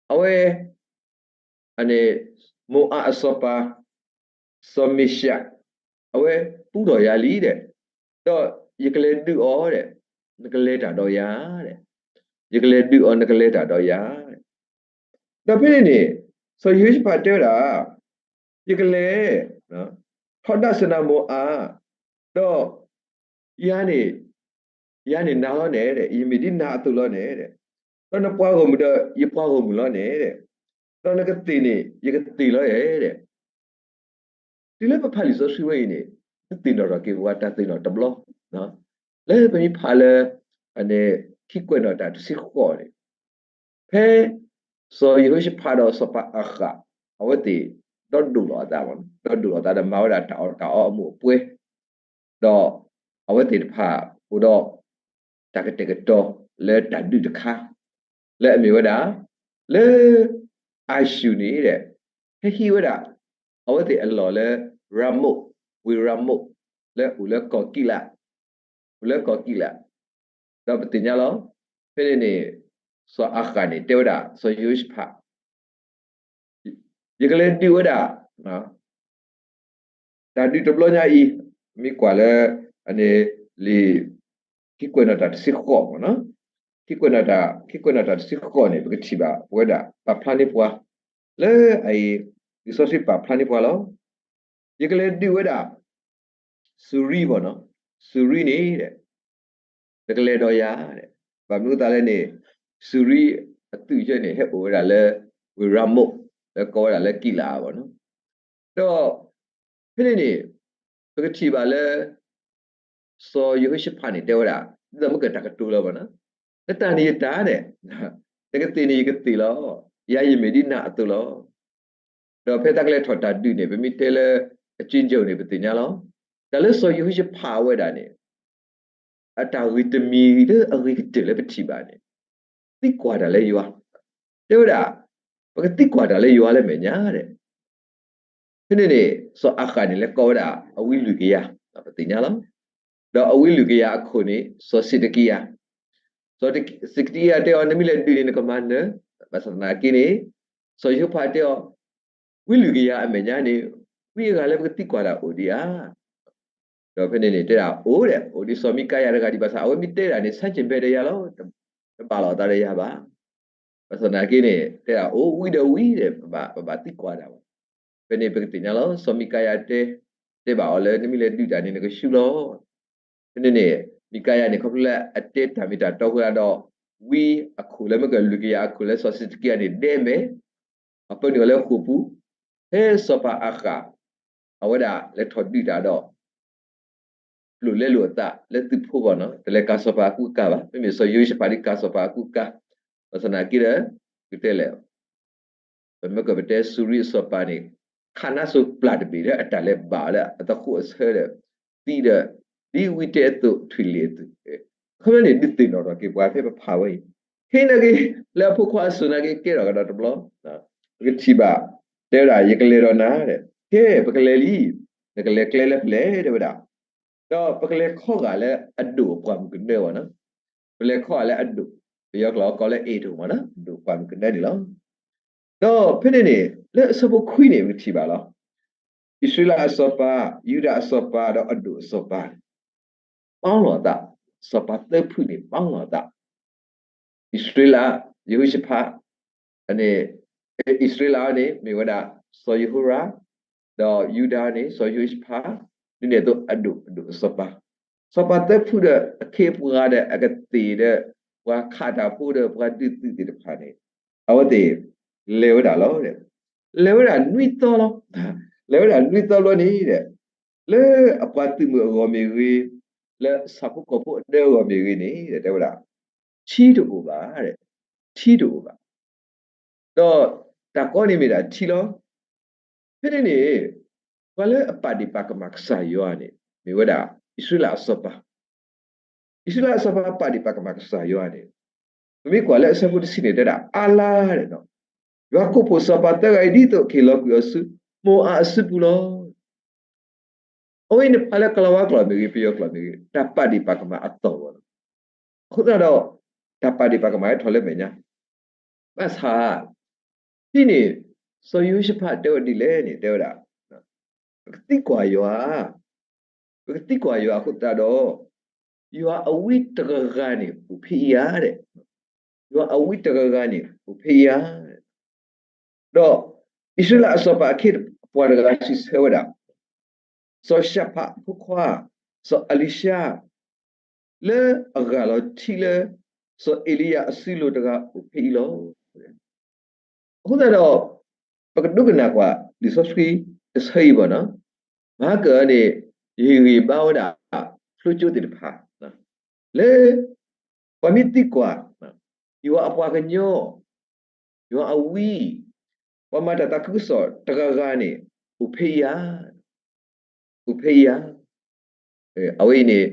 အဝဲ အန့ၣ် မိၤအၤအစီၤပၤ စီၤမ့ၡး အဝဲပူထီၣ်ယၤလံဒဲး, ဒီးယကလဲၤဒုးအီၤဒဲး, နကလဲၤတၢ်ဒီးယၤဒဲး, ယကလဲၤဒုးအီၤ နကလဲၤတၢ်ဒီးယၤဒဲး. ဒီးဖဲန့ၣ်န့ၣ် စီၤယဟိၤၡဖးတဲဝဲဒၣ် ယကလဲၤ ထီဒါစနၤမိၤအၤ, ဒီးယၤန့ၣ် ယၤန့ၣ်နၤလီၤန့ၣ်ဒဲး, ယမ့ၢ်ဒ်နၤအသိးလီၤန့ၣ်ဒဲး, ဒီးနပှၤဂီၢ်မုၢ်ဒီးယပှၤဂီၢ်မုၢ်လီၤန့ၣ်ဒဲး, ဒီးနကသ့ၣ်န့ၣ် ယကသ့ၣ်လီၤဧဲဒဲး. တုၤလၢပဖးလံာ်စီဆှံဝဲအံၤန့ၣ် ပသ့ၣ်နီၣ်ထီၣ်က့ၤပဝဲတၢ်သ့ၣ်နီၣ်တဘျီ, လၢပမ့ၢ်ဖးလၢ ခံကွဲးနီၣ်တၢ်တဆံဃိးန့ၣ်, ဖဲ စီၤယဟိၤၡဖးဒီးစီၤပၤအၤဃၣ် အဝဲသ့ၣ် ဒီဒိၣ်လီၤအသး, ဒီဒိၣ်လီၤအသးဒီးမၤဝဲဒၣ်တၢ်အီၣ်တၢ်အီအမူးအပွဲ, ဒီးအဝဲသ့ၣ်တဖၣ်အိၣ်ဒီး တၢ်ကတဲာ်ကတီၤလၢတၢ်ဒုးတခါ လၢအမ့ၢ်ဝဲဒၣ် လၢ အၤၡူၢ်န့ၣ်ဒဲး ဟဲဟံးဝဲဒၣ် အဝဲသ့ၣ်အလီၢ်လၢ ရၤမိၣ်, ဝ့ၢ်ရၤမိၣ် လၢအိၣ်လၢကီၢ်ကံးလး, အိၣ်လၢကီၢ်ကံးလး, ဒီးပသ့ၣ်ညါလီၤ. ဖဲန့ၣ်န့ၣ် စီၤအၤဃၣ်န့ၣ် တဲဝဲဒၣ် စီၤယဟိၤၡဖး ယကလဲၤဒုးဝဲဒၣ် တၢ်ဒုးတဘျီညါအံၤ, မ့ၢ်ကွၢ်လၢ လံာ် ခံကွဲးနီၣ်တၢ်တဆံဃိးမ့ၢ်နီၤ, ခံကွဲးနီၣ်တၢ်, ခံကွဲးနီၣ်တၢ်တဆံဃိးန့ၣ် ပကထံၣ်ဘၣ်ပဝဲဒၣ် ပာ်ဖျါန့ၢ်ပှၤ လၢအအံၤ လံာ်စီဆှံပာ်ဖျါန့ၢ်ပှၤလီၤ. ယကလဲၤဒုးဝဲဒၣ် စူၤရံမ့ၢ်နီၤ, စူၤရံန့ၣ် နကလဲၤဒီးယၤဒဲး, ဘၣ်မနုၤအဃိသတးလဲၣ်န့ၣ် စူၤရံအသုးယဲန့ၣ် ဟဲအိၣ်ဝဲဒၣ်လၢ ဝ့ၢ်ရၤမိၣ် လၢကိးဝဲဒၣ်လၢကံးလးအါဘၣ်နီၤ. ဒီး ဖဲန့ၣ်န့ၣ် ပကထံၣ်ဘၣ်လၢ စီၤယဟိၤၡဖးန့ၣ် တဲဝဲဒၣ် ဒ်သိးမ့ၢ်ကတၢ်ကတိၤလၢၤဘၣ်နီၤ, နတၢ်န့ၣ်ယတၢ်ဒဲး, နကသ့ၣ်န့ၣ်ယကသ့ၣ်လီၤ, ယၤယမ့ၢ်ဒ်နၤအသိးလီၤ. ဒီးဖဲတၢ်ကလဲၤထီၣ်တၢ်ဒုးန့ၣ် ပမ့ၢ်တဲလၢ အက့ကၠိန့ၣ် ပသ့ၣ်ညါလီၤ. တၢ်လၢစီၤယဟိၤၡဖးအဝဲဒၣ်န့ၣ် အတၢ်ဂ့ၢ်တမံၤလၢအဂ့ၤကတၢၢ်လၢပထံၣ်ဘၣ်န့ၣ် သံကွၢ်တၢ်လၢယွၤ, တဲဝဲဒၣ် ပကသံကွၢ်တၢ်လၢယွၤလၢမဲာ်ညါဒဲး. ဖဲန့ၣ်န့ၣ် စီၤအၤဃၣ်န့ၣ် လဲၤကိးဝဲဒၣ်အဝံလွံၢ်ကယၤ, ပသ့ၣ်ညါလီၤ. ဒီးအဝံလွံၢ်ကယၤအခိၣ်န့ၣ် စီၤစ့းဒကံယၤ, စီၤစ့းဒကံယၤတဲအီၤ နမ့ၢ်လဲၤဒုးန့ၣ် နကမၤနၢၤ, ဘၣ်ဆၣ်သနာ်က့န့ၣ် စီၤယဟိၤၡဖးတဲအီၤ ဝံလွံၢ်ကယၤအမဲာ်ညါန့ၣ် ဝံအဂၤလၢပကသံကွၢ်တၢ်အိၣ်ဒံးဧါ. ဒီးဖဲန့ၣ်န့ၣ် တဲဒၣ်အိၣ်ဒဲး, အိၣ်ဒ်စီၤမံကၤယၤတဂၤဒံးဘၣ်ဆၣ် အဝဲမ့ၢ်တဲဒၣ်န့ၣ် ဆန်းကျင်ဘက်ဒီးယၤလီၤ, တဘၣ်လိာ်အသးဒီးယၤဘၣ်. ဘၣ်ဆၣ်သနာ်က့န့ၣ် တဲဒၣ်အိၣ်ဝံဒီးဝံဒီး ပဘၣ်သံကွၢ်တၢ်ဘၣ်. ဖဲန့ၣ်ပကသ့ၣ်ညါလီၤ စီၤမံကၤယၤတဲ တဲဘၣ်အီၤလၢ နမ့ၢ်လဲၤဒုးတၢ်န့ၣ် နကဆူၣ်လီၤ. ဖဲန့ၣ်န့ၣ် မံကၤယၤန့ၣ် ခီဖျိလၢအတဲတၢ်မ့ၢ်တၢ်တီဃိဒီး ဝံအခိၣ်လၢမ့ၢ်ကလုၢ်ကယၤအခိၣ်လၢစီၤစ့းစကံယၤန့ၣ် ဒဲမဲာ် အပၢနုာ်အီၤလၢဃိာ်ပူၤ, ဖဲစီၤပၤအၤဃး အဝဲဒၣ်လဲၤထီၣ်ဒုးတၢ်ဒီး ပျိာ်လဲလိာ်အသးလၢသုးဖိဂီၢ်နီၤ, တလဲၤကၤစီၤပၤအကူအကၤဘၣ်. မ့မ့ၢ်စီၤယဟိၤၡဖးဒ်ကၤစီၤပၤအကူအကၤ, ဘၣ်ဆၣ်သနာ်က့ဒီး ကတဲလဲၣ် ပမ့ၢ်ကပတဲစူၤရံအစီၤပၤန့ၣ် ခးနါစိၤပျၢ်တဘ့ၣ်လၢအတၢ်လဲၤဘၣ်လၢအသဃိးအဆၢဒီး သံဒီး ဒ်ဝံတဲအသိးထွံၣ်လ့ၣ်အသိး, အခီပညီန့ၣ် ဒုးသ့ၣ်နီၣ်ထီၣ်က့ၤပှၤဖဲပဖးဝဲအံၤ, ခဲအံၤနာ်က့ လၢအဖိခွါအစိၤနာ်က့ ကဲထီၣ်ကဒီးတဘျီ, ပကထံၣ်ဘၣ် တဲဝဲဒၣ် ယကလဲၤဒီးနၤ, ကဲ ပကလဲၤလံ, နကလဲၤကျဲလၢပလဲၣ် တဲဝဲဒၣ် ဒီးပကလဲၤခီဂာ်လၢအဒိၣ်အပှၢ်မုၢ်ကနၢဝဲနီၤ, ပလဲၤခီဂာ်လၢအဒိၣ်, ပယီၤကျိာ်ကိးလၢ atoll မ့ၢ်နီၤ, အဒိၣ်ပှၢ်မုၢ်ကနၢန့ၣ်လီၤ. ဒီးဖဲန့ၣ်န့ၣ် လၢအဆၢဖိခွံန့ၣ် ပကထံၣ်ဘၣ်လီၤ. အံၣ်စရ့လးအစီၤပၤ, ယူဒၤအစီၤပၤ ဒီးအဒိၣ်အစီၤပၤန့ၣ် ပာ်လီၤအသး, စီၤပၤသၢဖုန့ၣ် ပာ်လီၤအသး အံၣ်စရ့လး, ယဟိၤၡဖး, န့ၣ်, အံၣ်စရ့လးန့ၣ် မ့ၢ်ဝဲဒၣ် စီၤယဟိရၣ်, ဒီးယူဒၤန့ၣ် စီၤယဟိၤၡဖး, ဒ်န့ၣ်အသိးအဒိၣ်, အဒိၣ်အစီၤပၤ, စီၤပၤသၢဖုဒီးအခ့အပှၤဒီးအကသ့ၣ်ဒီး ပှၤခးတၢ်ဖိဒီးပှၤဒုးသုးသ့ၣ်တဖၣ်န့ၣ် အဝဲသ့ၣ်လဲၤဝဲဒၣ်လီၤ. လဲၤဝဲဒၣ်နွံသီလီၤ. လဲၤဝဲဒၣ်နွံသီလီၤန့ၣ်ဒီး လၢအပှၤသုးမုၢ်အဂီၢ်မ့ၢ်ဂ့ၤ, လၢဆၣ်ဖိကီၢ်ဖိအဒၢအဂီၢ်မ့ၢ်ဂ့ၤန့ၣ် တဲဝဲဒၣ် ထံတအိၣ်ဘၣ်, ထံတအိၣ်ဘၣ်. ဒီးတၢ်ကီန့ၣ်မ့ၢ်ဒၣ်ထံလီၤ. ဖဲန့ၣ်န့ၣ် ပှၤလၢအပာ်ဒ့ၣ်ပာ်ကမၣ်ကစၢ်ယွၤန့ၣ် မ့ၢ်ဝဲဒၣ် အံၣ်စရ့လးအစီၤပၤ, အံၣ်စရ့လးအစီၤပၤပာ်ဒ့ၣ်ပာ်ကမၣ်ကစၢ်ယွၤန့ၣ်, ပမ့ၢ်ကွၢ်လၢအဆၢဖိတဆံန့ၣ် တဲဒၣ်အါလါဒီး ယွၤကိးဖှိၣ်စီၤပၤသၢဂၤအံၤ ဒ်သိးကဟ့ၣ်လီၤကွံာ်အီၤဆူ မိၤအၤအစုပူၤလီၤ. အဝဲအံၤန့ၣ် ပာ်လၢကလၤဝါကျိာ်မ့ၢ်ဂ့ၤ, ပယီၤကျိာ်မ့ၢ်ဂ့ၤ, တၢ်ပာ်ဒ့ၣ်ပာ်ကမၣ်အသီၣ်ဝဲလီၤ. အဃိသတးဒီး တၢ်ပာ်ဒ့ၣ်ပာ်ကမၣ်ဟဲထီၣ်လၢမဲာ်ညါ, ဘၣ်ဆၣ် ဒ်န့ၣ် စီၤယဟိၤၡဖးတဲဝဲဒ်လဲၣ်န့ၣ် တဲဝဲဒၣ် ပကသံကွၢ်ယွၤ, ပကသံကွၢ်ယွၤအဃိသတးဒီး ယွၤအဝံတဂၤဂၤန့ၣ် အိၣ်ဖဲအံၤဧါ, ယွၤအဝံတဂၤဂၤန့ၣ် အိၣ်ဖဲအံၤဧါ. ဒီးအံၣ်စရ့လးအစီၤပၤအခ့အပှၤတဂၤစံးဆၢဝဲဒၣ် စီၤၡဖးအဖိခွါ စီၤအ့လံၡါ လၢအဂၢ်လီၤထံလၢ စီၤအ့လံယၤအစုလိၤတဂၤအိၣ်ဖဲအံၤလီၤ. အဃိသတးဒီး ပကဒိကနၣ်ကွၢ်လံာ်စီဆှံတဆၢအံၤဘၣ်နီၤ, မဟါကၢန့ၣ် ယဟ့ၣ်ဂံၢ်ဘါဝဲဒၣ် ဖျိကၠိသ့ၣ်တဖၣ် လၢ ပှၤမ့ၢ်သံကွၢ် ယွၤအပှၤကညီ ယွၤအဝံ ပှၤမၤတၢ်သးခုကစီၣ်တဂၤဂၤန့ၣ် အိၣ်ဖဲအံၤဧါ, အိၣ်ဖဲအံၤဧါ. အဝဲအံၤန့ၣ်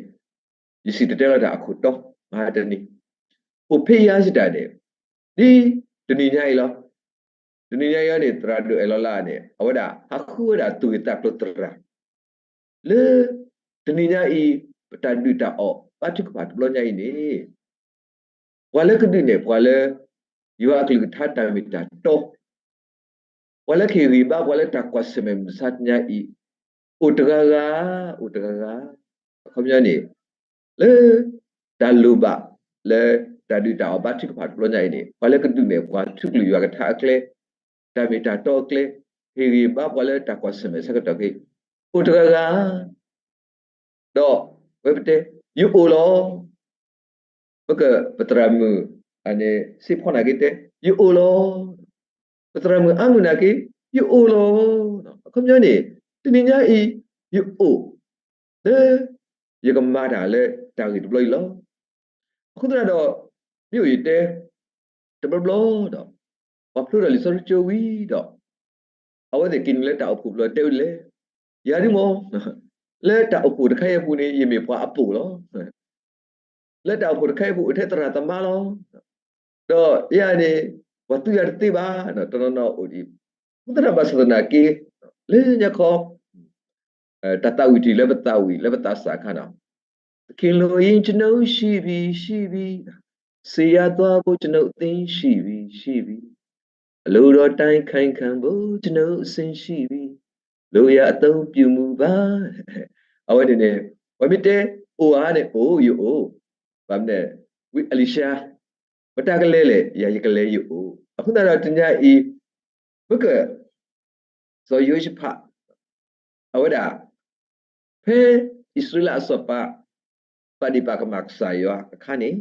ယစံၣ်တဲၤတဲလီၤတၢ်အခိၣ်တီ မဟါတနံၤ အိၣ်ဖဲအံၤဧါစံးတၢ်န့ၣ် ဒ်တနံၤညါအံၤလီၤ. တနံၤညါအံၤန့ၣ် သရၣ်ဒိၣ်အဲၣ်လီၤလါန့ၣ် အဝဲဒၣ်ဟးဃုဝဲဒၣ်သူၣ်ဂ့ၢ်သးကျိၤသရၣ် လၢ တနံၤညါအံၤ ပတၢ်ဒုၣ်တၢ်အီၣ် ဘါထုကဖၣ်တဘျီညါအံၤန့ၣ် ပှၤလၢကဒုးနဲၣ်ပှၤလၢ ယွၤအကလုၢ်ကထါတၢ်မ့ၢ်တၢ်တီ ပှၤလၢကဟ့ၣ်ဂံၢ်ဘါပှၤလၢတၢ်ကွၢ်ဆၢၣ်မဲာ်မုၢ်မဆါတနံၤညါအံၤ အိၣ်တဂၤဂၤ, အိၣ်တဂၤဂၤ. အခီပညီန့ၣ် လၢ တၢ်လိၣ်ဘၣ် လၢတၢ်ဒုၣ်တၢ်အီၣ်ဘါထုကဖၣ်တဘျီညါအံၤန့ၣ် ပှၤလၢကဒုးနဲၣ်ပှၤထူကလုၢ်ယွၤကထါအကျဲ, တၢ်မ့ၢ်တၢ်တီအကျဲ, ဟ့ၣ်ဂံၢ်ဘါပှၤလၢတၢ်ကွၢ်ဆၢၣ်မဲာ်ဆၢကတီၢ်ခဲအံၤ အိၣ်တဂၤဂၤ ဒီးဝဲပတဲ ယအိၣ်လီၤ. ပက ပသရၣ်မုၣ် စ့ဖီနာ်က့တဲ ယအိၣ်လီၤ. ပသရၣ်မုၣ်အါမုၣ်နာ်က့ ယအိၣ်လီၤ. အခီပညီန့ၣ် တနံၤညါအံၤ ယအိၣ် လၢ ယကမၤတၢ်လၢတၢ်ဂ့ၢ်တဘျီအံၤလီၤ. အဃိသတးဒီး မ့ၢ်အိၣ်ယတဲ တဘျီဘျီဒီး ပှၤဖျိထီၣ်လံာ်စီဆှံကၠိဝံၤဒီး အဝဲသ့ၣ်က့ၤနုာ်လၢတၢ်အိၣ်ဖှိၣ်ဘျီတဲဝဲဒ်လဲၣ်, ယၤဒုးမ့ၢ် လၢတၢ်အိၣ်ဖှိၣ်တခါအံၤအပူၤန့ၣ် ယမ့ၢ်ပှၤအပိာ်လီၤ. လၢတၢ်အိၣ်ဖှိၣ်တခါအံၤအပူၤ အိၣ်ထဲသရၣ်သမါလီၤ. ဒီးယၤန့ၣ် ပှၤသူယၤတသ့ဘၣ် တနီၤနီၤအိၣ်ဒံး, အဃိသတးဘၣ်ဆၣ်သနာ်က့ လၢညါခီ တၢ်သးဝံၣ်တယုၢ်လၢပသးဝံၣ်လၢပသးစၢ်အခါနီၤ, သခင်လိုရင်ကျွန်ုပ်ရှိပြီ, ရှိပြီ, ဆေးရသွားဖို့ကျွန်ုပ်အသင့်ရှိပြီ, ရှိပြီ, အလိုတော်တိုင်းခိုင်ခံ့ဖို့ကျွန်ုပ်အဆင်ရှိပြီ, လိုရာအသုံးပြုမှုပါ. အဝဲန့ၣ်န့ၣ် ပှၤမ့ၢ်တဲ အိၣ်ဧါန့ၣ် အိၣ် ယအိၣ်, ဘၣ်မနုၤ ဝံအ့လံၡါ မတၤကလဲၤလဲၣ် ယၤယကလဲၤယအိၣ်. အဃိသတးဒီးတနံၤညါအံၤ မ့ၢ်က စီၤယဟိၤၡဖး အဝဲဒၣ် ဖဲအံၣ်စရ့လးအစီၤပၤ ပာ်ဒ့ၣ်ပာ်ကမၣ်ကစၢ်ယွၤအခါန့ၣ်,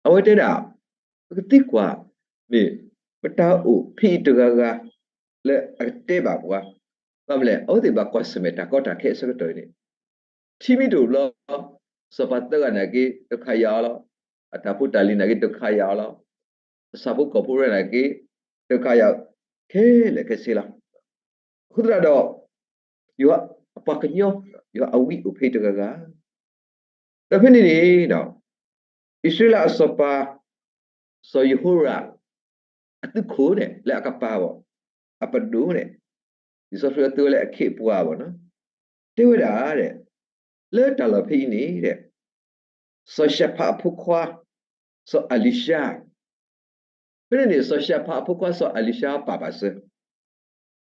အဝဲတဲဒၣ်, ပကသံကွၢ်, မ့ၢ်ပတၢ်အိၣ်ဖဲအံၤတဂၤဂၤလၢအကတဲဘၣ်ပှၤ, ဘၣ်မနုၤလဲၣ်, အဝဲသ့ၣ်ဘၣ်ကွၢ်ဆၢၣ်မဲာ်တၢ်ကီတၢ်ခဲအဆၢကတီၢ်အံၤန့ၣ်, ထံမ့ၢ်တအိၣ်ဘျီ, စီၤပၤသၢဂၤနာ်က့ တခးယၤအီၤလီၤ, အတၢ်ဖိတၢ်လံၤနာ်က့ တခးယၤအီၤလီၤ, အဆၣ်ဖိကီၢ်ဖိရဲၣ်နာ်က့ တခးယၤခဲလၢာ်ခဲဆ့လီၤ. အဃိသတးဒီး ယွၤအပှၤကညီ, ယွၤအဝံအိၣ်ဖဲအံၤတဂၤဂၤ, ဒီးဖဲန့ၣ်န့ၣ်, အံၣ်စရ့လးအစီၤပၤ စီၤယဟိရၣ် အသုးခိၣ်န့ၣ် လၢအကပၤဘၣ်, အပဒိၣ်န့ၣ်, လံာ်စီဆှံအသုဝဲလၢအခ့အပှၤဘၣ်နီၤ, တဲဝဲဒၣ်, လၢတၢ်လီၢ်ဖဲအံၤန့ၣ်, စီၤၡဖးအဖိခွါ စီၤအလံၤၡါ ဖဲန့ၣ်န့ၣ် စီၤၡဖးအဖိခွါစီၤအလံၤၡါပာ်ဘၣ်စၢၤ,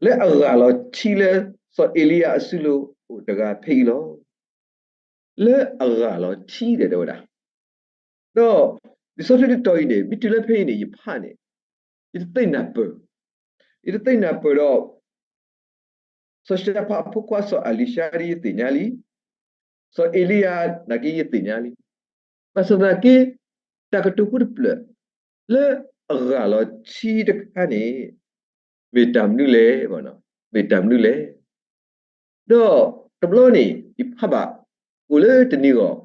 လၢအဂၢ်လီၤထံလၢစီၤအ့လံယၤအစုလိၤအိၣ်တဂၤဖဲအံၤလီၤ. လၢအဂၢ်လီၤထံဒီးတဲဝဲဒၣ်, ဒီးလံာ်စီဆှံတတီၤအံၤန့ၣ် မ့ၢ်တုၤလၢဖဲအံၤန့ၣ် ယဖးန့ၣ်, ယတသ့ၣ်နၢ်ပၢၢ်, ယတသ့ၣ်နၢ်ပၢၢ်ဒီး စီၤၡဖးအဖိခွါစီၤအလံၤၡါဒ်ယသ့ၣ်ညါလံ, စီၤအ့လံယၤနာ်က့ယသ့ၣ်ညါလံ, ဘၣ်ဆၣ်သနာ်က့ တၢ်ကတိၤဖိတဖျၢၣ် လၢအဂၢ်လီၤထံတခါန့ၣ် မ့ၢ်တၢ်မနုၤလဲၣ်, မ့ၢ်တၢ်မနုၤလဲၣ်. ဒီးတဘျီန့ၣ် ယဖးဘၣ် အိၣ်လၢတနံၤဂီၢ်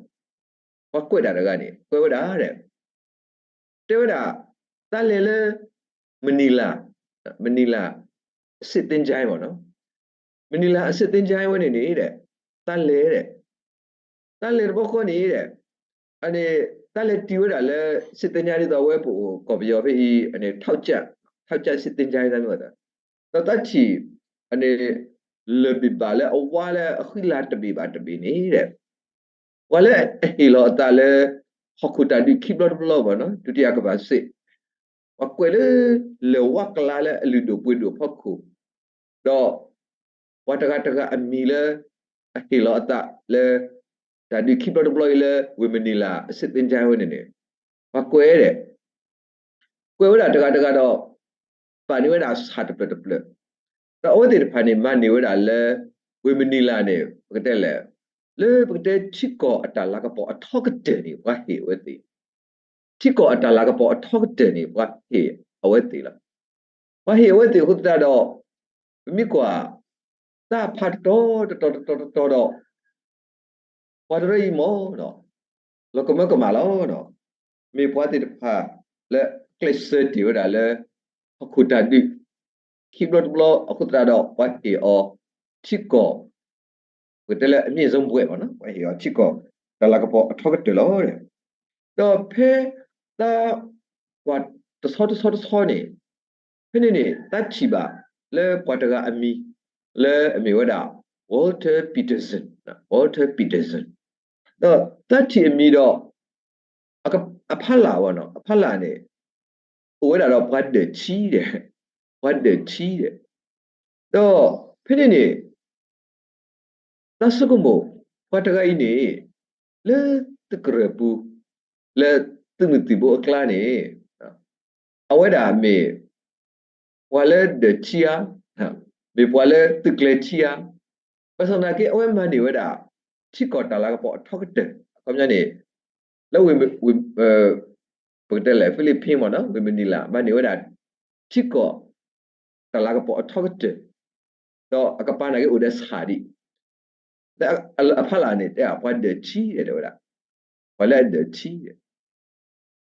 ပှၤကွဲးဒၣ်တဂၤန့ၣ် ကွဲးဝဲဒၣ် တဲဝဲဒၣ်, တၢ်လဲၤလၢ မနံၤလး, မနံၤလး အစစ်သင်္ချိုင်းမ့ၢ်နီၤ, မနံၤလး အစစ်သင်္ချိုင်း ဝဲန့ၣ်န့ၣ်ဒီး တၢ်လဲၤဒီး တၢ်လဲၤတဘျီဃီန့ၣ်ဒီး န့ၣ် တၢ်လဲၤတုၤဝဲဒၣ်လၢ စစ်သင်္ချိုင်း ဒ်သိးအဝဲပအိၣ်ကီၢ်ပယီၤဖဲအံၤ န့ၣ် ထောက်ကျစစ်သင်္ချိုင်း သ့ၣ်မ့ၢ်သး, ဒီးတၢ်ထံၣ် န့ၣ် လၢၢ်ဘ့ၣ်ဘၣ်လၢအဝါလၢအဃံလၤတဘ့ၣ်ဘၣ်တဘ့ၣ်န့ၣ်ဒီး ပှၤလၢအဟ့ၣ်လီၤအသးလၢ ဟီၣ်ခိၣ်တၢ်ဒုးခံဘျီတဘျီဘၣ်နီၤ ဒုတိယကမ္ဘာစစ်, ပှၤကွဲးလၢ လၢၢ်ဝါကျါလၢအလုၢ်ဒိၣ်ပှ့ၤဒိၣ်အဖီခိၣ်, ဒီး ပှၤတဂၤတဂၤအမံၤလၢ အဟ့ၣ်လီၤအသးလၢ တၢ်ဒုးခံဘျီတဘျီအံၤလၢ ဝ့ၢ်မနံၤလး အစစ်သင်္ချိုင်း ဝဲန့ၣ်န့ၣ် ပှၤကွဲးဒီး ကွဲးဝဲဒၣ်တဂၤတဂၤဒီး ပာ်န့ၢ်ဝဲဒၣ်ဆၣ်တဖျၢၣ်တဖျၢၣ်, ဒီးအဝဲသ့ၣ်တဖၣ်န့ၣ် မၤန့ၢ်ဝဲဒၣ်လၢ ဝ့ၢ်မနံၤလးန့ၣ် ပကတဲလဲၣ်, လၢပကတဲထံကီၢ်အတၢ်လၤကပီၤအထီကတၢၢ်န့ၣ် ပှၤဟ့ၣ်အဝဲသ့ၣ်, ထံကီၢ်အတၢ်လၤကပီၤအထီကတၢၢ်န့ၣ် ပှၤဟ့ၣ်အဝဲသ့ၣ်လီၤ. ပှၤဟ့ၣ်အဝဲသ့ၣ်အဃိသတးဒီး ပမ့ၢ်ကွၢ် တၢ်ဖးတတီၤတတီၤတတီၤတတီၤဒီး ပှၤတရၢအံၤမ့ၢ် လီၤကမၢကမၣ်လီၤ. မ့ၢ်ပှၤသ့ၣ်တဖၣ်လၢကျဲးစၢးတ့ၢ်ဝဲဒၣ်လၢ ဟီၣ်ခိၣ်တၢ်ဒုး ခံဘျီတဘျီအဃိသတးဒီး ပှၤဟ့ၣ်အီၤထံကီၢ် ပကတဲလၢအမြင့်ဆုံးဘွဲ့မ့ၢ်နီၤ ပှၤဟ့ၣ်အီၤထံကီၢ် တၢ်လၤကပီၤအထီကတၢၢ်လီၤ. ဒီးဖဲ တၢ်ကွၢ်တဆီတဆီတဆီန့ၣ် ဖဲန့ၣ်န့ၣ် တၢ်ထံၣ်ဘၣ်လၢပှၤတဂၤအမံၤ လၢအမ့ၢ်ဝဲဒၣ် Walter Peterson, Walter Peterson, ဒီးတၢ်ထံၣ်အမံၤဒီး အဖီလာ်ဘၣ်နီၤ အဖီလာ်န့ၣ် အိၣ်ဝဲဒၣ်ဒီးပှၤဒၢးထံဒီး ပှၤဒၢးထံဒီး ဒီးဖဲန့ၣ်န့ၣ် တၢ်ဆိကမိၣ် ပှၤတဂၤအံၤန့ၣ် လၢသုးကရၢၢ်ပူၤ လၢသုးမုၢ်သံၣ်ဘိအကျါန့ၣ် အဝဲဒၣ်မ့ၢ် ပှၤလၢဒၢးထံဧါ, မ့ၢ်ပှၤလၢသုးကျဲၤထံဧါ, ဘၣ်ဆၣ်သနာ်က့ အဝဲမၤန့ၢ်ဝဲဒၣ် ထံကီၢ်တၢ်လၤကပီၤအထီကတၢၢ် အခီပညီန့ၣ် လၢဝ့ၢ် ပကတဲလဲၣ် ဖံလံးပံးမ့ၢ်နီၤ ဝ့ၢ်မနံၤလး မၤန့ၢ်ဝဲဒၣ် ထံကီၢ် တၢ်လၤကပီၤအထီကတၢၢ်, ဒီးအကပၤနာ်က့အိၣ်ဒီးဆၣ်ဒံး, လၢအဖီလာ်န့ၣ် တဲပှၤဒၢးထံတဲဝဲဒၣ်, ပှၤလၢအဒၢးထံ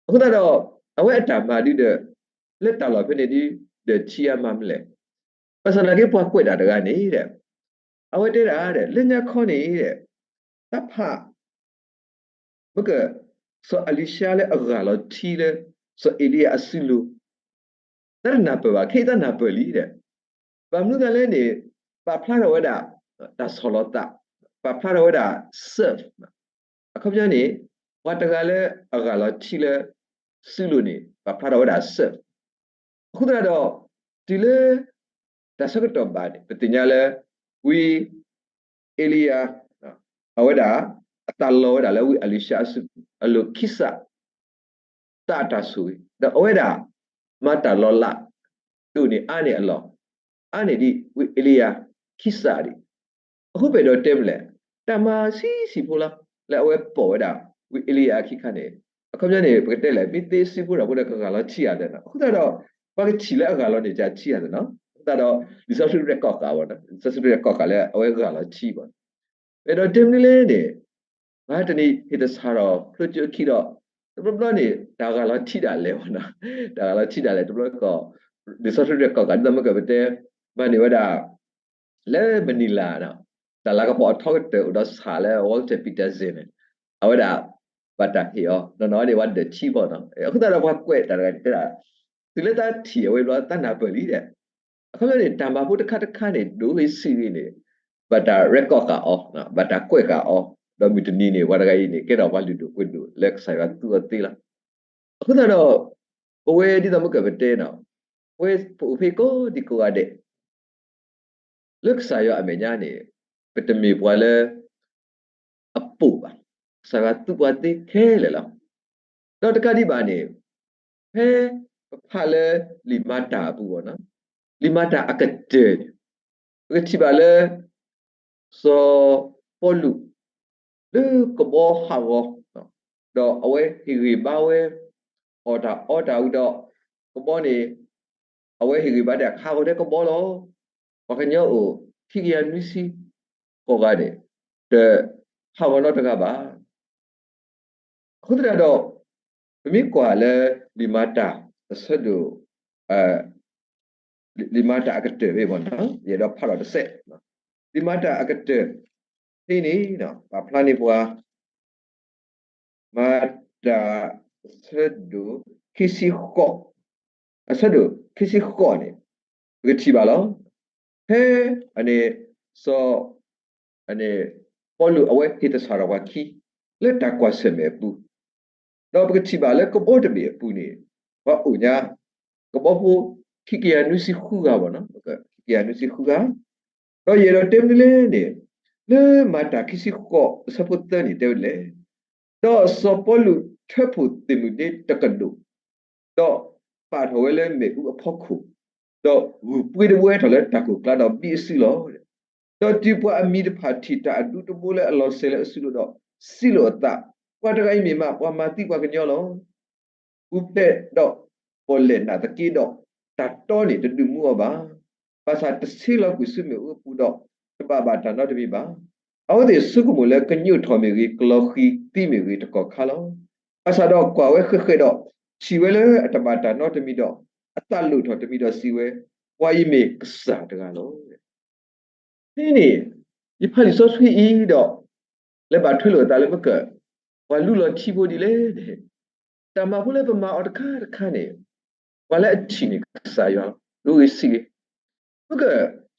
အဃိသတးဒီး အဝဲအတၢ်မၤဒုဒီး လၢတၢ်လီၢ်ဖဲန့ၣ်ဒု ဒၢးထံအါမးမနုၤလဲၣ်, ဘၣ်ဆၣ်သနာ်က့ပှၤကွဲးတၢ်တဂၤန့ၣ်ဒီး အဝဲတဲဒၣ်ဒီး လၢညါခီန့ၣ်ဒီး တၢ်ဖး မ့ၢ်က စီၤအလံၤၡါလၢအဂၢ်လီၤထံလၢ စီၤအ့လံယၤအစုလိၤ တၢ်တနၢ်ပၢၢ်ဘၣ်, ခဲအံၤတၢ်နၢ်ပၢၢ်လံဒီး ဘၣ်မနုၤသးလဲၣ်န့ၣ် ပာ်ဖျါထီၣ်ဝဲဒၣ် တၢ်ဆီၣ်လီၤသး, ပာ်ဖျါထီၣ်ဝဲဒၣ် serve, အခီပညီန့ၣ် ပှၤတဂၤလၢအဂၢ်လီၤထံလၢ စုလိၤန့ၣ် ပာ်ဖျါထီၣ်ဝဲဒၣ် serve, အဃိသတးဒီး တုၤလၢ တၢ်ဆၢကတီၢ်ဘၣ်န့ၣ် ပသ့ၣ်ညါလၢ ဝံ အ့လံယၤ အဝဲဒၣ် အသးလီၤဝဲဒၣ်လၢဝံအလံၤၡါအစုပူၤ အလိၤခံစး တၢ်အတၢ်ဆိၣ်ဂ့ၤ ဒီးအဝဲဒၣ် မၤတၢ်လီၤလး ဒိၣ်န့ၢ်အါန့ၢ်အလီၢ် အါန့ၢ်ဒံး ဝံအ့လံယၤ ခံစးဒံး အဃိပအဲၣ်ဒိးတဲမနုၤလဲၣ် တၢ်မၤဆံးဆံးဖိလီၤ. လၢအဝဲပိာ်ဝဲဒၣ် ဝံအ့လံယၤအခံခါန့ၣ် အခီပညီန့ၣ် ပကတဲလဲၣ် မ့ၢ်သ့စုဖိတၢ်ဖိဒီးကဂၢ်လီၤထံၣ်ဧါသနီၤ. အဃိသတးဒီး ပှၤကထံၣ်လၢအဂၢ်လီၤန့ၣ် ကထံၣ်ဧါသနီၤ. အဃိသတးဒီး လံာ်စီဆှံရဲၣ်ကီၢ်ဃာ်ဝဲ, လံာ်စီဆှံရဲၣ်ကီၢ်ဃာ်လၢအဝဲဂၢ်လီၤထံဘၣ်. အဲၣ်ဒိးတဲမနုၤလဲၣ်န့ၣ် ပှၤတနံၤဟ့ၣ်သဆၣ်ထီၣ်ဖျိကၠိခံဒီး တဘျီဘျီန့ၣ် တၢ်ဂၢ်လီၤထံဒၣ်လဲာ်ဘၣ်နီၤ, တၢ်ဂၢ်လီၤထံဒၣ်လဲာ် တဘျီကီၢ် လံာ်စီဆှံရဲၣ်ကီၢ်ဃာ် ဒ်သိးမ့ၢ်ကပတဲ မၤန့ၢ်ဝဲဒၣ် လၢမနံၤလၤ တၢ်လၤကပီၤအထီကတၢၢ်အိၣ်ဒီးဆၣ်လၢ Walter Peterson န့ၣ် အဝဲဒၣ် ဘၣ်တၢ်ဟ့ၣ်အီၤ နီၢ်နီၢ်န့ၣ် ပှၤဒၢးထံဘၣ်နီၤ. အဃိသတးဒီးပှၤကွဲးတၢ်တဂၤန့ၣ်တဲဒၣ် တုၤလၢတၢ်ထံၣ်အဝဲဘျီတၢ်နၢ်ပၢၢ်လံဒီး အခီပညီန့ၣ် တၢ်မၤဖိတခါတခါန့ၣ် ဒိၣ်ဂ့ၤဆံးဂ့ၤန့ၣ် ဘၣ်တၢ်ရဲၣ်ကီၢ်ဃာ်အီၤ, ဘၣ်တၢ်ကွဲးဃာ်အီၤ, ဒီးမုၢ်တနံၤန့ၣ် ပှၤတဂၤအံၤန့ၣ် ကဲထီၣ်ပှၤလုၢ်ဒိၣ်ပှ့ၤဒိၣ်လၢကစၢ်ယွၤသူအီၤသ့လီၤ. အဃိသတးဒီး ပဝဲဒ်သိးမ့ၢ်ကပတဲနီၤ, ပဝဲပအိၣ်ဖဲကိးဒံကိးဂၤဒဲး လၢကစၢ်ယွၤအမဲာ်ညါန့ၣ် ပတမ့ၢ်ပှၤလၢ အပိာ်ဘၣ်, ကစၢ်ယွၤသူပှၤသ့ခဲလၢာ်လီၤ. ဒီးတကးဒံးဘၣ်န့ၣ် ဖဲပဖးလၢလံာ်မၤတၢ်အပူၤဘၣ်နီၤ, လံာ်မၤတၢ်အကတၢၢ်န့ၣ် ပကထံၣ်ဘၣ်လၢ စီၤပီလူး လၢကဘီဟးဂီၤ ဒီးအဝဲဟ့ၣ်ဂံၢ်ဘါဝဲ အီၣ်တၢ်အီတၢ်ဝံၤဒီး ကဘီန့ၣ် အဝဲဟ့ၣ်ဂံၢ်ဘါဒီး ကဟးဂီၤထဲကဘီလီၤ. ပှၤကညီအိၣ် ခံကယၤနွံဆံဃိးဂၤန့ၣ် တဟးဂီၤနီတဂၤဘၣ်. အဃိသတးဒီး ပမ့ၢ်ကွၢ်လၢလံာ်မၤတၢ် အဆၢဒိၣ် လံာ်မၤတၢ်အကတၢၢ်ဖဲမ့ၢ်နီၤ, ယအဲၣ်ဒိးဖးထီၣ်တစဲး, လံာ်မၤတၢ်အကတၢၢ်ဖဲန့ၣ် ပာ်ဖျါန့ၢ်ပှၤ မၤတၢ် အဆၢဒိၣ် ခံဆံဃိး, အဆၢဒိၣ် ခံဆံဃိးန့ၣ် ပကထံၣ်ဘၣ်လီၤ. ဖဲ အန့ၣ် စီၤ ပီလူးအဝဲဟ့ၣ်သဆၣ်ထီၣ်ပှၤခံ လၢတၢ်ကွၢ်ဆၢၣ်မဲာ်အပူၤ, ဒီးပကထံၣ်ဘၣ်လၢကဘီတဘ့ၣ်အပူၤန့ၣ် ပှၤအိၣ်ညါ ကဘီဖိ ခံကယၤနွံဆံဃုဂၤဘၣ်နီၤ, ခံကယၤနွံဆံဃုဂၤ ဒီးယအဲၣ်ဒိးတဲမနုၤလဲၣ်န့ၣ်, လၢမၤတၢ်ခံဆံဃိး အဆၢဖိသၢန့ၣ် တဲဝဲဒ်လဲၣ်, ဒီးစီၤပီလူးထၢဖှိၣ်သ့ၣ်မုၢ်ဒ့တကဒိၣ်, ဒီးပာ်ထီၣ်ဝဲလၢမ့ၣ်အူအဖီခိၣ်, ဒီးဂုၢ်ပှ့ၤတဝဲထီၣ်လၢတၢ်ကိၢ်ကျါဒီးဘံအစုလီၤ. ဒီးတုၤပှၤအမံၤတဖၣ်ထံၣ်တၢ်အဒူတဘိလၢအလီၤစဲၤလၢအစုလိၤဒီး စံးလိာ်အသး, ပှၤတဂၤအံၤမ့ၢ်မး ပှၤမၤသံပှၤကညီလီၤ. ပူၤဖျဲးဒီးပီၣ်လဲၣ်နာ်သက့ဒီး, တၢ်တီန့ၣ်တဒုးမူအီၤဘၣ်. ဘၣ်ဆၣ်တဆ့လီၤကွံာ်ဆူမ့ၣ်အူအပူၤဒီး, တဘၣ်ဘၣ်တၢ်နီတမံၤဘၣ်. အဝဲသ့ၣ်ဆိကမိၣ်လၢကညိးထီၣ်မ့ၢ်ဂ့ၤ, ကလီၤဃံၤသံမ့ၢ်ဂ့ၤ တကီၢ်ခါလီၤ. ဘၣ်ဆၣ်ဒီးကွၢ်ဝဲဃဲးဃဲးဒီး, ထံၣ်ဝဲလၢအတဘၣ်တၢ်နီတမံၤဒီး, အသးလိၣ်ထီၣ်တမံၤဒီးစံးဝဲ, ပှၤအံၤမ့ၢ်ကစၢ်တဂၤလီၤ. ဖဲန့ၣ် ယဖးလံာ်စီဆှံအံၤဒီး, လဲၤဘၣ်ထွဲလိာ်အသးလၢမ့ၢ်က, ပှၤလူလီၤထံဖိဒ်လဲၣ်န့ၣ်, တၢ်မၤဖိလၢပမၤအီၤတခါတခါန့ၣ်, ပှၤလၢအထံၣ်န့ၣ် ကစၢ်ယွၤလီၤ, ဒိဂ့ၤဆံးဂ့ၤ. မ့ၢ်က,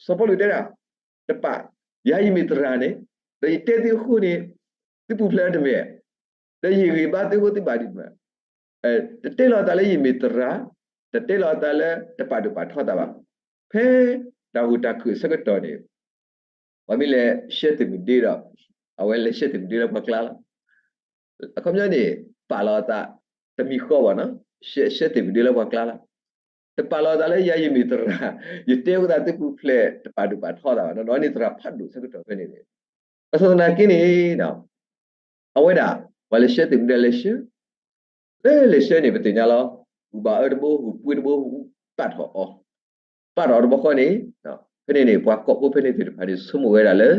စီၤပီလူးတဲဒၣ်, တပာ်, ယၤယမ့ၢ်သရၣ်န့ၣ်, ဒီးယတဲသုအဃိန့ၣ်, သုပူၤဖျဲးအီၤတမ့ၢ်, ဒီးယဂံၢ်ဘါသုအဃိသုဘၣ်ဒံးတမ့ၢ်, တတဲလီၤအသးလၢယမ့ၢ်သရၣ်, တတဲလီၤအသးလၢတပာ်ဒိၣ်ပာ်ထီသးဘၣ်. ဖဲတၢ်ဂိၢ်တၢ်ခုၣ်အဆၢကတီၢ်န့ၣ်, ပှၤမ့ၢ်လဲၤရှဲသ့ၣ်မုၢ်ဒ့ဒီး, အဝဲလဲၤရှဲသ့ၣ်မုၢ်ဒ့လၢပှၤကျါလီၤ. အခီပညီန့ၣ် ပာ်လီၤအသးတမံၤဃီဘၣ်နီၤ, ရှဲသ့ၣ်မုၢ်ဒ့လၢပှၤကျါလီၤ. တပာ်လီၤအသးလၢယၤယမ့ၢ်သရၣ်, ယတဲအဃိသတးသုပူၤဖျဲးတပာ်ဒိၣ်ပာ်ထီသးဘၣ်, နီၢ်နီၢ်န့ၣ်သရၣ်ဖးဒိၣ်ဆၢကတီၢ်ဖဲန့ၣ်န့ၣ်, ဘၣ်ဆၣ်သနာ်က့န့ၣ် အဝဲဒၣ် ပှၤလဲၤရှဲသ့ၣ်မုၢ်ဒ့လဲၤရှဲ, လၢလဲၤရှဲန့ၣ် ပသ့ၣ်ညါလီၤ, ဂုၢ်ဘၣ်အၢတဘိ ဂုၢ်ပှ့ၤတဘိ ပာ်ထီၣ်အီၤ, ပာ်ထီၣ်အီၤတဘျီဃီန့ၣ်, ဖဲန့ၣ်န့ၣ် ပှၤကိးဖိဖဲန့ၣ်သ့ၣ်တဖၣ်န့ၣ် ဆိကမိၣ်ဝဲဒၣ်လၢ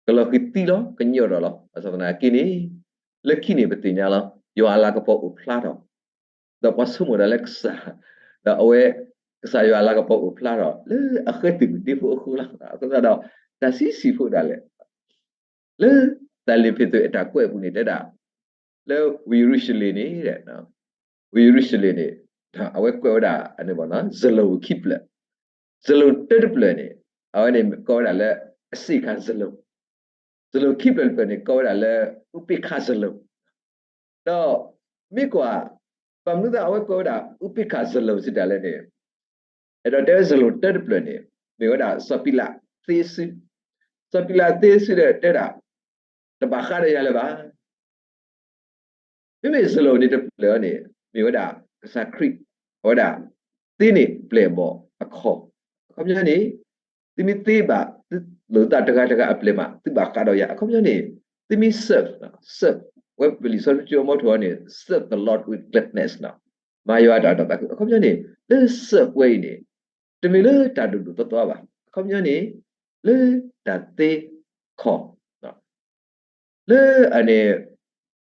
ကလီၤဃံၤသံလီၤ, ကညီၣ်ထီၣ်လီၤ. ဘၣ်ဆၣ်သနာ်က့န့ၣ်, လၢခံန့ၣ် ပသ့ၣ်ညါလီၤ, ယွၤအလၤကပီၤအိၣ်ဖျါထီၣ်, ဒီးပှၤဆိကမိၣ်ဒၣ်လၢကစၢ်, ဒီးအဝဲ ကစၢ်ယွၤအလၤကပီၤအိၣ်ဖျါထီၣ် လၢအဃဲသ့ၣ်မုၢ်ဒ့ဖိအဃိလီၤ. အဃိသတးဒီး တၢ်ဆံးဆံးဖိဒၣ်လဲာ် လၢတၢ်လ့ၣ်ဖ့းသုးအတၢ်ကွဲးအပူၤန့ၣ်တဲဒၣ်, လၢဝ့ၢ်ယရူၤၡလ့ၣ်န့ၣ်, ဝ့ၢ်ယရူၤၡလ့ၣ်န့ၣ်, အဝဲကွဲးဝဲဒၣ် စလူးခံဖျၢၣ်, စလူးတၢတဖျၢၣ်န့ၣ်, အဝဲန့ၣ်ကိးဝဲဒၣ်လၢ အစ့ၣ်ခၣ်စလူး, စလူးခံဖျၢၣ်တဖျၢၣ်န့ၣ် ကိးဝဲဒၣ်လၢ အူပ့ခၣ်စလူး, ဒီးမ့ၢ်ကွၢ် ဘၣ်မနုၤသးအဝဲကွဲးဝဲဒၣ် အူပ့ခၣ်စလူးစံးတၢ်လဲၣ်န့ၣ်, အဲၣ်ဒိးတဲဝဲစလူးတၢတဖျၢၣ်န့ၣ် မ့ၢ်ဝဲဒၣ်စီၤပံလးသ့စု, စီၤပံလးသ့စုဒီးတဲဒၣ်, တဘၣ်ဃးဒီးယၤလၢၤဘၣ်. မ့မ့ၢ်စလူးန့ၣ်တဖျၢၣ်န့ၣ် မ့ၢ်ဝဲဒၣ်ကစၢ်ခရံာ်, အဝဲဒၣ် သ့န့ၢ်ပျဲၢ်အဘီၣ်အခီၣ်, အခီပညီန့ၣ်, သုမ့ၢ်သ့ဘၣ်, သု လိာ်သးတဂၤတဂၤအပျဲၢ်မး သုဘၣ်ဃးဒီးယၤ အခီပညီန့ၣ် သုမ့ၢ် serve, serve ဝဲပလံာ်စီဆှံကၠိအမီထိန့ၣ် serve the Lord with gladness မၤယွၤတၢ်အဲၣ်တၢ်သးခု အခီပညီန့ၣ် လၢ serve ဝဲအံၤန့ၣ် တမ့ၢ်လၢတၢ်ဒိၣ်ဒိၣ်သီသီဘၣ် အခီပညီန့ၣ် လၢတၢ်သ့ခီၣ် လၢအန့ၣ်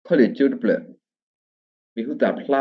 ခီလ့ၣ်ကၠိတဖျၢၣ် မံၤဟူသၣ်ဖျါ